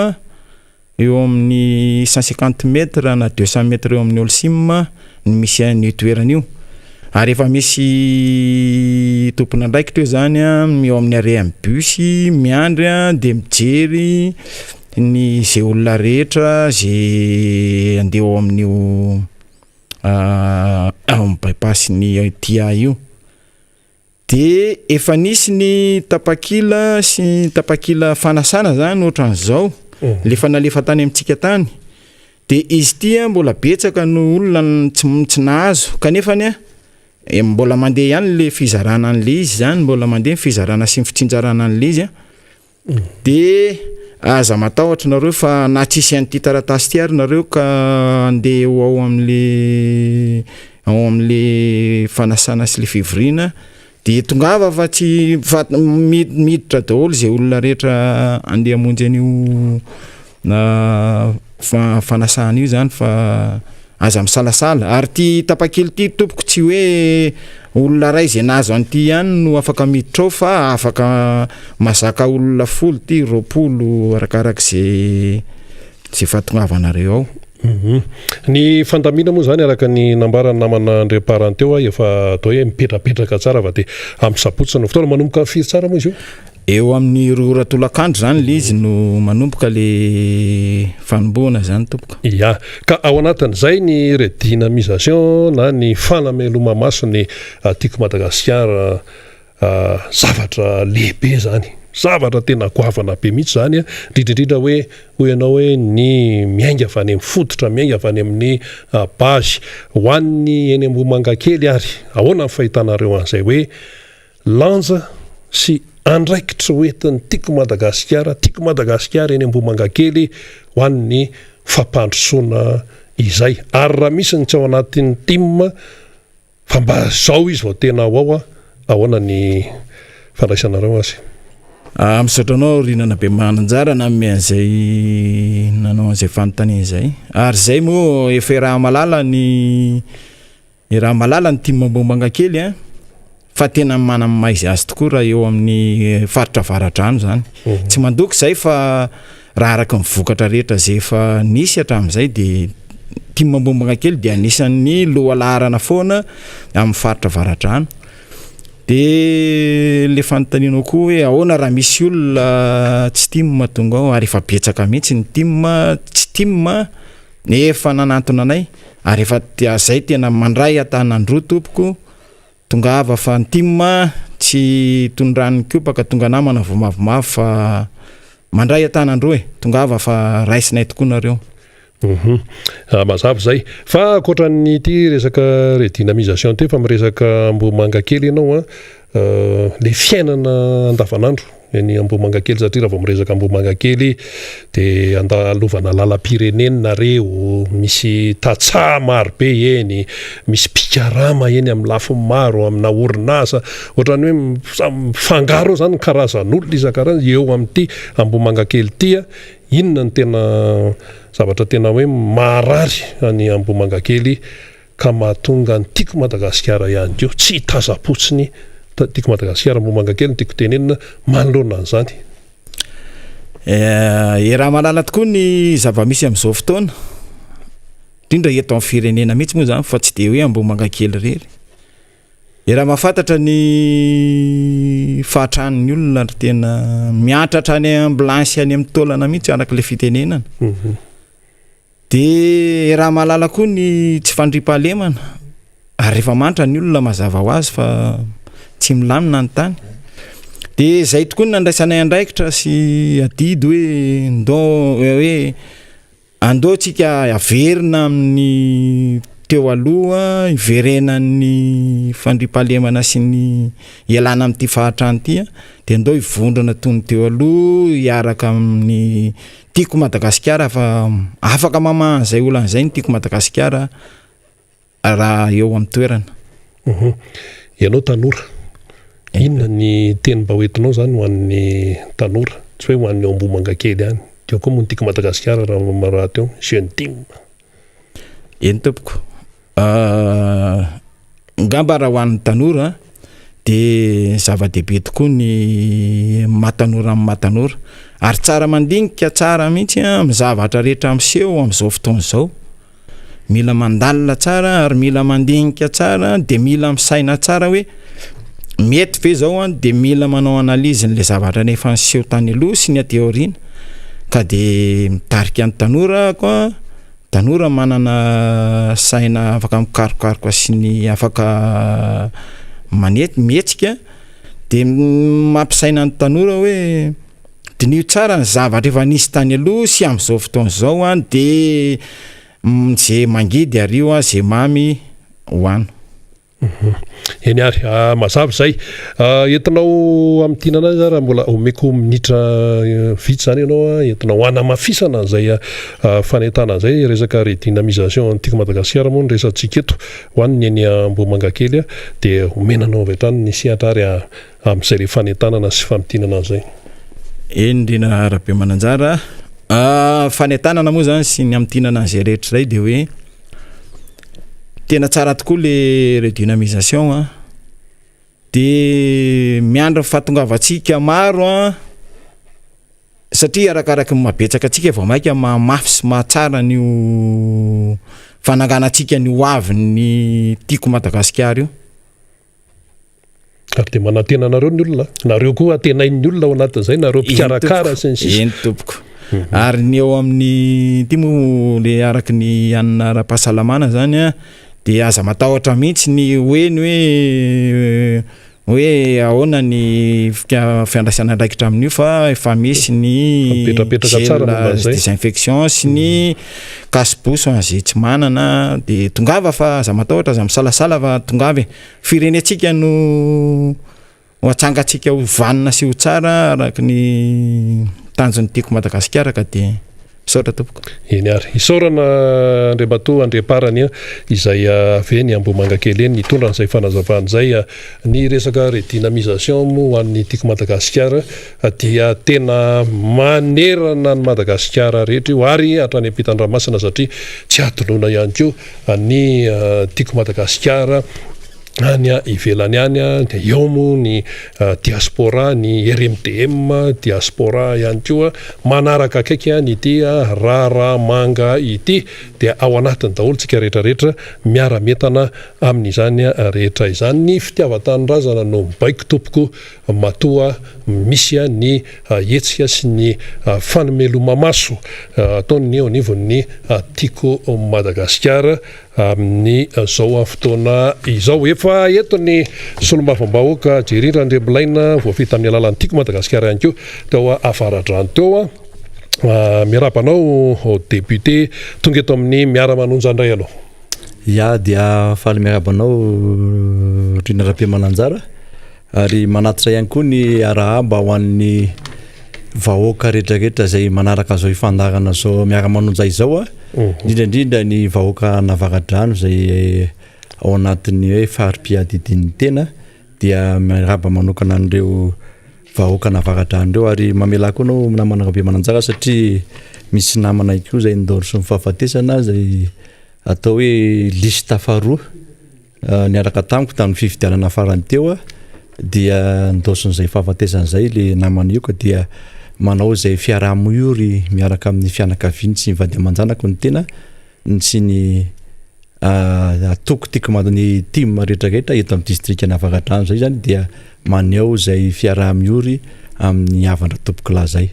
eo amin'ny 150 mètres na 200 mètres eo amin'ny Holcim no misy an'io toerana io ary efa misy tompon'andraikitra eo zany an eo amin'ny arrêt amin'ny bus miandry an de mijery ny ze olona rehetra ze andeha ao amin'io ao amin'ny bypass ny TIA io. De efa nisy ny tapakila sy ny tapakila fanasana zany ohatran'izao le efa nalefa tany amintsika tany de izy ity a mbola betsaka no olona tsy tsy nahazo kanefany a mbola mandeha ihany le fizarana an'le izy zany mbola mandeha ny fizarana sy ny fitsinjarana an'le izy a De aza matahotra nareo fa na tsisy an'ity taratasy ity ary nareo ka andeha ho ao am'le ao am'le fanasana sy le fivoriana de tongava fa tsy fa miditra daholo zay olona rehetra andeha hamonjy an'io fanasana io zany fa aza misalasala ary ity tapakila ity tompoko tsy hoe olona ray zay nahazo an'ity ihany no afaka miditra ao fa afaka mazaka olona folo ity 20 arakarak'izay zay fahatongavanareo ao. Mhm. Ny fandamina moa zany araka ny nambaran'ny namana Andriamparany teo efa atao hoe mipetrapetraka tsara fa dia amin'ny sabotsy no fotoana manomboka amin'ny firy tsara moa izy io? Eo amin'ny 2 ora tolakandro zany le izy no manomboka le fanombohana zany tompoko. Ya, ka ao anatin'izay ny redynamisation na ny fanameloma-maso ny Tiako Madagasikara zavatra lehibe zany, zavatra tena goavana be mihitsy zany, indrindra indrindra hoe hoy ianao hoe ny miainga avy any amin'ny fototra, miainga avy any amin'ny base. Ho an'ny eny Ambohimangakely ary, ahoana ny fahitanareo an'izay hoe Lanja sy andraikitra ho entin'ny Tiako Madagasikara, Tiako Madagasikara eny Ambohimangakely ho an'ny fampandrosoana izay. Ary raha misy ny tsy ao anatin'ny tim fa mba zao izy vao tena ao ao, ahoana ny fandraisanareo azy? Ah, misaotra anao Rinana Bemananjara nanome an'izay nanao an'izay fanontaniana izay. Ary izay moa efa iaraha-mahalala ny iaraha-mahalala ny tim Ambohimangakely a, fa tena manamaizy azy tokoa raha eo amin'ny faritra Avaradrano izany. Tsy mandoky izay fa raha araka ny vokatra rehetra izay efa nisy hatramin'izay dia tim Ambohimangakely dia anisan'ny lohalaharana foana amin'ny faritra Avaradrano. Dia le fanontanianao koa hoe ahoana raha misy olona tsy tim tonga ao, ary efa betsaka mihitsy ny tim tsy tim efa nanantona anay ary efa zay tena mandray an-tanan-droa tompoko, tongava fa ny tim tsy toy ny rano mikopaka tonga namana vao mavomavo fa mandray an-tanan-droa e, tongava fa raisinay tokoa nareo. Hum mazava izay. Fa ankoatran'ity resaka redynamisation ity, efa miresaka Ambohimangakely ianao an, le fiainana andavanandro eny Ambohimangakely satria raha vao miresaka Ambohimangakely dia andalovana lalam-pirenena nareo, misy tantsaha maro be eny, misy mpikarama eny amin'ny lafiny maro, amina orinasa, ohatran'ny hoe samy mifangaro eo izany ny karazan'olona isan-karazany eo amin'ity Ambohimangakely ity an. Inona no tena zavatra tena hoe maharary any Ambohimangakely ka mahatonga ny Tiako Madagasikara ihany koa tsy hitazam-potsiny Tiako Madagasikara Ambohimangakely no tiako tenenina manoloana an'izany? Iaraha-mahalala tokoa ny zava-misy amin'izao fotoana, indrindra eto amin'ny firenena mihitsy moa izany fa tsy dia hoe Ambohimangakely irery. Dia raha mahafantatra ny fahatran'ny olona ary tena miantra hatrany ambulance any amin'ny taolana mihitsy araka ilay fitenenana. Mhm. Dia raha mahalala koa ny tsy fandriampahalemana ary rehefa mantra ny olona mazava ho azy fa tsy milamina ny tany. Dia izay tokoa no nandraisanay andraikitra sy adidy hoe ndao hoe Andao tsika haverina amin'ny teo aloha, hiverenan'ny fandriampahalemana sy ny hialana amin'ity fahantrana ity dia andao hivondrona toy ny teo aloha hiaraka amin'ny Tiako Madagasikara fa afaka mamaha an'izay olana izay ny Tiako Madagasikara. raha eo amin'ny toerana. Uhum. Ianao tanora, inona ny teny mba hoentinao izany ho an'ny tanora, tsy hoe ho an'ny ao Ambohimangakely ihany, teo koa moa ny Tiako Madagasikara raha rahateo, Jeune Team. Eny tompoko. Angamba raha ho an'ny tanora dia zava-dehibe tokoa ny maha tanora ny maha tanora ary tsara mandinika tsara mihitsy amin'ny zavatra rehetra miseho amin'izao fotoana izao. Mila mandalina tsara ary mila mandinika tsara de mila misaina tsara hoe mety ve zao an de mila manao analyse n'le zavatra nefa niseho tany aloha sy ny aty aoriana ka de mitarika ny tanora koa tanora manana saina afaka mikarokaroka sy ny afaka manety mihetsika de mampisaina ny tanora hoe Diniho tsara ny zavatra efa nisy tany aloha sy amin'izao fotoana izao an, de ze mangidy ario an, ze mamy hoano. Eny ary, mazava izay. Entinao hamintinana azy raha mbola omeko minitra vitsy izany ianao, entinao hanamafisana an'izay fanentanana izay, resaka redynamisation an'i Tiako Madagasikara moa no resatsika eto, ho an'ny eny Ambohimangakely dia omena anao avy hatrany ny sehatra ary amin'izay le fanentanana sy famintinana an'izay. Eny Rina Rabemananjara a, fanentanana moa zany sy ny hamintinana an'izay rehetra izay de hoe tena tsara tokoa le redynamisation a, de miandry ny fahatongavantsika maro a, satria arakaraky ny mahabetsaka antsika vao maika mahamafy sy mahatsara an'io fananganantsika ny ho avin'ny Tiako Madagasikara io. Ary dia manantena anareo ny olona, nareo koa antenain'ny olona ao anatin'izay, nareo mpikarakara sy ny sisa. Eny tompoko. Mhm. Ary ny eo amin'ny ity moa le araky ny anina ara-pahasalamana zany a, dia aza matahotra mihitsy ny hoe ny hoe hoe ahoana ny fiandraisana andraikitra amin'io fa efa misy ny Mipetrapetraka tsara momba an'izay. désinfection sy ny cache-bouche ho an'izay tsy manana dia tongava fa aza matahotra aza misalasala fa tongava e. Firenentsika no ho atsangantsika ho vanona sy ho tsara araka ny tanjon'ny Tiako Madagasikara ka dia. Misaotra tompoko. Eny ary. Isaorana Andriamatoa Andriamparany izay avy eny Ambohimangakely eny nitondra an'izay fanazavana izay. Ny resaka redynamisation moa ho an'ny Tiako Madagasikara dia tena manerana an'i Madagasikara rehetra io ary hatrany ampitan-dranomasina satria tsy hadinoina ihany koa ny Tiako Madagasikara any ivelany any dia eo moa ny diaspora, ny RMDM diaspora ihany koa manaraka akaiky an'ity raharaha manga ity dia ao anatiny daholo tsika rehetra rehetra miara-mientana amin'izany rehetra izany. Ny fitiavan-tanindrazana no mibaiko tompoko matoa misy ny hetsika sy ny fanomeloma-maso ataon'ny eo anivon'ny Tiako Madagasikara amin'izao fotoana izao. Efa eto ny solombavambahoaka Jerry Randriamilaina voafidy tamin'ny alalan'ny Tiako Madagasikara ihany koa teo Avaradrano teo. Miarahaba anao député tonga eto amin'ny Miara-manonja indray aloha. Ya dia faly miarahaba anao Rina Rabemananjara ary manatitra ihany koa ny arahaba ho an'ny vahoaka rehetrarehetra izay manaraka izao fandaharana izao miara-manonja izao a indrindra indrindra ny vahoaka an'Avaradrano izay ao anatin'ny hoe fari-piadidian'ny tena dia miarahaba manokana an'ireo vahoaka an'Avaradrano ireo ary mamelà koa anao namana Rabemananjara satria misy namana ihany koa izay nindoroson'ny fahafatesana izay atao hoe liste faharoa niaraka tamiko tamin'ny fifidianana farany teo dia nindaosin'izay fahafatesana izay le namana io ka dia manao izay fiaraha-miory miaraka amin'ny fianakaviany sy ny vady aman-janako ny tena sy ny atoko tiako ny tim rehetrarehetra eto amin'ny distrikan'Avaradrano izay zany dia maneho izay fiaraha-miory amin'ny havandra-tompokolahy izay.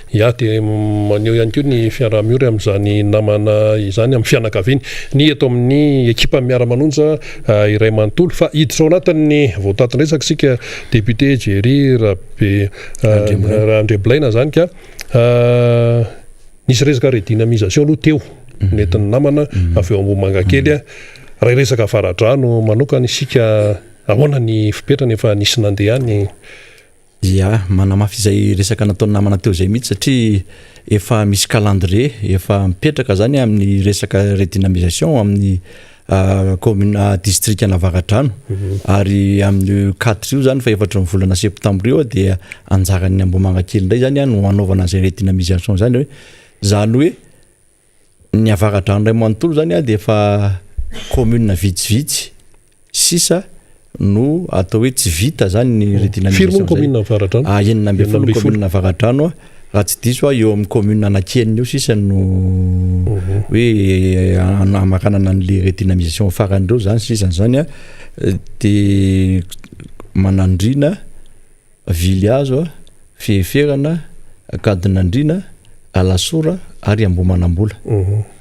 Ya, dia maneho ihany koa ny fiaraha-miory amin'izany namana izany, amin'ny fianakaviany, ny eto amin'ny ekipa miara-manonja iray manontolo. Fa hiditra ao anatin'ny voatatin-dresaka isika député Jerry Rabe Randriambilaina izany ka. Nisy resaka redynamisation aloha teo nentin'ny namana avy eo Ambohimangakely. Raha hiresaka Avaradrano manokana isika, ahoana ny fipetrany efa nisy nandeha any? Ya, manamafy izay resaka nataon'ny namana teo izay mihitsy satria efa misy calendrier efa mipetraka zany amin'ny resaka redynamisation amin'ny commune distrikan'Avaradrano ary amin'io quatre io zany fa efatry ny volana septambra io dia anjaran'ny Ambohimangakely indray zany no hanaovana an'izay redynamisation zany hoe zany hoe Ny Avaradrano iray manontolo zany dia efa commune vitsivitsy sisa no atao hoe tsy vita zany ny redynamisation. Firy moa ny commune Avaradrano? Ah, 16 ny commune Avaradrano. Raha tsy diso aho eo amin'ny commune anankienina eo sisa no hoe hamaranana an'le redynamisation farany ireo zany sisa zany dia Manandriana Vilihazo, Fiheferana, Ankadinandriana, Alasora ary Ambohimanambola.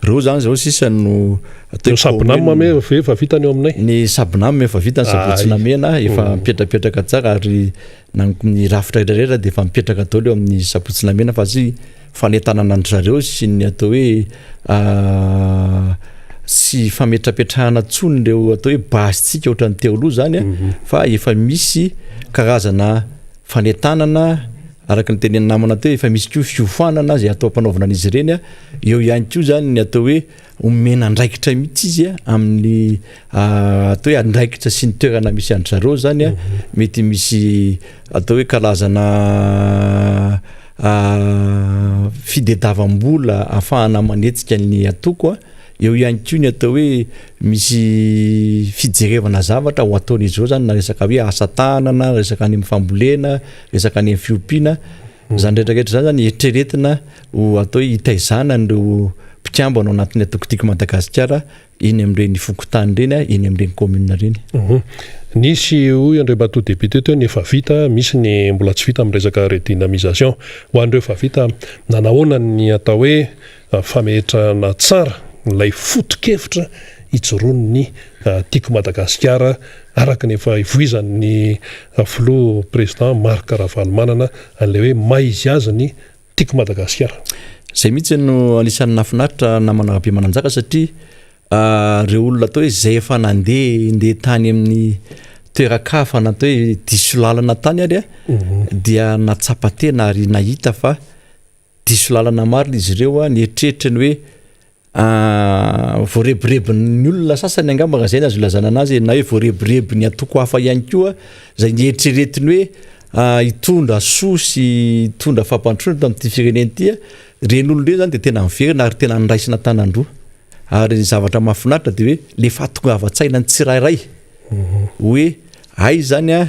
Ireo zany zao sisa no atao hoe Sabinam commune. ve efa vita ny eo aminay? Ny Sabinam efa vita, ny Sabotsy Namehana efa mipetrapetraka tsara ary na ny rafitra rehetra rehetra dia efa mipetraka daholo eo amin'ny Sabotsy Namehana fa tsy fanentanana an-dry zareo sy ny atao hoe tsy fametrapetrahana intsony ireo atao hoe base-tsika ohatran'ny teo aloha zany a fa efa misy karazana fanentanana araka ny tenenin'ny namana teo efa misy koa fiofanana izay atao ampanaovina an'izy ireny a eo ihany koa zany ny atao hoe omena andraikitra mihitsy izy a amin'ny atao hoe andraikitra sy ny toerana misy an-dry zareo zany a mety misy atao hoe karazana Fitadiavam-bola ahafahana manetsika ny antoko, eo ihany koa ny atao hoe misy fijerevana zavatra ho ataon'izy ireo zany na resaka hoe asa tanana, resaka any amin'ny fambolena, resaka any amin'ny fiompiana, zany rehetra rehetra zany zany eritreretina ho atao hoe hitaizana an'ireo mpikambana ao anatin'ny antoko Tiako Madagasikara eny amin'ireny fokontany ireny, eny amin'ireny commune ireny. Nisy hoy Andriamatoa Député teo ny efa vita, misy ny mbola tsy vita amin'ny resaka redynamisation. Ho an'ireo efa vita, nanahoana ny atao hoe fametrahana tsara ilay foto-kevitra ijoroan'ny Tiako Madagasikara araka ny efa ivoizan'ny Filoha Président Marc Ravalomanana an'ilay hoe maha izy azy ny Tiako Madagasikara. Zay mihitsy no anisan'ny nahafinaritra namana Rabemananjaka satria reo olona atao hoe zay efa nandeha ndeha tany amin'ny toeran-kafa na atao hoe diso lalana tany ary dia nahatsapa tena ary nahita fa. diso lalana marina izy ireo a, nieritreritra ny hoe voarebirebin'ny olona sasany angamba raha izay no azo ilazana anazy e, na hoe voarebirebin'ny antoko hafa ihany koa izay nieritreretiny hoe hitondra soa sy hitondra fampandrosoana eto amin'ity firenena ity, ireny olona ireny izany dia tena miverina ary tena noraisina an-tanan-droa. Ary ny zavatra mahafinaritra dia hoe le fahatongavan-tsaina ny tsirairay hoe hay izany a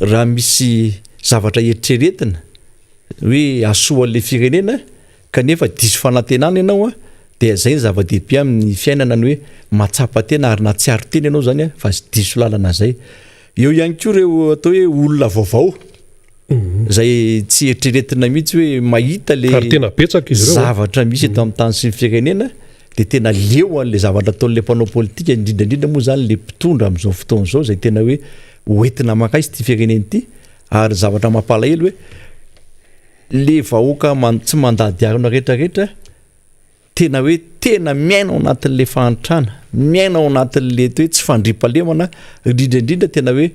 raha misy zavatra eritreretina hoe hahasoa an'ilay firenena kanefa diso fanantenana ianao a dia zay ny zava-dehibe amin'ny fiainana ny hoe mahatsapa tena ary nahatsiaro tena ianao zany a fa diso lalana zay. Eo ihany koa ireo atao hoe olona vaovao zay tsy eritreretina mihitsy hoe mahita le Ary tena betsaka izy ireo. zavatra misy eto amin'ny tany sy ny firenena dia tena leo an'le zavatra ataon'le mpanao politika indrindra indrindra moa zany le mpitondra amin'izao fotoana izao zay tena hoe hoentina mankaiza ity firenena ity ary zavatra mampalahelo hoe le vahoaka man- tsy mandady harona rehetra rehetra tena hoe tena miaina ao anatin'le fahantrana, miaina ao anatin'le atao hoe tsy fandriampahalemana, indrindra indrindra tena hoe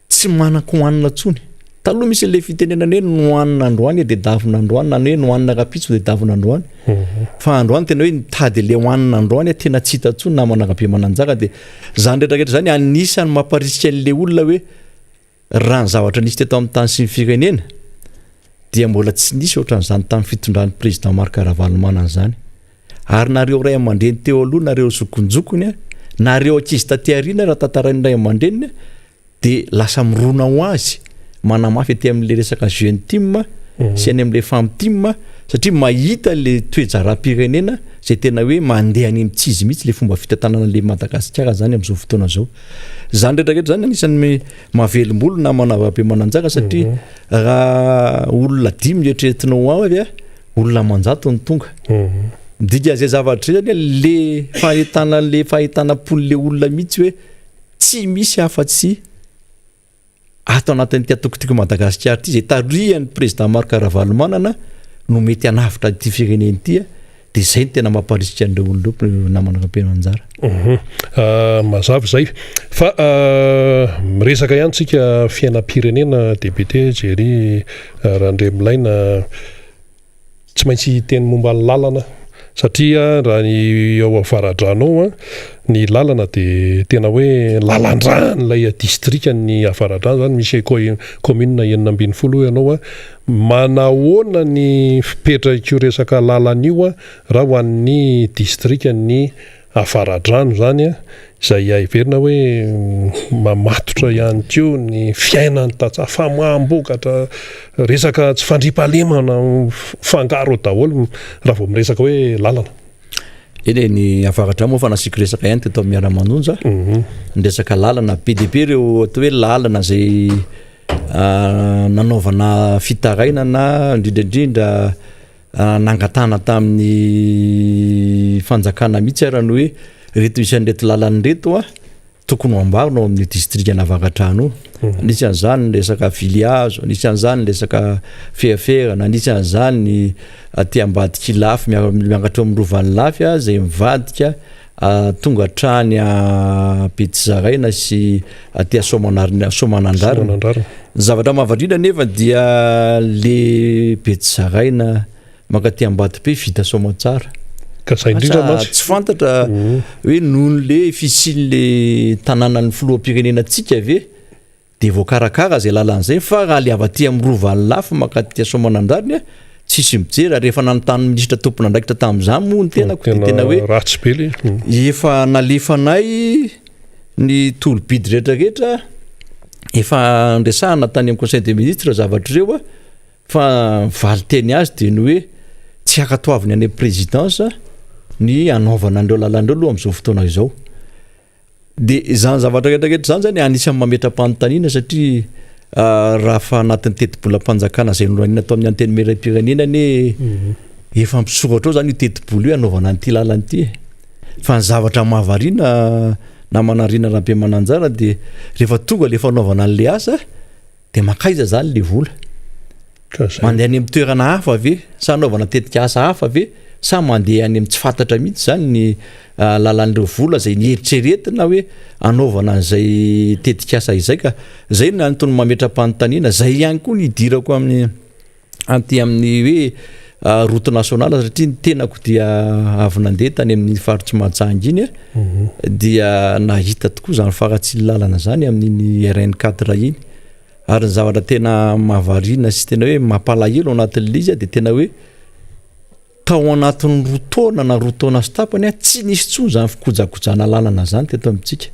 tsy manan-kohanina intsony. Taloha misy an'le fitenenana hoe nohanina androany dia davina androany na ny hoe nohanina rahampitso dia davina androany. Fa androany tena hoe nitady le hohanina androany tena tsy hita intsony namana Rabemananjara dia zany rehetra rehetra zany anisan'ny mamparisika an'le olona hoe Raha ny zavatra nisy teto amin'ny tany sy ny firenena dia mbola tsy nisy ohatran'izany tamin'ny fitondran'ny président Marc Ravalomanana izany. Ary nareo ray aman-dreny teo aloha, nareo zokinjokiny, nareo ankizy taty aoriana raha tantarain'ny ray aman-dreniny dia lasa mirona ho azy manamafy aty amin'ilay resaka jeune team sy any amin'ilay femme team satria mahita ilay toe-draharaham-pirenena izay tena hoe mandeha any amin'ny tsy izy mihitsy ilay fomba fitantanana an'ilay Madagasikara izany amin'izao fotoana izao. Zany rehetra rehetra zany anisan'ny mahavelom-bolo namana Rabemananjara satria mhm. raha olona dimy eritreretinao ho avy a olona aman-jato ny tonga. Mhm. Midika zay zavatra zay zany le fahitana le fahitana pon'le olona mihitsy hoe tsy misy afa-tsy ato anatin'ity antoko Tiako Madagasikara ity izay tarihan'ny président Marc Ravalomanana no mety hanavotra ity firenena ity dia izay no tena mamparisika an'ireo olona ireo namana Rabemananjara. Mhm. Ah, mazava izay fa ah, miresaka ihany tsika fiainam-pirenena député Jerry ah, Randriamilaina. Tsy maintsy hiteny momba ny lalana satria raha ny ao Avaradrano ao ny lalana dia tena hoe lalan-dran'ilay distrikan'ny Avaradrano izany misy commune 16 hoy ianao. Manahoana ny fipetrak'io resaka lalana io raha ho an'ny distrikan'ny Avaradrano izany izay heverina hoe mamatotra ihany koa ny fiainan'ny tantsaha, famoaham-bokatra, resaka tsy fandriampahalemana, mifangaro ao daholo raha vao miresaka hoe lalana. Eny e, ny Avaradrano moa efa nasiako resaka ihany teto amin'ny Miara-manonja, ny resaka lalana, be dia be ireo atao hoe lalana izay nanaovana fitarainana indrindra indrindra nangatahana tamin'ny fanjakana mihitsy ara ny hoe reto misy an'ireto lalana ireto a tokony ho amboarina ao amin'io distrikan'Avaradrano io. Mhm. Anisan'izany ny resaka vilihazo, anisan'izany ny resaka feraferana, anisan'izany ny aty ambadik'Ilafy miakatra eo amin'ny rovan'Ilafy a izay mivadika tonga hatrany Betsizaraina sy aty Soamanarina Soamanandrariny. Ny zavatra mahavariana anefa dia le Betsizaraina mankaty Ambatobe vita soamantsara. Ka zay indrindra mantsy. Tsy fantatra mhm. hoe noho le fisian'le tanànan'ny filoham-pirenena antsika ve Dia voakarakara izay lalana izay fa raha le avy aty amin'ny rovan'ny lafy mankaty Soamanandrariny a, tsisy mijery ary efa nanontany minisitra tompon'andraikitra tamin'izany moa ny tenako dia tena hoe ratsy be le efa nalefanay ny tolo-bidy rehetra rehetra efa nresahana tany amin'ny conseil des ministres zavatra ireo a fa ny valin-teny azy dia ny hoe tsy ankatoaviny any amin'ny présidence ny hanaovana an'ireo lalana ireo aloha amin'izao fotoana izao. Dia izany zavatra rehetra rehetra izany zany anisan'ny mametra-panontaniana satria raha fa anatin'ny tetibolam-panjakana izay nolanina tao amin'ny antenimieram-pirenena anie mhm. efa misoratra ao zany io tetibola io hanaovana an'ity lalana ity e. Fa ny zavatra mahavariana namana Rina Rabemananjara dia rehefa tonga le fanaovana an'le asa Dia mankaiza izany ilay vola? Mandeha any amin'ny toerana hafa ve? Sa anaovana tetikasa hafa ve? Sa mandeha any amin'ny tsy fantatra mihitsy izany ny ah, lalan'ireo vola izay nieritreretina hoe anaovana an'izay tetikasa izay ka izay no antony mametra-panontaniana, izay ihany koa ny idirako amin'ny aty amin'ny hoe route nationale satria ny tenako dia avy nandeha tany amin'ny faritry Mahajanga iny dia nahita tokoa izany faharatsian'ny lalana izany amin'iny RN 4 iny. Ary ny zavatra tena mahavariana sy tena hoe mampalahelo ao anatin'ilay izy dia tena hoe tao anatin'ny roa taona na roa taona sy tapany tsy nisy intsony izany fikojakojana lalana izany teto amintsika.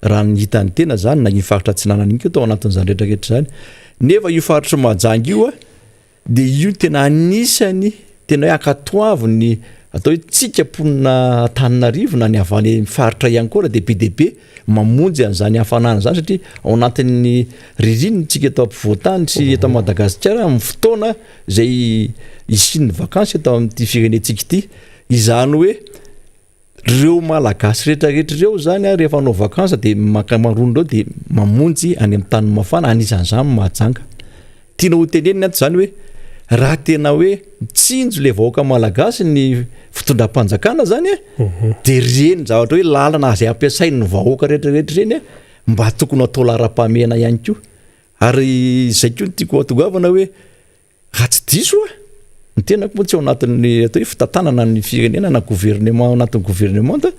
Raha ny hitan'ny tena izany na iny faritra Atsinanana iny koa tao anatin'izany rehetrarehetra izany. Nefa io faritr'i Mahajanga io dia io tena anisany tena hoe ankatoavin'ny atao hoe tsika mponina Antananarivo na ny avy any amin'ny faritra ihany koa dia be dia be mamonjy an'izany hafanana izany satria ao anatin'ny ririnina tsika eto ampovoan-tany sy eto Madagasikara amin'ny fotoana izay hisian'ny vakansy eto amin'ity firenentsika ity. Izany hoe Reo malagasy rehetra rehetra ireo zany a rehefa hanao vacances de ankamaroan'ireo de mamonjy any amin'ny tany mafana anisan'izany Mahajanga. Tiana ho tenenina ato zany hoe raha tena hoe mitsinjo le vahoaka malagasy ny fitondram-panjakana zany a de reny zavatra hoe lalana izay ampiasain'ny vahoaka rehetra rehetra ireny a mba tokony atao laharam-pahamehana ihany koa. Ary izay koa no tiako hatongavana hoe Raha tsy diso aho, ny tenako moa tsy ao anatin'ny atao hoe fitantanana ny firenena na gouvernement ao anatin'ny gouvernemanta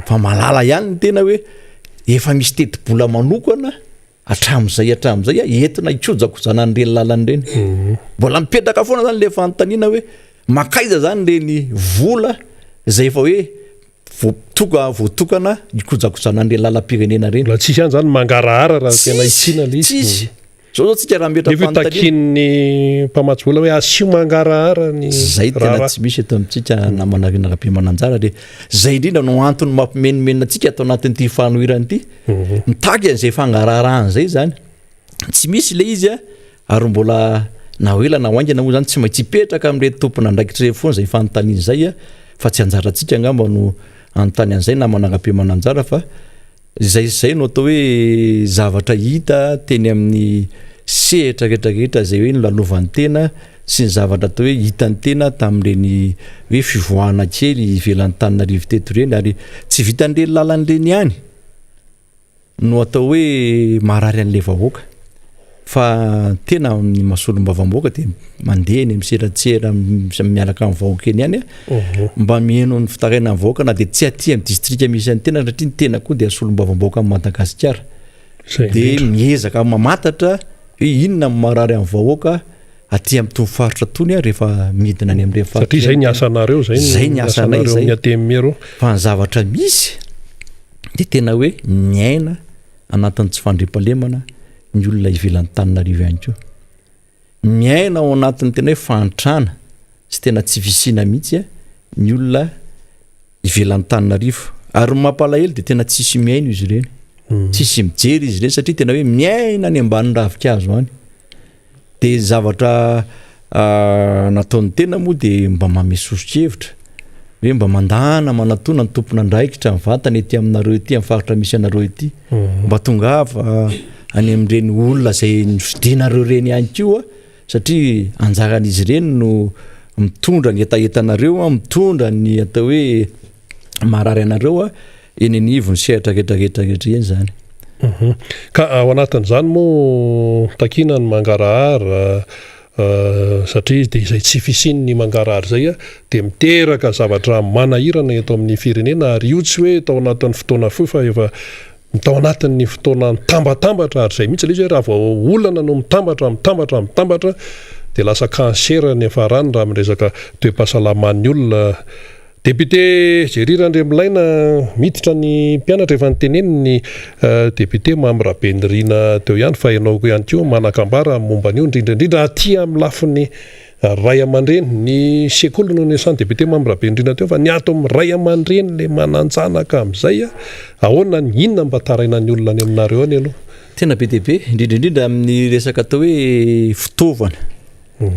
fa mahalala ihany ny tena hoe efa misy tetibola manokana hatramin'izay hatramin'izay entina hikojakojana an'ireny lalana ireny. Mbola mipetraka foana zany le fanontaniana hoe mankaiza zany ireny vola izay efa hoe voatoka voatokana hikojakojana an'ireny lalam-pirenena ireny. Mbola tsisy ihany zany mangarahara raha tena hitsina le izy. Tsisy. Zao zao tsika raha Nefa io metra-panontaniana. takian'ny mpamatsy vola hoe asio mangarahara ny Zay tena raharaha. tsy misy eto amintsika namana Rina Rabemananjara re. Zay indrindra no antony mampimenomenona antsika ato anatin'ity fanoherana ity. Mitaky an'izay fangaraharahana izay zany. Tsy misy le izy a, ary mbola na ho ela na ho haingana moa zany tsy maintsy hipetraka amin'ireto tompon'andraikitra ireto foana izay fanontaniana izay a, fa tsy anjarantsika angamba no hanontany an'izay namana Rabemananjara fa Izay izay no atao hoe zavatra hita teny amin'ny sehatra rehetra rehetra izay hoe nolalovan'ny tena sy ny zavatra atao hoe hitan'ny tena tamin'ireny hoe fivoahana kely ivelan'ny Antananarivo teto ireny ary tsy vitan'ireny lalana ireny ihany no atao hoe marary an'ilay vahoaka. Fa tena ny maha solombavambahoaka dia mandeha eny amin'ny seratsera miaraka amin'ny vahoaka eny ihany mba mihaino ny fitarainan'ny vahoaka na dia tsy aty amin'ny distrika misy an'ny tena satria ny tena koa dia solombavambahoaka amin'i Madagasikara. Dia miezaka mamantatra hoe inona no marary amin'ny vahoaka aty amin'itony faritra itony rehefa midina any amin'ireny faritra Satria izay ny asanareo, izay ny asanay izay. Amin'ny ATM ireo. Fa ny zavatra misy dia tena hoe miaina anatin'ny tsy fandriampahalemana ny olona ivelan'i Tananarivo ihany koa. Miaina ao anatin'ny tena hoe fahantrana sy tena tsy fisiana mihitsy ny olona ivelan'i Tananarivo. Ary ny mampalahelo dia tena tsisy mihaino izy ireny. Tsisy mijery izy ireny satria tena hoe miaina any ambanin'ny ravinkazo any. Dia zavatra nataon'ny tena moa dia mba manome soso-kevitra hoe mba mandana manatona ny tompon'andraikitra mivantana ety aminareo ety amin'ny faritra misy anareo ety mba tongava any amin'ireny olona izay nofidinareo ireny ihany koa satria anjaran'izy ireny no mitondra ny hetahetanareo mitondra ny atao hoe marary anareo eny anivon'ny sehatra rehetra rehetra rehetra eny izany. Ka ao anatin'izany moa takiana ny mangarahara satria dia izay tsy fisian'ny mangarahara izay dia miteraka zavatra manahirana eto amin'ny firenena ary io tsy hoe tao anatin'ny fotoana fohy fa efa tao anatin'ny fotoana nitambatambatra ary izay mihitsy ilay izy hoe raha vao olana no mitambatra mitambatra mitambatra dia lasa cancer ny hiafarany raha miresaka toe-pahasalaman'ny olona. Député Jerry Randriamilaina, miditra ny mpianatra efa niteneniny ny député Mamy Rabenirina teo ihany fa ianao ihany koa manan-kambara momba an'io indrindra indrindra aty amin'ny lafiny ray aman-dreny, ny sekoly no niasan'ny député Mamy Rabenirina teo fa ny ato amin'ny ray aman-dreny le manan-janaka amin'izay ahoana ny inona mba tarainan'ny olona any aminareo any aloha? Tena be dia be, indrindra indrindra amin'ny resaka atao hoe fitaovana.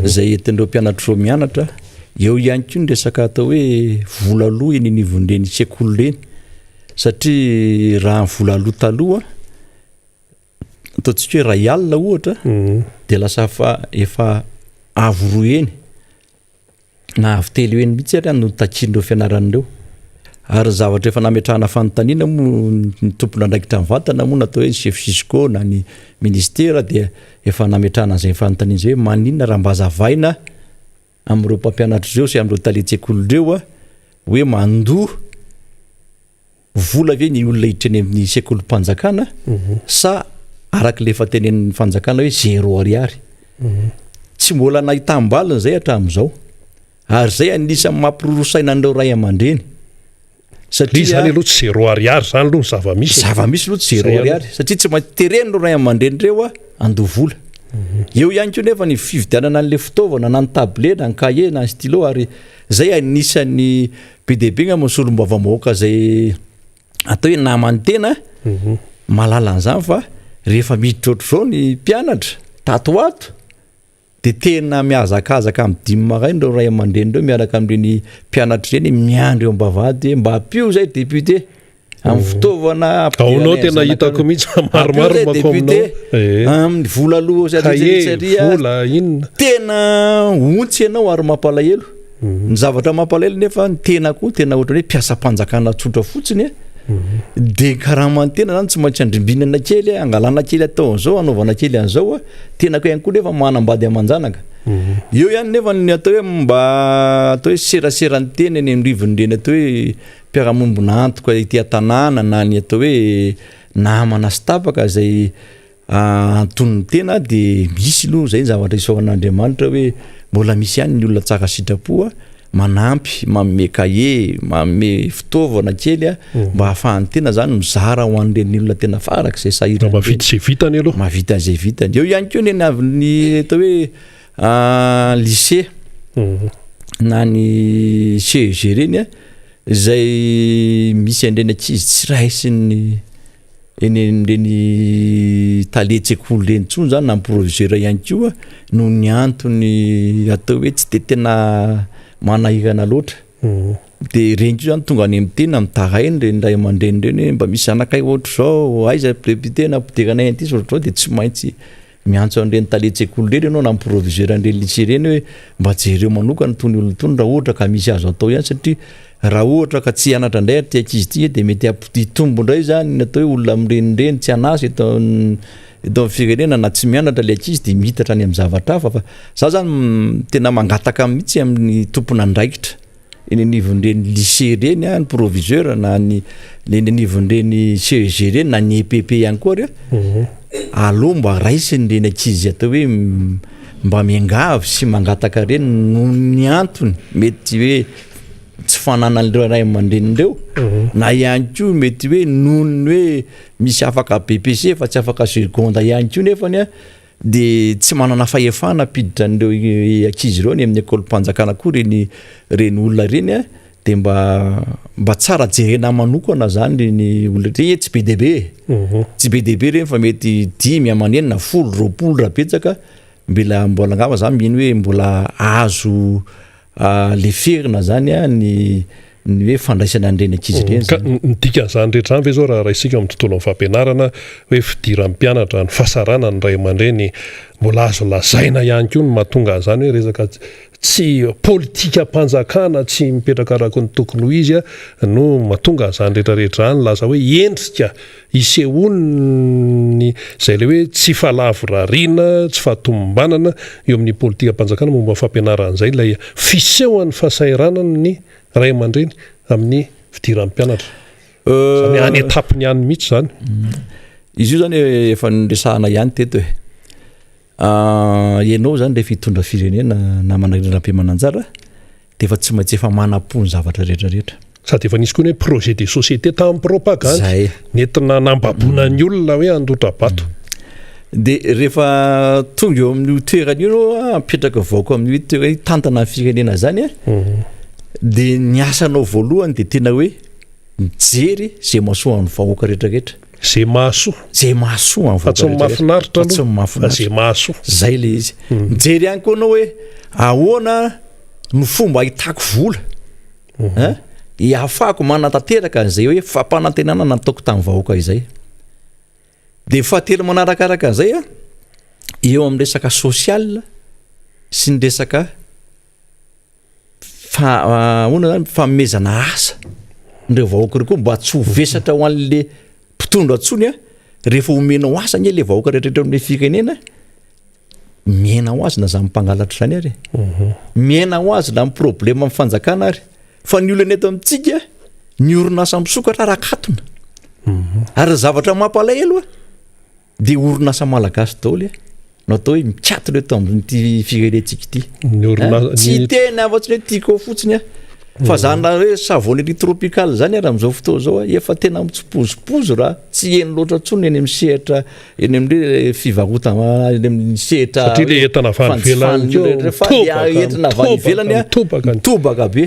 izay entin'ireo mpianatra ireo mianatra, eo ihany koa ny resaka atao hoe vola aloa eny anivon'ireny sekoly ireny satria raha ny vola aloa taloha ataontsika hoe iray alina ohatra dia lasa fa efa avo roa heny na avo telo heny mihitsy ary no takian'ireo fianarana ireo. Ary ny zavatra efa nametrahana fanontaniana moa ny tompon'andraikitra mivantana moa natao hoe ny chef Cisco na ny ministera dia efa nametrahana an'izay fanontaniana izay hoe maninona raha mba azavaina. amin'ireo mpampianatra ireo sy amin'ireo talen-tsekoly ireo hoe mandoa vola ve ny olona hiditra eny amin'ny sekolim-panjakana sa araka ilay efa tenenin'ny fanjakana hoe zéro ariary. Tsy mbola nahitam-baliny izay hatramin'izao. Ary izay anisan'ny mampiroro saina an'ireo ray aman-dreny. Satria izany aloha tsy zéro ariary izany aloha ny zava-misy. Zava-misy aloha tsy zéro ariary satria tsy maintsy teren'ireo ray aman-dreny ireo handoa vola. Eo ihany koa nefa ny fividianana an'ilay fitaovana na ny tablette na ny cahier na ny stylo ary izay anisan'ny be dia be angamba ny solombavambahoaka izay atao hoe naman'ny tena mahalala an'izany fa rehefa miditra ohatr'izao ny mpianatra tato ho ato dia tena mihazakazaka amin'ny dimy maraina ireo ray aman-dreny ireo miaraka amin'ireny mpianatra ireny miandry eo am-bavahady hoe mba ampio izay député amin'ny fitaovana Aonao tena hitako mihitsy fa maromaro manko aminao. Eh. Amin'ny vola aloha sy Cahier, vola, inona. Tena hontsy ianao ary mampalahelo. Mhm. Ny zavatra mampalahelo nefa ny tena koa tena ohatran'ny hoe mpiasam-panjakana tsotra fotsiny a. Mhm. De karaman'ny tena zany tsy maintsy andrimbinana kely, angalana kely atao an'izao, anaovana kely an'izao a. Tena ko ihany koa nefa manambady aman-janaka. Mhm. Eo ihany nefa ny atao hoe mba atao hoe serasera ny tena eny amin'ny rivon'ireny atao hoe mpiara-mombona antoka ety an-tanàna na ny atao hoe namana sy tapaka izay antonony tena dia misy aloha izay ny zavatra isaoran'Andriamanitra hoe mbola misy ihany ny olona tsara sitrapo manampy manome kahie manome fitaovana kely a mba ahafahan'ny tena zany mizara ho an'ireny olona tena farak'izay sahirana mahavita izay vitany aloha mahavita izay vitany eo ihany koa ny eny amin'ny atao hoe lycée na ny CEG ireny a izay misy an'ireny ankizy tsy raisin'ny eny amin'ireny talen-tsekoly ireny intsony zany na ny proviseur ihany koa noho ny antony atao hoe tsy de tena manahirana loatra. De ireny koa zany tonga any amin'ny tena mitaraina ireny ray aman-dreny ireny hoe mba misy zanakay ohatr'izao, aiza député nampidiranay an'ity sy ohatr'izao de tsy maintsy Miantso an'ireny talen-tsekoly ireny ianao na ny proviseur an'ireny lycée ireny hoe mba jereo manokana itony olona itony raha ohatra ka misy azo atao ihany satria raha ohatra ka tsy hianatra indray ity ankizy ity dia mety hitombo indray izany ny atao hoe olona mirenireny tsy an'asa eto eto amin'ny firenena na tsy mianatra ilay ankizy dia miitatra any amin'ny zavatra hafa fa za zany tena mangataka mihitsy amin'ny tompon'andraikitra eny anivon'ireny lycée ireny ny proviseur na ny eny anivon'ireny CEG ireny na ny EPP ihany koa ary mhm. aleo mba raisiny ireny ankizy atao hoe mba miangavy sy mangataka ireny noho ny antony mety hoe tsy fananan'ireo ray aman-dreny ireo mhm. na ihany koa mety hoe noho ny hoe misy afaka BPC fa tsy afaka seconde ihany koa nefany a Dia tsy manana fahefana hampiditra an'ireo ankizy ireo any amin'ny ekolim-panjakana koa ireny ireny olona ireny a, dia mba mba tsara jerena manokana zany ireny olona ireny, tsy be dia be e, tsy be dia be ireny fa mety dimy aman'enina, folo, 20 raha betsaka, mbola mbola angamba za mino hoe mbola azo Leferina zany ny ny hoe fandraisana an'ireny ankizy ireny Ka zany. ny dikan'izany rehetra izany ve izao raha raisika ao amin'ny tontolon'ny fampianarana hoe fidiran'ny mpianatra, ny fahasarana ny ray aman-dreny, mbola azo lazaina ihany koa ny mahatonga an'izany hoe resaka tsy politikam-panjakana tsy mipetraka araka ny tokony ho izy no mahatonga an'izany rehetra rehetra izany, lasa hoe endrika Isehoan'ny izay ilay hoe tsy fahalavorariana, tsy fahatomombanana eo amin'ny politikam-panjakana momba ny fampianarana izay ilay fisehoan'ny fahasahiranan'ny ray aman-dreny amin'ny fidiran'ny mpianatra. Izany hoe any an-tampony any mihitsy izany. Izy io izany efa noresahana ihany teto e. Ianao izany rehefa hitondra firenena namana Randrianampiamananjara dia efa tsy maintsy efa manam-po ny zavatra rehetra rehetra. Sady efa nisy koa ny hoe projet de société tamin'ny propagandy Zay. nentina nambaboana ny olona hoe handotra-bato. Dia rehefa tonga eo amin'io toerana io ianao, mipetraka vahoaka amin'io toerana hitantana ny firenena izany an, dia ny asanao voalohany dia tena hoe mijery izay mahasoa ny vahoaka rehetra rehetra. Izay mahasoa. Izay mahasoa ny vahoaka rehetra. Fa tsy ny mahafinaritra aloha. Fa tsy ny mahafinaritra. Fa izay mahasoa. Izay ilay izy. Mijery ihany koa ianao hoe ahoana no fomba ahitako vola hein ahafahako manatanteraka an'izay hoe fampanantenana nataoko tamin'ny vahoaka izay. Dia fahatelo manarakaraka an'izay an, eo amin'ny resaka social sy ny resaka fa ahoana zany fanomezana asa ireo vahoaka ireo koa mba tsy ho vesatra ho an'le mpitondra intsony an, rehefa omenao asa anie le vahoaka rehetra rehetra amin'ny firenena. Mihena ho azy na zany mpangalatra zany ary e. Mihena ho azy na ny problème amin'ny fanjakana ary. Fa ny olana eto amintsika, ny orinasa misokatra ary akatona. Ary ny zavatra mampalahelo a, dia orinasa malagasy daholo e, no atao hoe mikatona eto amin'ity firenentsika ity. Ny orinasa, Tsy hiteny afa-tsy ny hoe Tiko fotsiny aho. Fa zany raha hoe savonnerie tropicale zany ary amin'izao fotoana izao a, efa tena mitsipozipozy raha tsy heno loatra intsony eny amin'ny sehatra eny amin'ny hoe fivarotana eny amin'ny sehatra Satria le entana avy any ivelany koa fa le entana avy any ivelany a mitobaka, mitobaka be.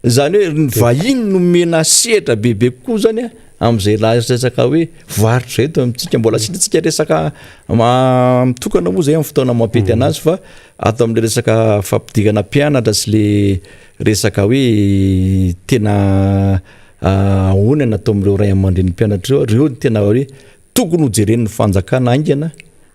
Izany hoe ny vahiny no omena sehatra bebe kokoa zany a amin'izay raha resaka hoe varotra izay eto amintsika. Mbola tsy hitantsika resaka mitokana moa zay amin'ny fotoana mampety anazy fa ato amin'le resaka fampidirana mpianatra sy le resaka hoe tena ahoana ny atao amin'ireo ray aman-drenin'ny mpianatra ireo, ireo no tena hoe tokony ho jeren'ny fanjakana haingana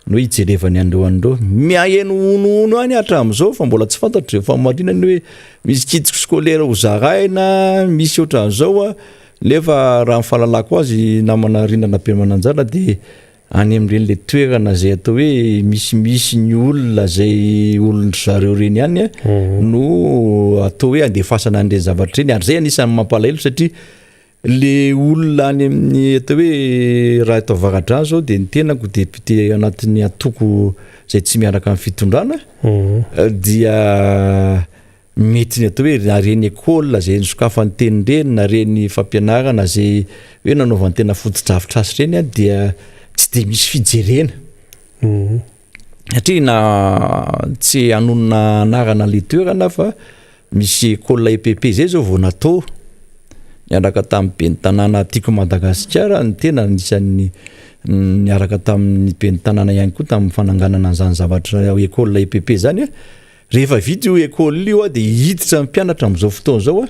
ny hoe hijerevany an'ireo an'ireo. Miaheno honohono ihany hatramin'izao fa mbola tsy fantatro izay fahamarinany hoe misy kit scolaire ho zaraina, misy ohatran'izao a, nefa raha ny fahalalako azy namana Rina Rabemananjara dia any amin'ireny le toerana izay atao hoe misimisy ny olona izay olon-dry zareo ireny ihany no atao hoe andefasana an'ireny zavatra ireny ary izay anisan'ny mampalahelo satria le olona any amin'ny atao hoe raha eto Avaradrano zao dia ny tenako député anatin'ny antoko izay tsy miaraka amin'ny fitondrana dia Mety ny atao hoe na reny école izay nosokafan'ny teny ireny na reny fampianarana izay hoe nanaovan'ny tena fotodrafitrasa ireny an dia tsy dia misy fijerena. Satria na tsy hanonona anarana ilay toerana fa misy école EPP izay izao vao natao niaraka tamin'ny ben'ny tanàna Tiako Madagasikara ny tena anisan'ny niaraka tamin'ny ben'ny tanàna ihany koa tamin'ny fananganana an'izany zavatra école EPP izany an. Rehefa vita io école io dia hiditra ny mpianatra amin'izao fotoana izao a,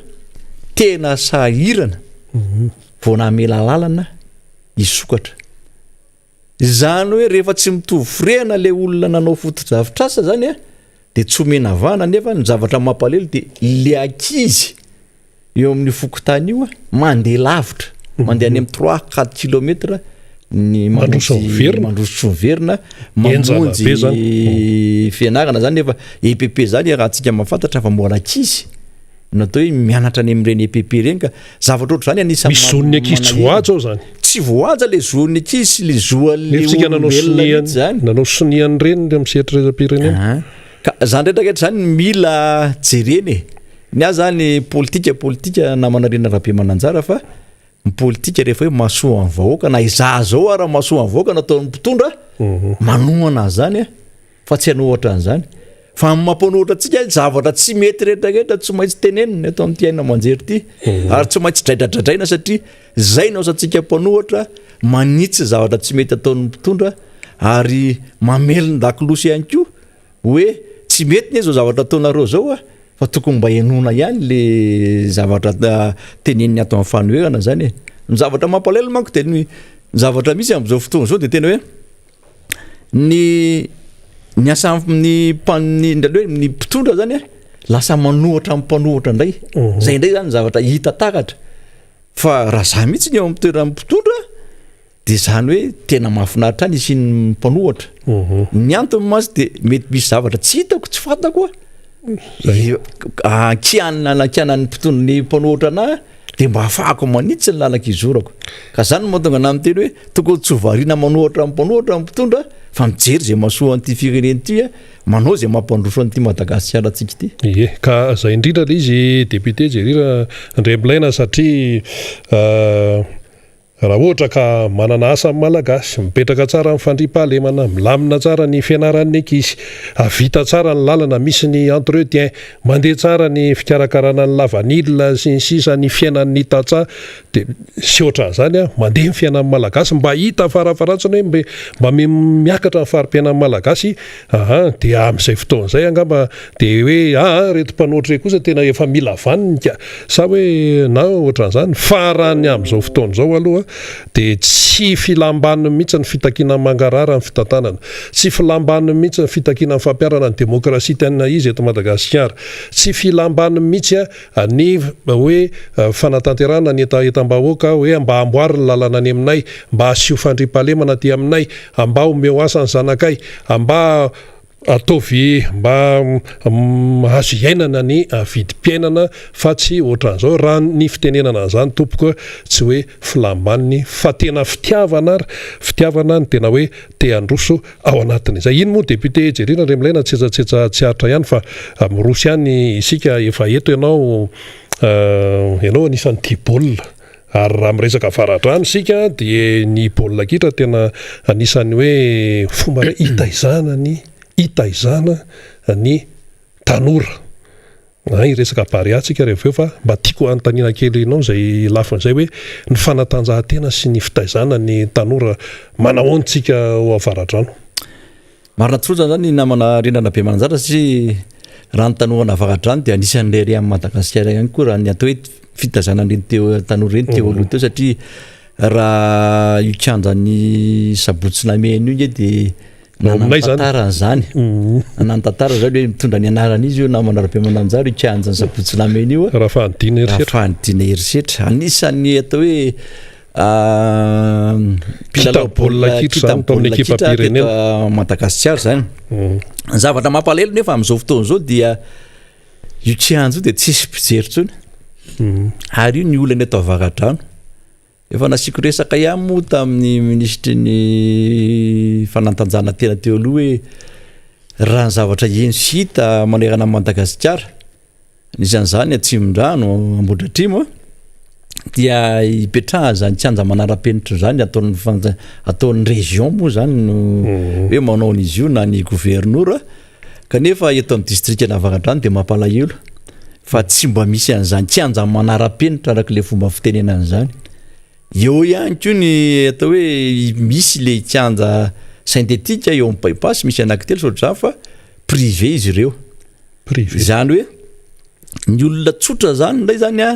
tena sahirana vao namela lalana hisokatra. Izany hoe rehefa tsy mitovy firehana ilay olona nanao fotodrafitrasa zany a, dia tsy omena vahana nefa ny zavatra mampalahelo dia le ankizy eo amin'io fokontany io mandeha lavitra, mandeha any amin'ny trois quatre kilomètres ny Mandroso mamonjy miverina. mandroso miverina Henjana mamonjy be zany. fianarana zany nefa EPP zany raha-tsika mahafantatra fa mbola ankizy no atao hoe mianatra any amin'ireny EPP ireny ka zavatra ohatr'izany anisan'ny Misy zon'ny ankizy tsy voahaja ao zany. Tsy voahaja le zon'ny ankizy sy le zoan'le Nefa tsika nanao olombelona sonia mihitsy zany. nanao sonia an'ireny teo amin'ny sehatra iraisam-pirenena. Ah, Ka zany rehetra rehetra zany mila jerena e. Ny ahy zany politika politika namana Rina Rabemananjara fa ny politika rehefa hoe mahasoa ny vahoaka na izaho zao ara mahasoa ny vahoaka nataon'ny mpitondra manohana an'izany fa tsy hanohatra an'izany fa ny mampanohatra antsika zavatra tsy mety rehetra rehetra tsy maintsy tenenina eto amin'ity haino aman-jery ity ary tsy maintsy dradradradraina satria zay no asantsika mpanohatra manitsy zavatra tsy mety ataon'ny mpitondra ary mamelon-dakolosy ihany koa hoe tsy mety ne zao zavatra ataonareo zao a fa tokony mba henoina ihany le zavatra teneniny ato amin'ny fanoherana zany e. Ny zavatra mampalahelo manko de ny zavatra misy amin'izao fotoana izao de tena hoe ny ny asan'ny mpan- ny hoe ny mpitondra zany a lasa manohatra ny mpanohatra indray. Zay indray zany ny zavatra hita taratra fa raha za mihitsy ny eo amin'ny toeran'ny mpitondra Dia izany hoe tena mahafinaritra ahy ny hisian'ny mpanohatra. Ny antony mantsy dia mety misy zavatra tsy hitako, tsy fantako a. Ankianina ankianan'ny mpitondra ny mpanohatra anahy dia mba ahafahako manitsy ny lalako izorako. Ka izany no mahatonga anahy miteny hoe tokony tsy ho variana manohatra ny mpanohatra ny mpitondra fa mijery izay mahasoa an'ity firenena ity, manao izay mampandroso an'ity Madagasikara-ntsika ity. Ie, ka izay indrindra ilay izy député Jerry Randriamilaina satria Raha ohatra ka manana asa ny Malagasy, mipetraka tsara ny fandriampahalemana, milamina tsara ny fianaran'ny ankizy, vita tsara ny lalana, misy ny entretien, mandeha tsara ny fikarakarana ny lavanila sy ny sisa, ny fiainan'ny tantsaha dia sy ohatran'izany, mandeha ny fiainan'ny Malagasy, mba hita farafaharatsiny hoe mba miakatra ny fari-piainan'ny Malagasy, Aa dia amin'izay fotoana izay angamba dia hoe aa ireto mpanohitra ireto kosa tena efa mila vaniny ka! Sa hoe na ohatran'izany? Fa raha ny amin'izao fotoana izao aloha dia tsy filam-baniny mihitsy ny fitakiana ny mangarahara ny fitantanana. Tsy filam-baniny mihitsy ny fitakiana ny fampiharana ny demokrasia tena izy eto Madagasikara. Tsy filam-baniny mihitsy ny hoe fanatanterahana ny hetahetam-bahoaka hoe mba amboary ny lalana any aminay, mba asio fandriampahalemana aty aminay, Amba omeo asa ny zanakay, amba Ataovy mba azo iainana ny vidim-piainana fa tsy ohatran'izao. Raha ny fitenenana an'izany tompoko tsy hoe filam-baniny fa tena fitiavana ary fitiavana ny tena hoe te handroso ao anatin'izay. Iny moa député Jerry Randriamilaina tsetsatsetsa tsy aritra ihany fa miroso ihany isika efa eto ianao ianao anisan'ny tia baolina. Ary raha miresaka avaradrano isika dia ny baolina kitra tena anisan'ny hoe fomba iray hitaizana ny hitaizana ny tanora. Hay hiresaka Barea tsika rehefa avy eo fa mba tiako hanontaniana kely anao izay lafiny izay hoe ny fanatanjahantena sy ny fitaizana ny tanora manahoana tsika ao avaradrano? Marina tsotra zany ny namana Rina Rabemananjara satria raha ny tanora an'Avaradrano dia anisan'ny rehareha amin'i Madagasikara ihany koa raha ny atao hoe fitaizana an'ireny teo tanora ireny teo aloha teo satria raha io kianjan'ny Sabotsy Namehana io nge dia nanana tantara an'izany nanana tantara zany hoe mitondra ny anarana izy io namana Rabemananjara io kianjan'ny Sabotsy Namehana io raha fahanidina herisetra raha fahanidina herisetra anisan'ny atao hoe Mpilalao baolina kitra izany tao amin'ny ekipam-pirenena. Madagasikara izany. Ny zavatra mampalahelo nefa amin'izao fotoana izao dia io kianja io dia tsisy mpijery intsony. Ary io ny olana eto Avaradrano. Efa nasiako resaka ihany moa tamin'ny minisitry ny fanatanjahantena teo aloha hoe raha ny zavatra heno sy hita manerana an'i Madagasikara Anisan'izany Atsimondrano, Ambohidratrimo dia ipetrahan'izany kianja manara-penitra izany ataon'ny fanja- ataon'ny région moa zany no hoe manao an'izy io na ny governora kanefa eto amin'ny distrikan'Avaradrano dia mampalahelo fa tsy mba misy an'izany kianja manara-penitra araka ilay fomba fitenenana izany. Eo ihany koa ny atao hoe misy le kianja synthétique eo amin'ny bypass misy anankitelo sy ohatr'izany fa privé izy ireo. Privé. Izany hoe ny olona tsotra zany indray zany a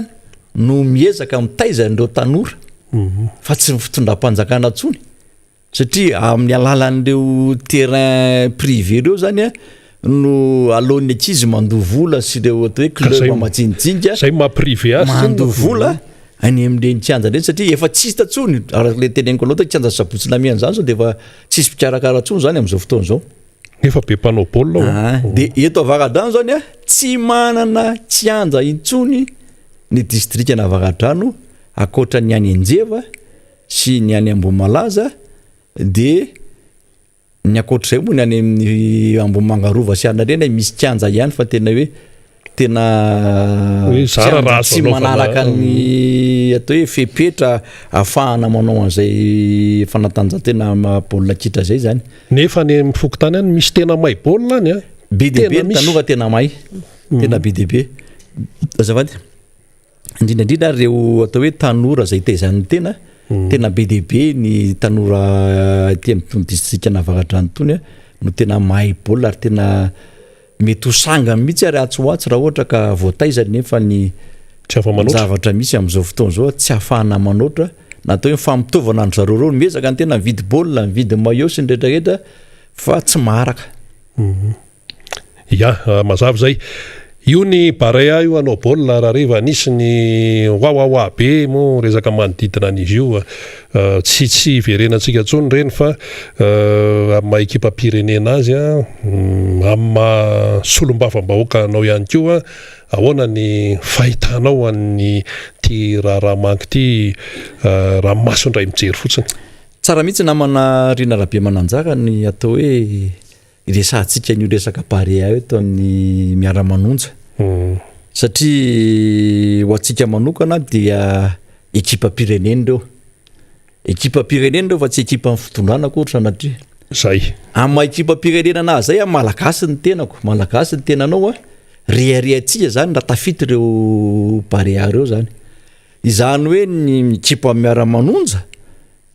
no miezaka mitaiza an'ireo tanora fa tsy ny fitondram-panjakana intsony satria amin'ny alalan'ireo terrain privé ireo zany a no aleon'ny ankizy mandoa vola sy ireo atao hoe Ka zay- club majinijinika Zay maha privé azy tsinona. mandoa vola any amin'ireny kianja ireny satria efa tsy hita intsony araka ilay teneniko anao teo kianja Sabotsy Namehana izany zao dia efa tsisy mpikarakara intsony zany amin'izao fotoana izao. Nefa be mpanao baolina ao. Ah, dia eto Avaradrano zany a, tsy manana kianja intsony ny distrikan'Avaradrano ankoatra ny any Anjeva sy ny any Ambohimalaza dia ny ankoatr'izay moa ny any amin'ny Ambohimanga Rova sy Anarena misy kianja ihany fa tena hoe tena Hoe zara raha azo tsy anaovana- manaraka ny atao hoe fepetra ahafahana manao an'izay fanatanjahantena ama- baolina kitra izay zany. Nefa any amin'ny fokontany any misy tena mahay baolina any a. Be dia be Tena ny misy. tanora tena mahay, tena be dia be. Azafady. Indrindra indrindra ary ireo atao hoe tanora izay tezan'ny tena, tena be dia be ny tanora aty amin'itony distrikan'Avaradrano itony no tena mahay baolina ary tena Mety ho sangany mihitsy ary atsy ho atsy raha ohatra ka voataiza nefa ny Tsy afa-manoatra. zavatra misy amin'izao fotoana izao tsy ahafahana manoatra na atao hoe fampitaovana an-dry zareo ireo miezaka ny tena mividy baolina, mividy maillot sy ny rehetra rehetra fa tsy maharaka. Ya, mazava izay. Io ny Barea io hanao baolina rahariva, nisy ny wawawa be moa resaka manodidina an'izy io. Tsy tsy hiverenantsika intsony ireny fa amin'ny maha ekipam-pirenena azy, amin'ny maha solombavambahoaka anao ihany koa, ahoana ny fahitanao an'ity raharaha manko ity raha maso indray mijery fotsiny? Tsara mihitsy namana Rina Rabemananjara ny atao hoe Iresahantsika an'io resaka Barea io eto amin'ny Miara-manonja. Satria ho antsika manokana dia ekipam-pirenena ireo. Ekipam-pirenena ireo fa tsy ekipan'ny fitondrana akory sanatria. Zay. Amin'ny maha ekipam-pirenena anazy zay, Malagasy ny tenako, Malagasy ny tenanao a, reharehantsika zany raha tafita ireo Barea ireo zany. Izany hoe ny ekipa Miara-manonja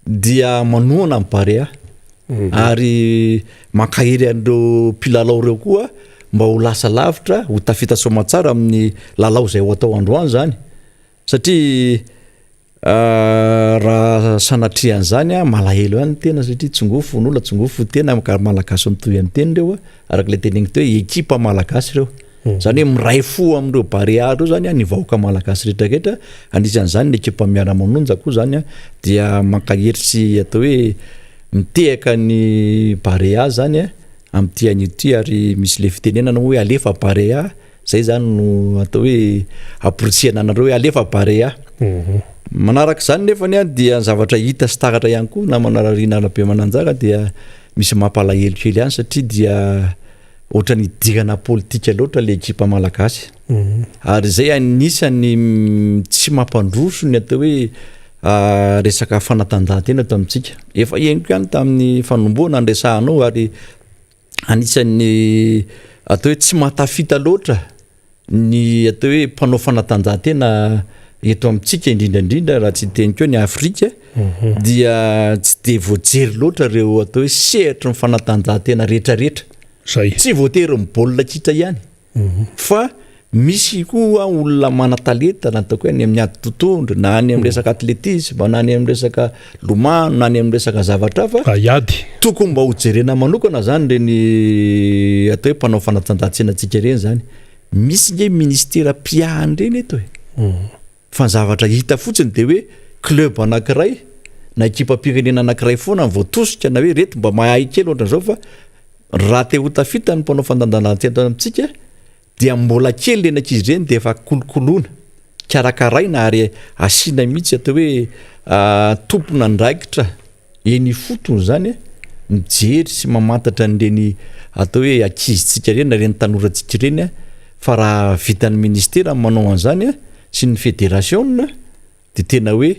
dia manohana ny Barea ary mankahery an'ireo mpilalao ireo koa mba ho lasa lavitra, ho tafita soamantsara amin'ny lalao izay ho atao androany izany satria raha sanatria an'izany a malahelo ihany ny tena satria tsongoa fon'olona, tsongoa fo tena ka malagasy mitohy amin'ny teny ireo a, araka ilay teneniko teo hoe ekipa malagasy ireo. Izany hoe miray fo amin'ireo Barea ireo zany ny vahoaka malagasy rehetra rehetra, anisan'izany ny ekipa Miara-manonja koa zany dia mankahery sy atao hoe mitehaka ny Barea zany. amin'ity anio ity ary misy le fitenenana hoe alefa Barea, zay zany no atao hoe amporisihana anareo hoe alefa Barea. Manaraka izany nefany an dia ny zavatra hita sy taratra ihany koa namana Rina Rabemananjara dia misy mampalahelo kely ihany satria dia ohatran'ny hidirana politika loatra le ekipa malagasy. Ary izay anisan'ny tsy mampandroso ny atao hoe resaka fanatanjahantena eto amintsika. Efa henoko ihany tamin'ny fanombohana ny resahanao ary anisan'ny atao hoe tsy mahatafita loatra ny atao hoe mpanao fanatanjahantena eto amintsika indrindra indrindra raha tsy hiteny koa ny Afrika dia tsy dia voajery loatra ireo atao hoe sehatry ny fanatanjahantena rehetrarehetra. Zay. Tsy voatery ny baolina kitra ihany. Fa misy koa olona manan-talenta na ataoko hoe any amin'ny ady totohondry na any amin'ny resaka athlétisme na any amin'ny resaka lomano na any amin'ny resaka zavatra hafa. Haiady. Tokony mba hojerena manokana zany ireny atao hoe mpanao fanatanjahantena antsika ireny zany. Misy nge ministera mpiahy an'ireny eto e. Fa ny zavatra hita fotsiny dia hoe club anankiray na ekipam-pirenena anankiray foana no voatosika na hoe ireto mba mahay kely ohatran'izao fa raha te ho tafita ny mpanao fandanjalanjana eto amintsika dia mbola kely ireny ankizy ireny dia efa kolokoloina, karakaraina ary asiana mihitsy atao hoe tompon'andraikitra eny ifotony izany mijery sy mamantatra an'ireny atao hoe ankizintsika ireny na ireny tanorantsika ireny fa raha vitan'ny ministera ny manao an'izany sy ny federasiona dia tena hoe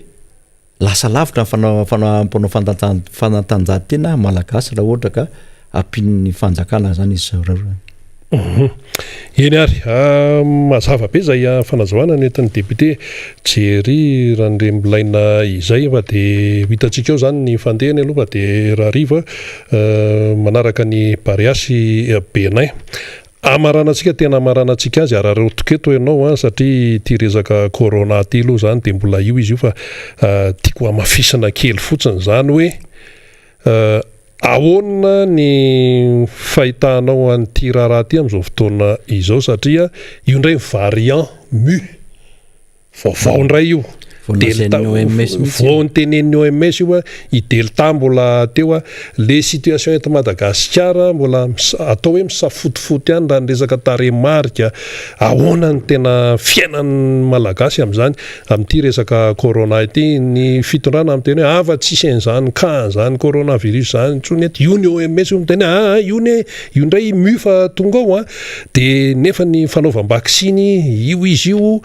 lasa lavitra ny fanao fanao mpanao fanatanjahantena malagasy raha ohatra ka ampian'ny fanjakana izany izy zareo izany. Mhm. Eny ary, ah, mazava be izay ah, fanazavana nentin'ny député Jerry Randriambilaina izay fa dia ho hitantsika eo izany ny fandehany aloha fa dia rahariva eh, manaraka ny Barea sy Benin. Hamaranantsika, tena hamaranantsika azy, araraotiko eto ianao an, satria ity resaka corona ity aloha izany dia mbola io izy io fa tiako hamafisina kely fotsiny izany hoe ahoana ny fahitanao an'ity raharaha ity amin'izao fotoana izao satria io indray variant mu. Vaovao indray io. Vao nolazain'ny OMS mihitsy io. Vao notenenin'ny OMS io, i Delta mbola teo. Le situation eto Madagasikara mbola atao hoe misafotofoto ihany raha ny resaka tarehimarika. Ahoana ny tena fiainan'ny Malagasy amin'izany, amin'ity resaka corona ity. Ny fitondrana miteny hoe ah fa tsisy an'izany cas an'izany coronavirus izany intsony eto. Io ny OMS io miteny hoe ah ah io anie, io indray mu fa tonga ao an. Dia nefa ny fanaovam-baksiny io izy io,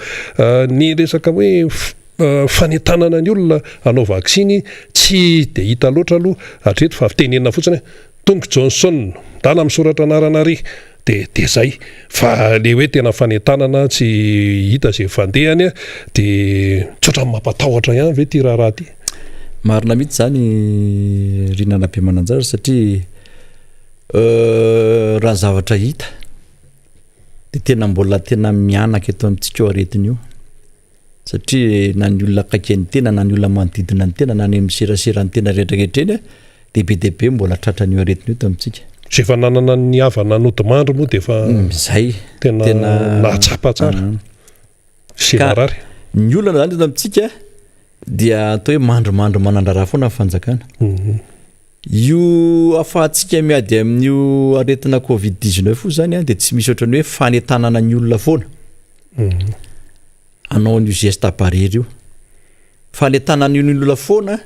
ny resaka hoe fanentanana ny olona hanao vaksiny tsy dia hita loatra aloha hatreto fa tenenina fotsiny hoe Tongo Johnson, ndana misoratra anarana ary dia dia zay. Fa le hoe tena fanentanana tsy hita izay fandehany dia tsy ohatran'ny mampatahotra ihany ve ity raharaha ity? Marina mihitsy izany ry Nana Bemananjara satria Raha ny zavatra hita dia tena mbola tena mihanaka eto amintsika io aretina io satria na ny olona akaiky an'ny tena na ny olona manodidina ny tena na any amin'ny serasera ny tena rehetrarehetra eny dia be dia be mbola tratran'io aretina io eto amintsika. Izay efa nanana ny havana nodimandry moa dia efa Izay tena nahatsapa tsara sy Ka narary. ny olana izany eto amintsika dia atao hoe mandrimandry manan-draharaha foana ny fanjakana. Io afahantsika miady amin'io aretina covid 19 io zany dia tsy misy ohatran'ny hoe fanentanana ny olona foana hanao an'io geste barrière io. Fanentanana ny olona foana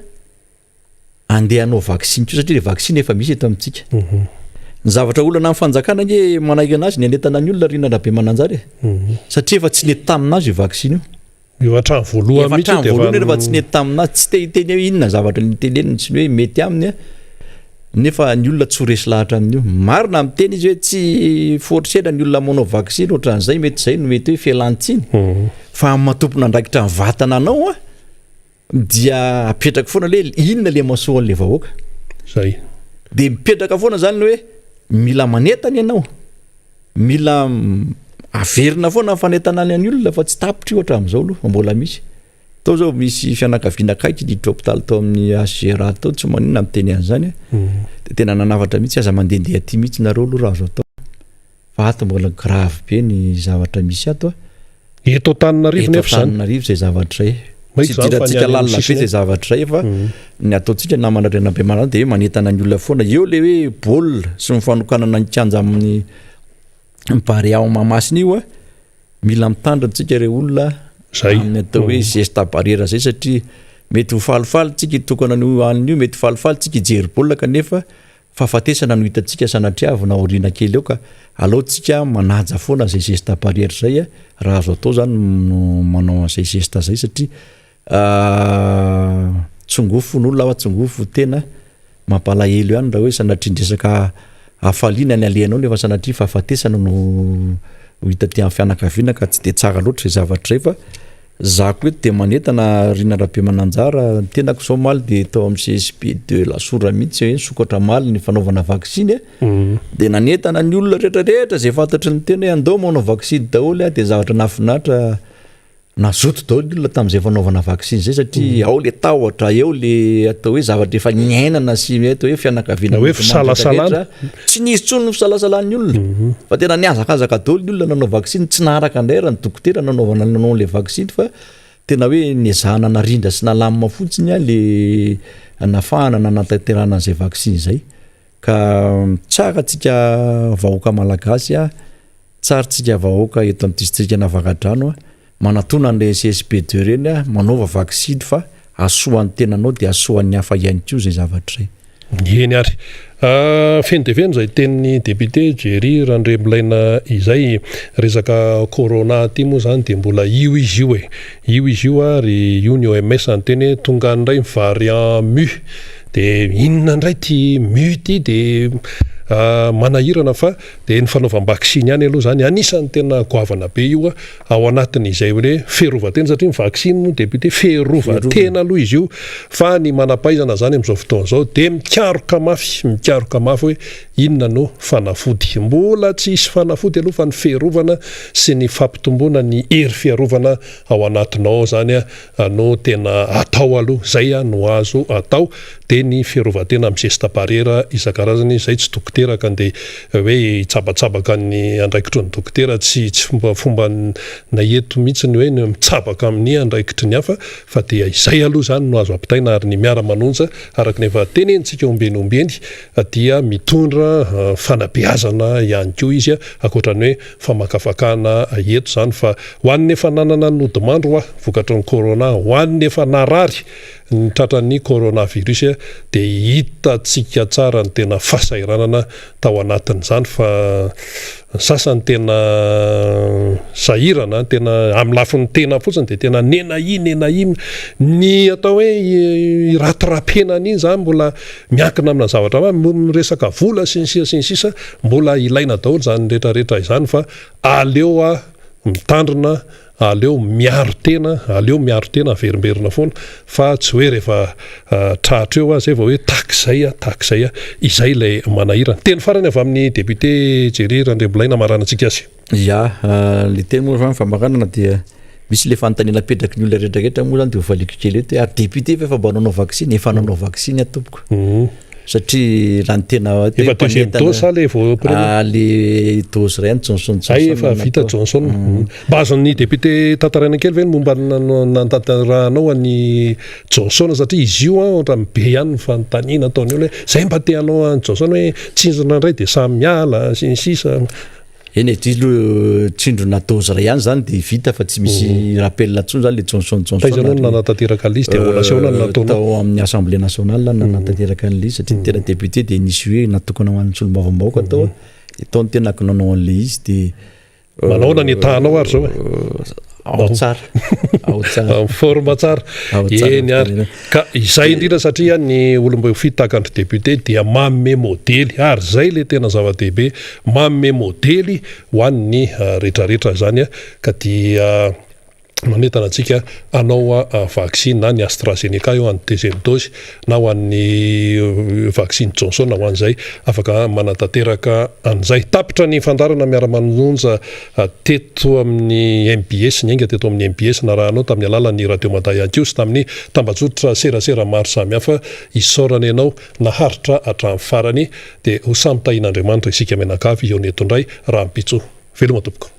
andeha hanao vaksiny koa satria le vaksiny efa misy eto amintsika. Ny zavatra olana amin'ny fanjakana ange manaiky anazy ny hanentana ny olona ry Rabemananjara e. Satria efa tsy nety taminazy io vaksiny io. Efa hatramin'ny voalohany Efa mihitsy hatramin'ny dia efa voalohany efa tsy nety taminazy, tsy te hiteny hoe inona zavatra niteneniny sy ny hoe mety aminy a, nefa ny olona tsy ho resy lahatra amin'io. Marina miteny izy hoe tsy forcena ny olona manao vaksiny ohatran'izay, mety izay no mety hoe fialan-tsiny, fa amin'ny maha tompon'andraikitra ny vatana anao a, dia apetraka foana le hoe inona le mahasoa an'le vahoaka. Zay. Dia mipetraka foana zany ny hoe mila manentana ianao. Mila averina foana ny fanentanana ny olona fa tsy tapitra io hatramin'izao aloha fa mbola misy. Tao zao misy fianakaviana akaiky niditra hopitaly tao amin'ny HGRA tao, tsy maninona miteny an'izany a. Dia tena nanafatra mihitsy aza mandehandeha aty mihitsy nareo aloha raha azo atao fa ato mbola grave be ny zavatra misy ato a. Eto Antananarivo Eto nefa izany. Antananarivo izay zavatra izay. Tsy idirantsika lalina be zay zavatra zay fa ny ataontsika namana Randrianampiamanana dia hoe manentana ny olona foana. Eo le hoe baolina sy ny fanokanana ny kianja amin'ny Barea ao Mahamasina io a, mila mitandrina tsika re olona amin'ny atao hoe geste barrière zay satria mety ho falifaly tsika hitokana an'io alina io, mety ho falifaly tsika hijery baolina kanefa fahafatesana no hitantsika sanatriavina aoriana kely eo ka alao tsika manaja foana zay geste barrière zay a, raha azo atao zany no manao an'izay geste zay satria Tsongofo ny olona aho tsongofo tena mampalahelo ihany raha hoe sanatria ny resaka hafaliana ny alehanao nefa sanatria fahafatesana no ho hita aty amin'ny fianakaviana ka tsy de tsara loatra izay zavatra izay fa za koa eto de manentana Rina Rabemananjara ny tenako zao omaly de tao amin'ny CSB de Lasora mihitsy hoe nisokatra omaly ny fanaovana vaksiny a de nanentana ny olona rehetrarehetra izay fantatry ny tena hoe andao manao vaksiny daholo a de zavatra nahafinaritra Nazoto daholo ny olona tamin'izay fanaovana vaksiny izay satria ao le tahotra, eo le atao hoe zavatra efa niainana sy mety hoe fianakaviana Na hoe fisalasalana. Tsy nisy intsony ny fisalasalan'ny olona mhm. fa tena nihazakazaka daholo ny olona nanao vaksiny, tsy naharaka indray raha ny dokotera nanaovana nanao an'ilay vaksiny fa tena hoe nezahana narindra sy nalamina fotsiny a le nafahana nanatanterahana an'izay vaksiny izay. Ka tsara antsika vahoaka malagasy a Tsara tsika vahoaka eto amin'ny distrikan'Avaradrano a, manatona an'ireny CSB deux ireny a, manaova vaksiny fa hahasoa ny tenanao dia hahasoa ny hafa ihany koa izay zavatra izay. Eny ary. Feno dia feno izay tenin'ny député Jerry Randriamilaina izay. Resaka corona ity moa izany dia mbola io izy io e. Io izy io ary io ny OMS niteny hoe tonga any indray ny variant mu. Dia inona indray ity mu ity dia manahirana fa Dia ny fanaovam-baksiny ihany aloha izany anisan'ny tena goavana be io ao anatin'izay hoe fiarovan-tena satria ny vaksiny moa député fiarovan-tena aloha izy io fa ny manam-pahaizana izany amin'izao fotoana izao dia mikaroka mafy, mikaroka mafy hoe inona no fanafody. Mbola tsy hisy fanafody aloha fa ny fiarovana sy ny fampitomboana ny hery fiarovana ao anatinao ao izany no tena atao aloha, izay no azo atao. Dia ny fiarovan-tena amin'ny geste barrière isan-karazany, izay tsy dokotera ka ndeha hoe hitsabatsabaka ny andraikitry ny dokotera, tsy tsy fombafomba nay eto mihitsy ny hoe ny mitsabaka amin'ny andraikitry ny hafa fa dia izay aloha izany no azo ampitaina ary ny miara-manonja araka ny efa tenenintsika ombieny ombieny dia mitondra fanabeazana ihany koa izy ankoatra ny hoe famakafakana eto izany fa ho an'ny efa nanana ny nodimandry hoa vokatry ny corona, ho an'ny efa narary ny tratran'ny coronavirus dia hitantsika tsara ny tena fahasahiranana tao anatin'izany fa ny sasany tena sahirana, tena amin'ny lafiny tena fotsiny dia tena nenahia nenahia ny atao hoe iratirapenana iny izany mbola miankina amina zavatra maro, miresaka vola sy ny sisa sy ny sisa, mbola ilaina daholo izany rehetra rehetra izany fa aleo mitandrina Aleo miaro tena, aleo miaro tena averimberina foana fa tsy hoe rehefa tratra eo aho zay vao hoe tahak'izay aho, tahak'izay aho. Izay ilay manahirana. Teny farany avy amin'ny député Jerry Randriambolay namaranantsika azy. Ya, le teny moa zany famaranana dia misy le fanontaniana apetraky ny olona rehetra rehetra moa zany de hovaliako kely eto hoe ary député ve efa mba nanao vaksiny? Efa nanao vaksiny aho tompoko. Satria raha ny tena Efa deuxième dose sa le vao premier? Ah, le dose iray any Johnson Johnson. Hay efa vita Johnson. Mba azon'ny député tantaraina kely ve ny momba ny nanatanterahanao an'i Johnson satria izy io an ohatran'ny be ihany ny fanontaniana ataon'ny olona hoe zay mba te hanao an'i Johnson hoe tsindrona indray dia samy miala sy ny sisa. Eny e, ty aloha tsindrona dose iray ihany zany de vita fa tsy misy rappel intsony zany le Johnson Johnson. Taiza aloha no nanatanteraka an'ilay izy de ahoana sy ahoana no nataonao? Tao amin'ny Assemblée nationale no nanatanteraka an'ilay izy satria ny tena député de nisy hoe natokana ho an'ny solombavambahoaka tao de tao ny tenako nanao an'ilay izy de Manao ahoana ny état-nao ary zao e? Ao tsara, ao tsara. En forme tsara. Ao tsara. Eny ary. Ka izay indrindra satria ny olom-boafidy tahaka an-dry député dia manome modely ary izay ilay tena zava-dehibe, manome modely ho an'ny rehetrarehetra izany ka dia manentana antsika hanao vaksiny na ny AstraZeneca io an'ny deuxième dose na ho an'ny vaksiny Johnson ho an'izay afaka manatanteraka an'izay. Tapitra ny fandaharana miara-manonja teto amin'ny mbs, niainga teto amin'ny mbs narahanao tamin'ny alalan'ny Radio Mada ihany koa sy tamin'ny tambajotra serasera maro samihafa. Isaorana ianao naharitra hatramin'ny farany dia ho samy tahian'Andriamanitra isika mianakavy hihaona eto indray rahampitso. Veloma tompoko.